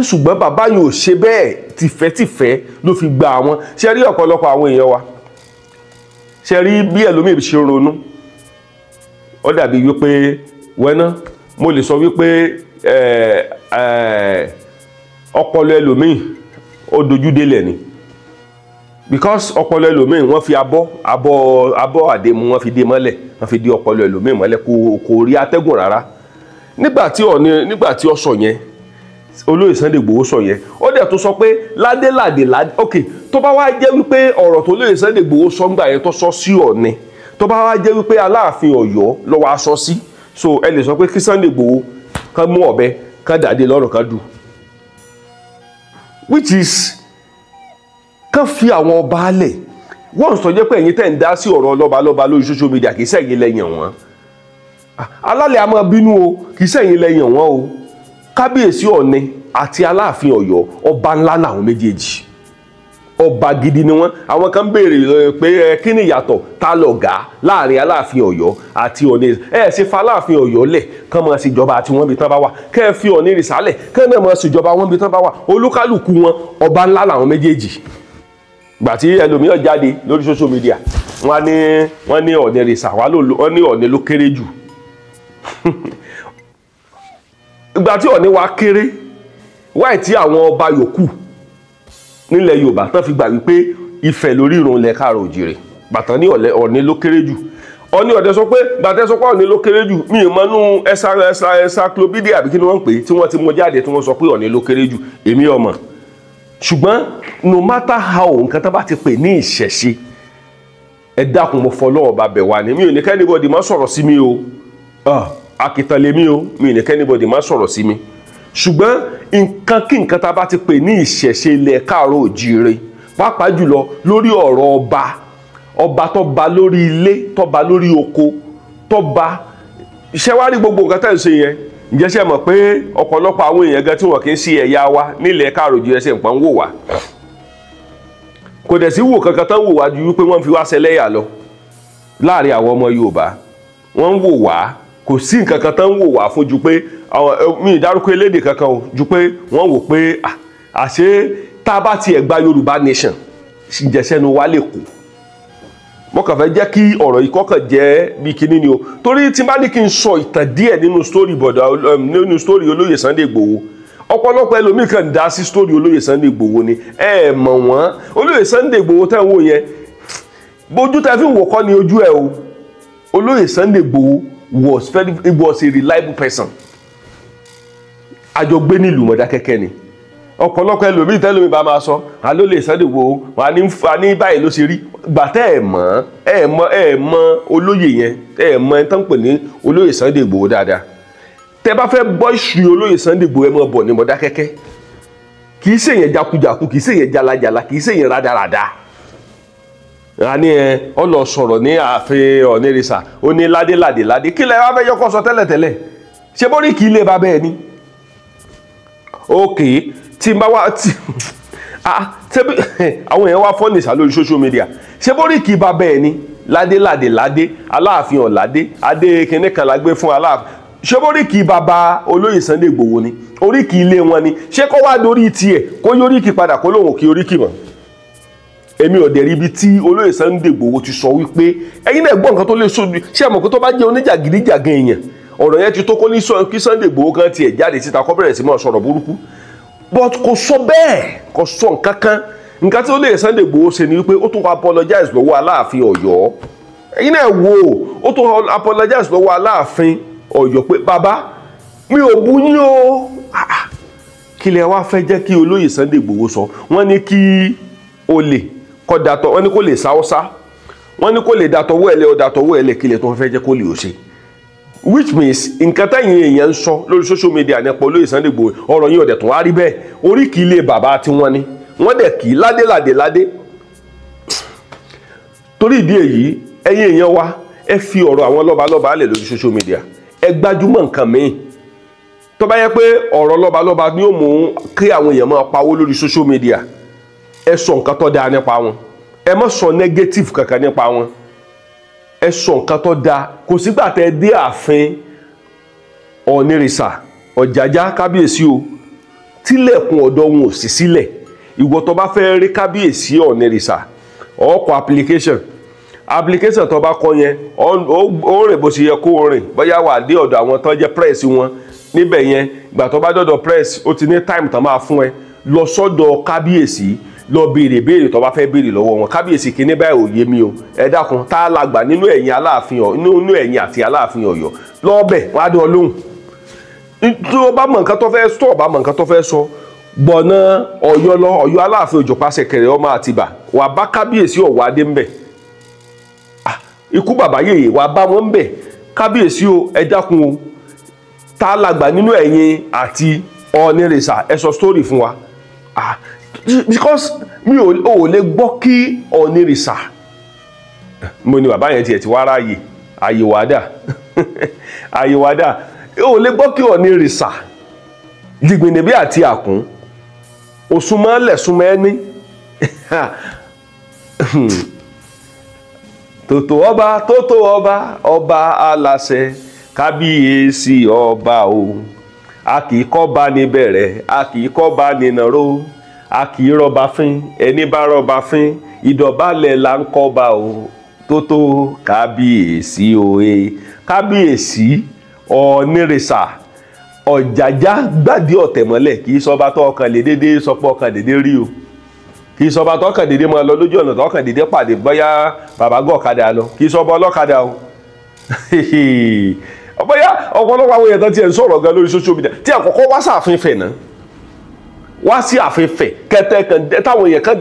S4: Ṣùgbọ́n bàbá yìí ò ṣe bẹ́ẹ̀, tìfẹ́tìfẹ́ ló fi gba àwọn. Ṣe rí ọ̀pọ̀lọpọ̀ àwọn èèyàn wa, ṣe rí bí ẹlòmíì ṣe ronú, ó dàbí wípé wẹ́ná mo lè sọ wípé ọpọlọ ẹlòmíì ó dojú délẹ̀ ni, because ọpọlọ ẹlòmíì wọ́n fi abọ́ àdému wọ́n fi dé mọ́lẹ̀, wọ́n fi dé ọpọlọ ẹlòmíì mọ́lẹ̀, kò rí atẹ́gùn rárá. Nígbà tí ó sọ yẹn, olóyè Sunday Igboho sọ yẹn, ó dẹ̀ tó sọ pé ládélàdé ládé, ok, tó bá wá jẹ́ wípé ọ̀rọ̀ tó lóyè Sunday Igboho sọ ńgbà yẹn tó sọ sí Ọ̀ọ̀ni, tó bá wá jẹ́ wípé Aláàfin Ọ̀yọ́ ló wá sọ sí, so ẹ lè sọ pé kí Sunday Igboho kán mú ọ̀bẹ kán dàdé lọ́rùn kán dù, which is kán fi àwọn ọba lẹ̀. Wọ́n sọ jẹ́ pé ẹ̀yin tẹ̀ ń dá sí ọ̀rọ̀ lọ́balọ́ba lórí social media, kì í sẹ́yìn lẹ́yìn wọn. Alálẹ̀ a máa bínú o, kì í sẹ́yìn lẹ́yìn wọn o. Kábíyèsí Ọ̀ọ̀ni àti Aláàfin Ọ̀yọ́ ọba ńlá làwọn méjèèjì, ọba gidi ni wọ́n. Àwọn kan béèrè pé kí ni ìyàtọ̀ ta lọ̀gá láàrin Aláàfin Ọ̀yọ́ àti Ọ̀ọ̀ni? Ẹ ṣe fa Aláàfin Ọ̀yọ́ lẹ̀ kán máa ṣèjọba àti wọn bí tán bá wà, kẹ́ ẹ fi Ọ̀ọ̀nìrìṣà lẹ̀ kán náà máa ṣèjọba wọn bí tán bá wà. Olúkálùkù wọn ọba ńlá làwọn méjèèjì. Gbà tí ẹlòmíràn jáde lórí social media, wọ́n ní Ọ̀ọ̀nìrìṣà wọ́n ní Ọ̀ọ̀ni ló kéré jù. Ìgbà tí Ọ̀ọ̀ni wa kéré, wáì tí àwọn ọba yòókù nílẹ̀ Yorùbá tán fi gbà wípé Ifẹ̀ lórí ìrun ilẹ̀ káàrọ̀ òjìrè, bàtàn ní Ọ̀ọ̀ni ló kéré jù. Ọ̀ọ̀ni ọ̀dẹ sọ pé gbàtẹ́ sọ pé Ọ̀ọ̀ni ló kéré jù, mi ì mọnú encyclopedia àbí kí ni wọ́n ń pè é tí wọ́n ti mú jáde tí wọ́n sọ pé Ọ̀ọ̀ni ló kéré jù, èmi ò mọ̀. Ṣùgbọ́n no matter how nǹkan tó bá ti pè ní ìṣẹ̀ṣe, ẹ dákun mo fọlọ́wọ́ bá bẹ̀ wá ni, mi ò ní kẹ́nìbọ̀dì má sọ̀rọ̀ sí mi o, akitan lèmi o, mi ò ní kẹ́nìbọ̀dì má sọ̀rọ̀ sí mi. Ṣùgbọ́n nǹkan kí nǹkan tá a bá ti pè ní ìṣẹ̀ṣe ilẹ̀ káàárọ̀ òjíire, pàápàá jùlọ lórí ọ̀rọ̀ ọba, ọba tó ba lórí ilé, tó ba lórí oko, tó ba Ṣé wá rí gbogbo nǹkan tẹ́ ń ṣe yẹn, ǹjẹ́ ṣe mọ̀ pé ọ̀pọ̀lọpọ̀ àwọn èèyàn gan tí wọ́n kì í ṣe ẹ̀yà wa nílẹ̀ káàrò ju ẹsẹ̀ nǹkan wò wá, kò dẹ̀ sí wò kankan tán wò wá ju wípé wọ́n fi wá ṣẹlẹ́yà lọ láàrin àwọn ọmọ Yorùbá. Wọ́n ń wò wá, kò sí nǹkan kan tán wò wá fún ju pé mi ìdárúkọ elédè kankan o, ju pé wọ́n wò pé àṣé tá a bá tiẹ̀ gba Yorùbá nation ìjẹsẹ́nu wa lè kó. Mo kàn fẹ́ jẹ́ kí ọ̀rọ̀ yìí kọ́kàn jẹ́ bí kinní ni o, torí tí n bá ní kí n sọ ìtàn díẹ̀ nínú story bọ̀dà, nínú story olóyè Sunday Igboho, ọ̀pọ̀lọpọ̀ ẹlòmíì kàn dá sí story olóyè Sunday Igboho ni. Ẹ mọ̀ wọ́n, olóyè Sunday Igboho tẹ́ ń wò yẹn, bójú tẹ́ fi ń wò kọ́ ni ojú ẹ o. Olóyè Sunday Igboho was a reliable person. Àjọgbé nílùú Mọ̀dákẹ́kẹ́ ni. Ọ̀pọ̀lọpọ̀ ẹlòmíì tẹ́lómi bá máa sọ alólè Sunday Igboho wà ní báyìí ló ṣe rí. Gbàtẹ́ ẹ̀ mọ̀ ẹ̀ mọ̀ ẹ̀ mọ̀ olóyè yẹn, ẹ̀ mọ̀ ẹ̀ tán pè ní olóyè Sunday Igboho dáadáa. Tẹ́ bá fẹ́ gbọ́ ìṣù olóyè Sunday Igboho, ẹ mọ̀ bọ̀ ní Mọ̀dákẹ́kẹ́. Kì í ṣèyẹn jakujaku, kì í ṣèyẹn jalajala, kì í ṣèyẹn rádaràda. A ní ẹ ọ lọ sọ̀rọ̀ ní ààfin Ọ̀nìrìsà, ó ní ládé ládé ládé, kí lẹ wá fẹ́ yọkọ sọ tẹ́lẹ̀tẹ́lẹ̀? Ṣé bórí kì í lè ba bẹ́ẹ̀ ni? Ok, tí n bá wá tí ṣebí àwọn èèyàn wá fọ́nìṣà lórí social media, ṣé bórí kì í ba bẹ́ẹ̀ ni? Ládé ládé ládé, Aláàfin ọ̀ládé, adé kinní kan la gbé fún Aláàfin. Ṣé bórí kì í bàbá olóyè Sunday Igboho ni? Oríkì ilé wọn ni. Ṣé kó wá dorí tiẹ̀ kó yóríkì padà kó lóun kí oríkì mọ́? Èmi ò dẹ̀ rí ibi tí olóyè Sunday Igboho ti sọ wípé ẹ̀yin náà gbọ́ nǹkan tó lè sọ. Ṣé àmọ̀ pé tó bá jẹ́ oníjàgídíjàgan èèyàn, ọ̀rọ̀ yẹn ti tó kó ní kí Sunday Igboho kan tiẹ̀ jáde síta kó bẹ̀rẹ̀ sí máa sọ̀rọ̀ burúkú. But kò sọ bẹ́ẹ̀, kò sọ nǹkan kan. Nǹkan tí olóyè Sunday Igboho ṣe ni wípé ó tún apologize lọ́wọ́ Aláàfin Ọ̀yọ́. Ẹ̀yin náà wò ó tún apologize lọ́wọ́ Aláàfin Ọ̀yọ́ pé bàbá mi ò bú yín o. Kí lẹ wá fẹ́ jẹ́ kí olóyè Sunday Igboho sọ? Wọ́n ní kí olè kọ́ datọ̀, wọ́n ní kó lè sáwọ́sá, wọ́n ní kó lè datọ̀wọ́ ẹ̀lẹ́, ó datọ̀wọ́ ẹ̀lẹ́, kí lè tó fẹ́ jẹ́ kó lè ó ṣe? Which means nǹkan táyìn èèyàn ń sọ lórí social media nípa olóyè Sunday Igboho, ọ̀rọ̀ yín ọ̀dẹ̀ tó wá rí bẹ́ẹ̀. Oríkì ilé bàbá tí wọ́n ní, wọ́n dẹ̀ kì í ládé ládé ládé. Torí ìdí èyí, ẹ̀yin èèyàn wa, ẹ fi ọ̀rọ̀ àwọn lọ́balọ́ba lẹ̀ lórí social media, ẹ gbájúmọ̀ nǹkan míì. Tó bá yẹ pé ọ̀rọ̀ lọ́balọ́ba ni ó mú kí àwọn èèyàn máa pawó lórí social media, ẹ sọ nǹkan tó dáa nípa wọn, ẹ má sọ negative kankan nípa wọn, ẹ sọ nǹkan tó dáa. Kò sígbà tẹ dé ààfin Ọ̀nìrìsà Ọ̀jájá kábíyèsí o, tílẹ̀kùn ọ̀dọ̀ wọn ò sí sílẹ̀. Ìwọ tó bá fẹ́ rí kábíyèsí Ọ̀nìrìsà, ó kọ application tó bá kọ yẹn, ó rìn bó ṣe yẹ kó rìn, bóyá wà dé ọ̀dọ̀ àwọn tó jẹ́ press wọn níbẹ̀ yẹn. Ìgbà tó bá dọ̀dọ̀ press, ó ti ní time tó máa fún ẹ lọ sọ́dọ̀ kábíyèsí, lọ béèrè béèrè tó bá fẹ́ béèrè lọ́wọ́ wọn. Kábíyèsí kìíní báyìí ò yé mi o, ẹ dákun, tá a la gbà nínú ẹ̀yin Aláàfin nínú ẹ̀yin àti Aláàfin Ọ̀yọ́ lọ́ọ̀bẹ̀, wọ́n á dán ọ lóhùn. Tó bá mọ̀ nǹkan tó fẹ́ sọ, bá mọ̀ nǹkan tó fẹ́ sọ, gbọ̀nà Ọ̀yọ́ lọ, Ọ̀yọ́ Aláàfin Òjòpá Ṣẹ̀kẹ̀rẹ̀ ọmọ Àtìbà, wà bá kábíyèsí Ọ̀wọ́ Adé ńbẹ̀, ikú bàbá yèyè wà bá wọn ńbẹ̀. Kábíyèsí o, ẹ dákun o, tá a la gbà nínú ẹ̀yin àti Ọ̀nìrìsà, ẹ sọ story fún wa. Because mi ò lè gbọ́ kí Ọ̀nìrìsà, mo ní bàbá yẹn tiẹ̀ ti wá ráàyè àyèwádà àyèwádà, ò lè gbọ́ kí Ọ̀nìrìsà Jìgbìnìbí àti Àkún òsùnmọ́lẹ̀ súnmọ́ ẹni tòtò ọba tótó ọba ọba aláṣẹ kábíyèsí ọba o, a kì í kọ́ bá ní bẹ̀rẹ̀, a kì í kọ́ bá ní nàró, a kì í rọba fín, ẹni bá rọba fín ìdọ̀bálẹ̀ là ń kọ́ba o, tótó kábíyèsí òye. Kábíyèsí Ọ̀nìrìsà Ọ̀jájá gbàdí ọ̀tẹ̀ mọ́lẹ̀, kì í sọba tó ọkàn lè dédé sọpọ̀ ọkàn dédé rí o, kì í sọba tó ọkàn dédé máa lọ lójú ọ̀nà tó ọkàn dédé pàdé bóyá bàbá gọ̀ọ́kadà lọ, kì í sọba ọlọ́kadà o. Bóyá ọ̀pọ̀lọpọ̀ àwọn èèyàn tó tiẹ̀ ń sọ̀rọ̀ gan lórí social media tí àkọ́kọ́ wá sàfin fẹ̀ náà, wá sí àfin fẹ̀ kẹtẹ kan táwọn èèyàn kan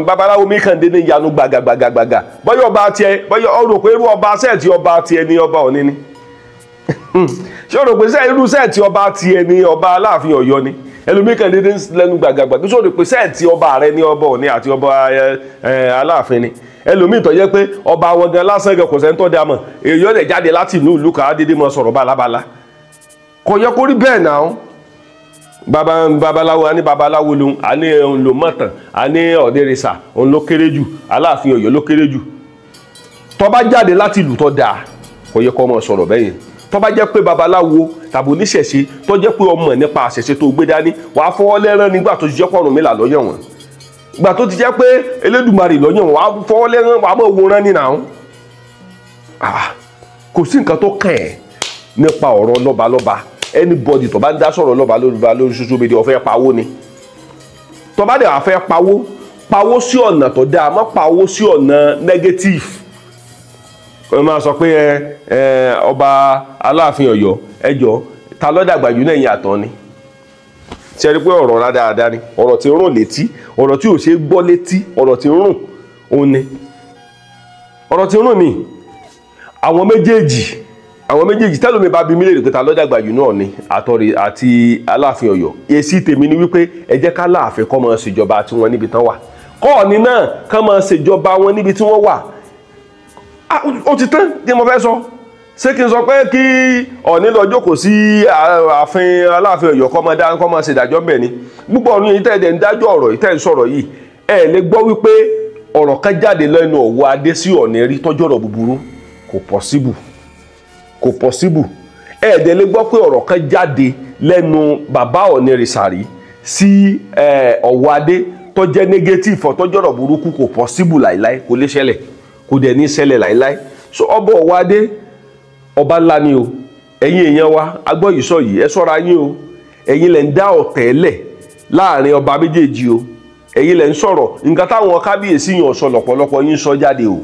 S4: babaláwo mi kàn dé ní ìyanu gbàgàgbàgàgbàgà, bóyá ọba tiẹ̀, bóyá ọ rò pé irú ọba sẹ́ẹ̀tì ọba tiẹ̀ ní ọba Ọ̀ní ni, ṣé o rò pé irú sẹ́ẹ̀tì ọba tiẹ̀ ní ọba Aláàfin Ọ̀yọ́ ni? Ẹlòmíì kàn dédé lẹ́nu gbàgàgbà, ṣé o rò pé sẹ́ẹ̀tì ọba rẹ ní ọba Ọ̀ní àti ọba Aláàfin ni? Ẹlòmíì tó jẹ́ pé ọba wọn gan lásán gan kò sẹ́ni tó dá mọ̀, èyí ó lè jáde láti inú ìlú kan á dédé mọ sọ̀rọ̀ bálabàla. Kò yẹ kó rí bẹ́ẹ̀ náà. Babaláwo a ní babaláwo lòun, a ní òun ló mọ̀tàn, a ní ọ̀dẹ́rẹ́sà òun ló kéré jù, Aláàfin Ọ̀yọ́ ló kéré jù. Tó bá jáde láti ìlú tó dáa, kò yẹ kó máa sọ̀rọ̀ bẹ́ẹ̀ yẹn. Tó bá jẹ́ pé babaláwo tàbí oníṣẹ̀ṣe tó jẹ́ pé ọmọ nípa àṣẹṣe tó gbé dání, wàá fọwọ́ lẹ́rán nígbà tó ti jẹ́ pọ̀rùn Ọ̀rúnmìlà lọ́yàn wọn, ìgbà tó ti jẹ́ pé Elédùmarè lọ́yàn wọn, wàá fọwọ́ lẹ́rán, wàá mọ̀ wòran nínú àwọn. Kò sí nǹkan tó kàn ẹ́ nípa ọ̀rọ̀ lọ́balọ́ba. Anybody tó bá ń dá sọ̀rọ̀ lọ́balọ́ba lórí social media, ó fẹ́ pawó ni. Tó bá dẹ̀ wá fẹ́ pawó, pawó sí ọ̀nà tó dáa, má pawó sí ọ̀nà negative. Wọ́n máa sọ pé ẹ ọba Aláàfin Ọ̀yọ́, ẹ jọ ta ló dàgbà jù lẹ́yìn àtọ̀ ni? Ṣe rí pé ọ̀rọ̀ rádaràda ni, ọ̀rọ̀ tí ń rùn létí, ọ̀rọ̀ tí ò ṣe é gbọ́ létí, ọ̀rọ̀ tí ń rùn òun ni, ọ̀rọ̀ tí ń rùn ni. Àwọn méjèèjì tẹ́lómi bá bi mí léèrè pé ta ló dàgbà jù náà ni àtọ̀rẹ̀ àti Aláàfin Ọ̀yọ́, èsì tèmi ni wípé ẹ jẹ́ ká láàfin kó máa ṣèjọba tí wọ́n níbi tán wà, kọ́ọ̀ni náà kán máa ṣèjọba wọn níbi tí wọ́n wà. Ó ti tán tí mo fẹ́ sọ. Ṣé kí n sọ pé kí Ọ̀ọ̀ni lọ jókòó sí ààfin Aláàfin Ọ̀yọ́ kó máa dá kó máa ṣèdájọ́ ńbẹ̀ ni? Púpọ̀ ọ̀run yìí tẹ́ẹ̀dẹ̀ ń dájọ́ ọ̀rọ̀ yìí tẹ́ẹ̀ ń sọ̀rọ̀ yìí, ẹ lè gbọ́ wípé ọ̀rọ̀ kan jáde lẹ́nu Ọ̀wọ́ Adé sí Ọ̀ọ̀ni rí tọ́jú ọ̀rọ̀ búburú. Kò possible, kò possible. Ẹ dẹ̀ lè gbọ́ pé ọ̀rọ̀ kan jáde lẹ́nu bàbá Ọ̀ọ̀ni rìsàrí sí Ọ̀wọ́ Adé tó jẹ́ negative tọ́jú ọ̀rọ̀ burúkú. Kò possible láìláì, kò lè ṣẹlẹ̀, kò dẹ̀ ní ṣẹlẹ̀ láìláì. So ọba Ọ̀wọ́ Adé ọba ńlá ni o. Ẹ̀yin èèyàn wa agbọ́ yìí sọ yìí, ẹ ṣọ́ra yín o. Ẹ̀yin lẹ̀ ń dá ọ̀tẹ̀ lẹ̀ láàrin ọba méjèèjì o. Ẹ̀yin lẹ̀ ń sọ̀rọ̀ nǹkan táwọn kábíyèsí yàn sọ lọ́pọ̀lọpọ̀ yín sọ jáde o.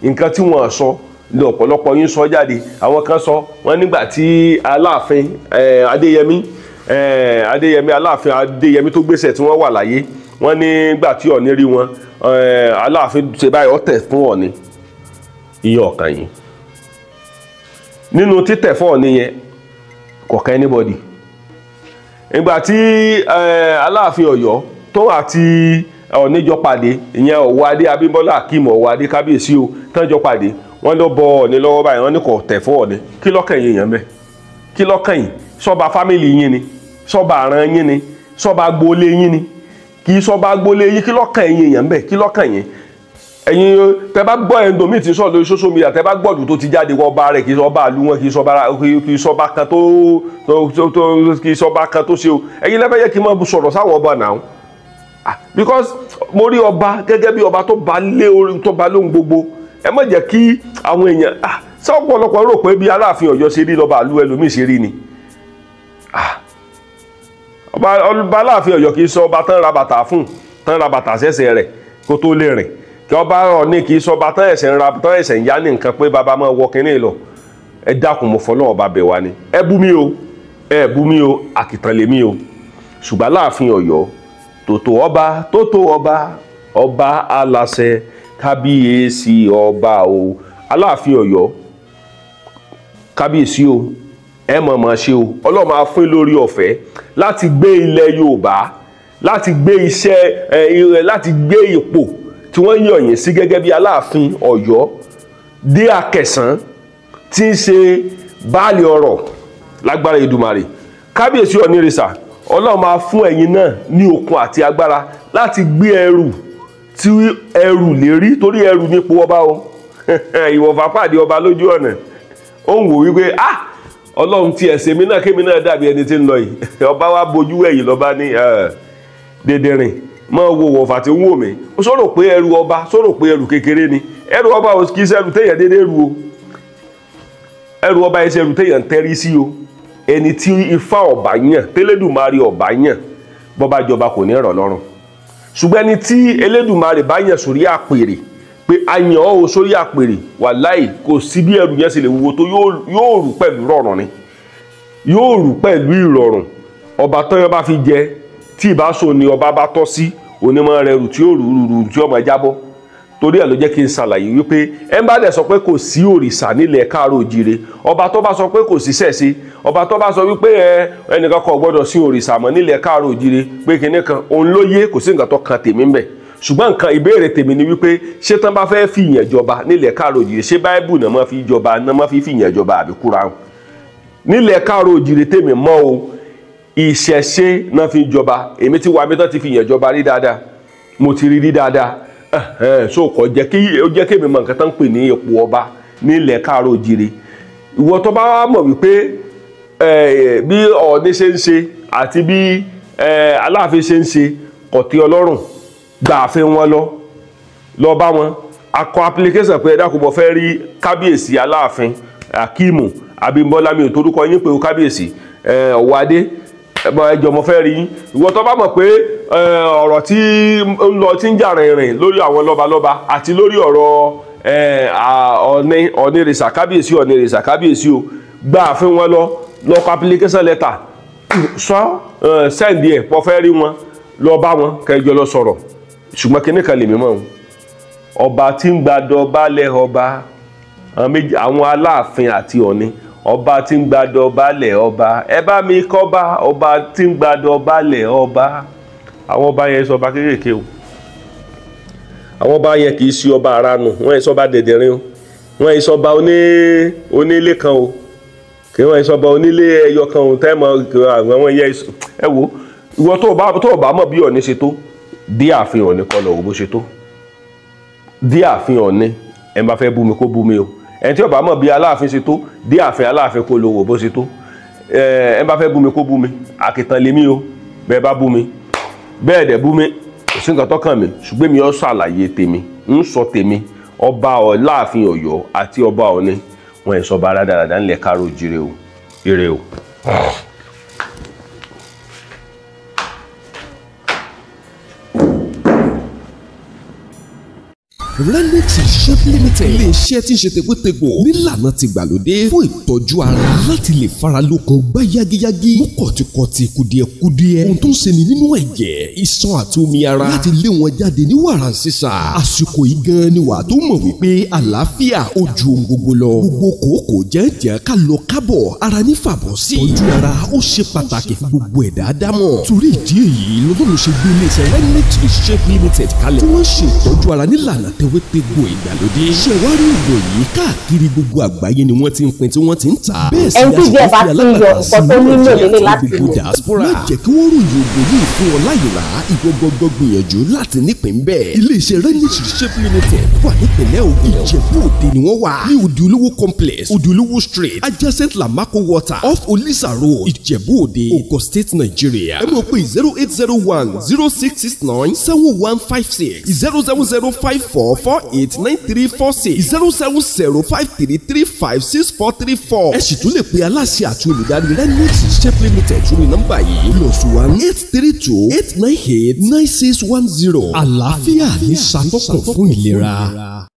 S4: Nǹkan tí wọ́n sọ ní ọ̀pọ̀lọpọ̀ yín sọ jáde. Àwọn kan sọ wọ́n nígbà tí Aláàfin Adéyẹmí Adéyẹmí Aláàfin Adéyẹmí tó gbéṣẹ̀ tí wọ́n wà láyé, wọ́n nígbà tí Ọ̀ọ̀ni rí wọn, Aláàfin ṣe báyìí ọ̀tẹ̀ fún Ọ̀ọ̀ni. Ìyẹn ọ̀kan yìí nínú títẹ̀ fún Ọ̀ọ̀ni yẹn kò kan anybody. Ìgbà tí Aláàfin Ọ̀yọ́ tó àti Ọ̀ọ̀ni jọ pàdé, ìyẹn Ọ̀wọ́ Adé Abímbọ́lá Akeem Ọ̀wọ́ Adé kábíyèsí o, tán jọ pàdé, wọ́n ló bọ Ọ̀ọ̀ni lọ́wọ́ báyìí, wọ́n ní kò tẹ̀ fún Ọ̀ọ̀ni. Kí lọ́kàn yín yẹn bẹ́ẹ̀? Kí lọ́kàn yín? Sọ́ba fámìlì yín ni? Sọ́ba àrán yín ni? Sọ́ba agboolé yín ni? Kì í sọ́ba agboolé yín. Kí lọ́kàn yín yẹn bẹ́ẹ̀? Kí lọ́kàn yín? Ẹ̀yin tẹ́ bá gbọ́ ẹ̀ńdòmí tí ń sọ̀rọ̀ lórí social media, tẹ́ bá gbọ́dù tó ti jáde wọ́n ọba rẹ̀ kì í sọ ọba àlú wọn, kì í sọba kan tó kì í sọba kan tó ṣe o. Ẹ̀yin lẹ́fẹ̀ẹ́ yẹ kí n máa sọ̀rọ̀ sáwọn ọba náà, because mo rí ọba gẹ́gẹ́ bí ọba tó ba lé orí tó ba lóhun gbogbo. Ẹ má jẹ́ kí àwọn èèyàn ṣé ọ̀pọ̀lọpọ̀ rò pé bí Aláàfin Ọ̀yọ́ ṣe rí lọ́ba àlú ẹlòmíì ṣe rí ni. Ọba Aláàfin Ọ̀yọ́ kì í sọ ọba tán ra bàtà fún, tán ra bàtà sẹ́sẹ̀ rẹ̀ kó tó lè rìn. Kí ọba Ọ̀ọ̀ni kì í sọ ọba tán ẹ̀sẹ̀ ń ra tán ẹ̀sẹ̀ ń yá ní nǹkan pé bàbá máa wọ kínní lọ. Ẹ dákun, mo fọlọ́ ọba bẹ̀ wá ni. Ẹ bú mi o, ẹ bú mi o, àkìtàn lèmi o. Ṣùgbọ́n Aláàfin Ọ̀yọ́ tòtò ọba, tótó ọba, ọba aláṣẹ, kábíyèsí ọba o. Aláàfin Ọ̀yọ́ kábíyèsí o, ẹ mọ̀ mọ̀ ṣe o. Ọlọ́run máa fún lórí ọ̀fẹ́ láti gbé ilẹ̀ Yorùbá, láti gbé iṣẹ́, láti gbé ipò tí wọ́n yàn yín sí gẹ́gẹ́ bí Aláàfin Ọ̀yọ́ dé Akẹ̀sán tí ń ṣe baálé ọrọ̀ lágbára Èdùmàrè. Kábíyèsí Ọ̀nìrìsà, Ọlọ́run máa fún ẹ̀yin náà ní okun àti agbára láti gbé ẹrù tí ẹrù lè rí, torí ẹrù nípò ọba o. Ìwọ̀fà pàdé ọba lójú ọ̀nà, ó ń wò wípé ah Ọlọ́run ti ẹ̀sẹ̀ mi náà kémi náà dàbí ẹni tí ń lọ yìí. Ọba wa bojú ẹ̀yìn lọ́ba ní dèdèrìn mọ́ wo wọ̀fà tí ń wò mí. Ó sọ̀rọ̀ pé ẹrù ọba, sọ̀rọ̀ pé ẹrù kékeré ni. Ẹrù ọba ò kì í ṣẹrù téèyàn déédéé rù o. Ẹrù ọba yẹn ṣẹrù téèyàn ń tẹ́rí sí o. Ẹni tí ifá ọba yàn, tẹ́lẹ̀dùmarè ọba yàn, bọ́ba jọba kò ní rọ̀ lọ́rùn. Ṣùgbọ́n ẹni tí Elédùmarè bá yàn sórí àpèrè pé a yàn ọ́ o sórí àpèrè, wàláì kò sí bí ẹrù yẹn ṣe lè wúwo tó, yóò rù pẹ̀lú rọrùn ni, yóò rù pẹ̀lú ìrọ̀rùn. Ọba tọ́yọ́ bá fi jẹ tí ìbáso ni ọba bá tọ́ sí, onímọ̀ rẹ̀ rù tí ó rù rù tí ọmọ jábọ́. Torí ẹ̀ ló jẹ́ kí n ṣàlàyé wípé ẹ bá dẹ̀ sọ pé kò sí òrìṣà nílẹ̀ káàró òjìire, ọba tó bá sọ pé kò sí ṣẹ̀ṣe, ọba tó bá sọ wípé ẹnìkan kò gbọ́dọ̀ sí òrìṣà mọ́ nílẹ̀ káàró òjìire pé kinní kan òun ló yé, kò sí nǹkan tó kan tèmi ń bẹ̀. Ṣùgbọ́n nǹkan ìbéèrè tèmi ni wípé ṣé tán bá fẹ́ fi ìyàn jọba nílẹ̀ káàró òjìrè, ṣé báíbù náà máa fi jọba náà máa fi ìyàn jọba àbí Kúránì? Nílẹ̀ káàró òjìrè tèmi mọ́ o, ìṣẹ̀ṣe náà fi jọba. Èmi ti wà mí tán ti fi ìyàn jọba rí dáadáa, mo ti rí rí dáadáa. So kò jẹ́ kí ó jẹ́ kémi mọ nǹkan tán ń pè ní ipò ọba nílẹ̀ káàró òjìrè. Ìwọ tó bá wá mọ̀ wípé bí Ọọ̀ni ṣe ń ṣe àti bí Aláàfin ṣe ń ṣe kò tẹ́ Ọlọ́run, gbà àfin wọn lọ bá wọn. Akọ application pé ẹ dákun mo fẹ́ rí kábíyèsí Aláàfin Akíìmù Abímbọ́lá, mi ò torúkọ yín pé o kábíyèsí Ọ̀wọ́adé, ẹjọ́ mo fẹ́ rí yín. Ìwọ tó bá mọ̀ pé ọ̀rọ̀ tí ń lọ tí ń jà rìnrìn lórí àwọn lọ́balọ́ba àti lórí ọ̀rọ̀ Ọ̀nìrìṣà kábíyèsí Ọ̀nìrìṣà kábíyèsí o, gbà àfin wọn lọ kọ application letter, sọ sẹ́ǹdì ẹ̀ pọ̀ fẹ́ rí wọn, lọ bá wọn kẹjọ lọ sọ̀rọ̀. Ṣùgbọ́n kinní kan lèmi mọ̀ o, ọba tí ń gbàdọ̀ balẹ̀ ọba, àwọn Aláàfin àti Ọ̀ọ̀ni, ọba tí ń gbàdọ̀ balẹ̀ ọba, ẹ bá mi kọ́ba, ọba tí ń gbàdọ̀ balẹ̀ ọba. Àwọn ọba yẹn sọba kéékèèké o, àwọn ọba yẹn kì í ṣe ọba ara nù, wọ́n yẹn sọba dẹ̀dẹ̀rin o, wọ́n yẹn sọba onílé kan o, kì wọ́n yẹn sọba onílé ẹyọ kan o, tẹ́ mọ àwọn yẹn. Ẹ wo ìwọ tó o bá mọ̀ bí Ọ̀ọ̀ni ṣe tó, dé ààfin Ọ̀ọ̀ni kó lọ wò bó ṣe tó. Dé ààfin Ọ̀ọ̀ni, ẹ bá fẹ́ bú mi kó bú mi o. Ẹni tí ó bá mọ̀ bí Aláàfin ṣe tó, dé ààfin Aláàfin kó lọ wò bó ṣe tó. Ẹ bá fẹ́ bú mi kó bú mi, àkìtàn lèmi o, bẹ́ẹ̀ bá bú mi, bẹ́ẹ̀ dẹ̀ bú mi, kò sí nǹkan tó kàn mí. Ṣùgbọ́n mi ó ṣàlàyé tèmi, ń sọ tèmi. Ọba Aláàfin Ọ̀yọ́ àti ọba Ọ̀ọ̀ni, wọn ẹ̀ sọba rádaràdà ńlẹ̀ káàró jíire o, ire o.
S10: Renix Shop Limited, ilé-iṣẹ́ tí ń ṣe tegbótegbò nílànà tìgbàlódé fún ìtọ́jú ara láti lè faralókun gbá yágíyágí, mú kọ̀tìkọ̀tì kùdìẹ̀kudiẹ, ohun tó ń ṣeni nínú ẹ̀jẹ̀, iṣan àti omi ara láti lé wọn jáde ní wàràǹṣeṣà. Àsìkò yìí gan ni wà tó mọ̀ wípé àlàáfíà ó ju ohun gbogbo lọ. Gbogbo kòókòó jẹ́ǹjẹ́ ká lọ kábọ̀ ara ní fàbọ̀ sí. Ìtọ́jú ara ó ṣe pàtàkì fún gbogbo ẹ̀dá dámọ̀. Torí ìdí èyí lọ́dún ṣe gbé ilé-iṣẹ́ Renix Shop Limited kalẹ̀ tí wọ́n ṣe ìtọ́jú ara nílànà tewétegbò ìgbàlódé. Ṣẹ̀wárí ògùn yìí káàkiri gbogbo àgbáyé ni wọ́n ti ń pín tí wọ́n ti ń tà. Bẹ́ẹ̀ sì
S11: ẹni tí
S10: ni
S11: díẹ̀
S10: a
S11: bá
S10: sì fi
S11: ti ń yọ
S10: alágbàtà sí
S11: nǹkan tó nílò
S10: Nàìjíríà
S11: lélẹ̀
S10: àti
S11: láti
S10: gbogbo
S11: lò.
S10: diaspora. Má jẹ́ kí wọ́n ròyìn ògùn yìí fún ọ láyè rà, ìwọ gbọ́gbọ́ gbìyànjú láti nípìn bẹ́ẹ̀. Iléeṣẹ́ Renix Shop Limited wà nípìnlẹ̀ Ògùn. Ìjẹ̀bú Òde ni wọ́n wà ní Odùolówó complex, Odùolówó street, adjacent Lamako water, off Olisa road, Ìjẹ̀bú Òde, Ogun State, Nigeria. Ẹ mọ̀ pé 0801 0669 7156 070 5448 9346 070 5335 6434. Ẹ sì tún lè pe aláṣẹ àti olùdarí Renix Shop Limited sórí nọ́mbà yìí +1 832 898 9610. Àlàáfíà ní ṣàtọ́kùn fún ìlera.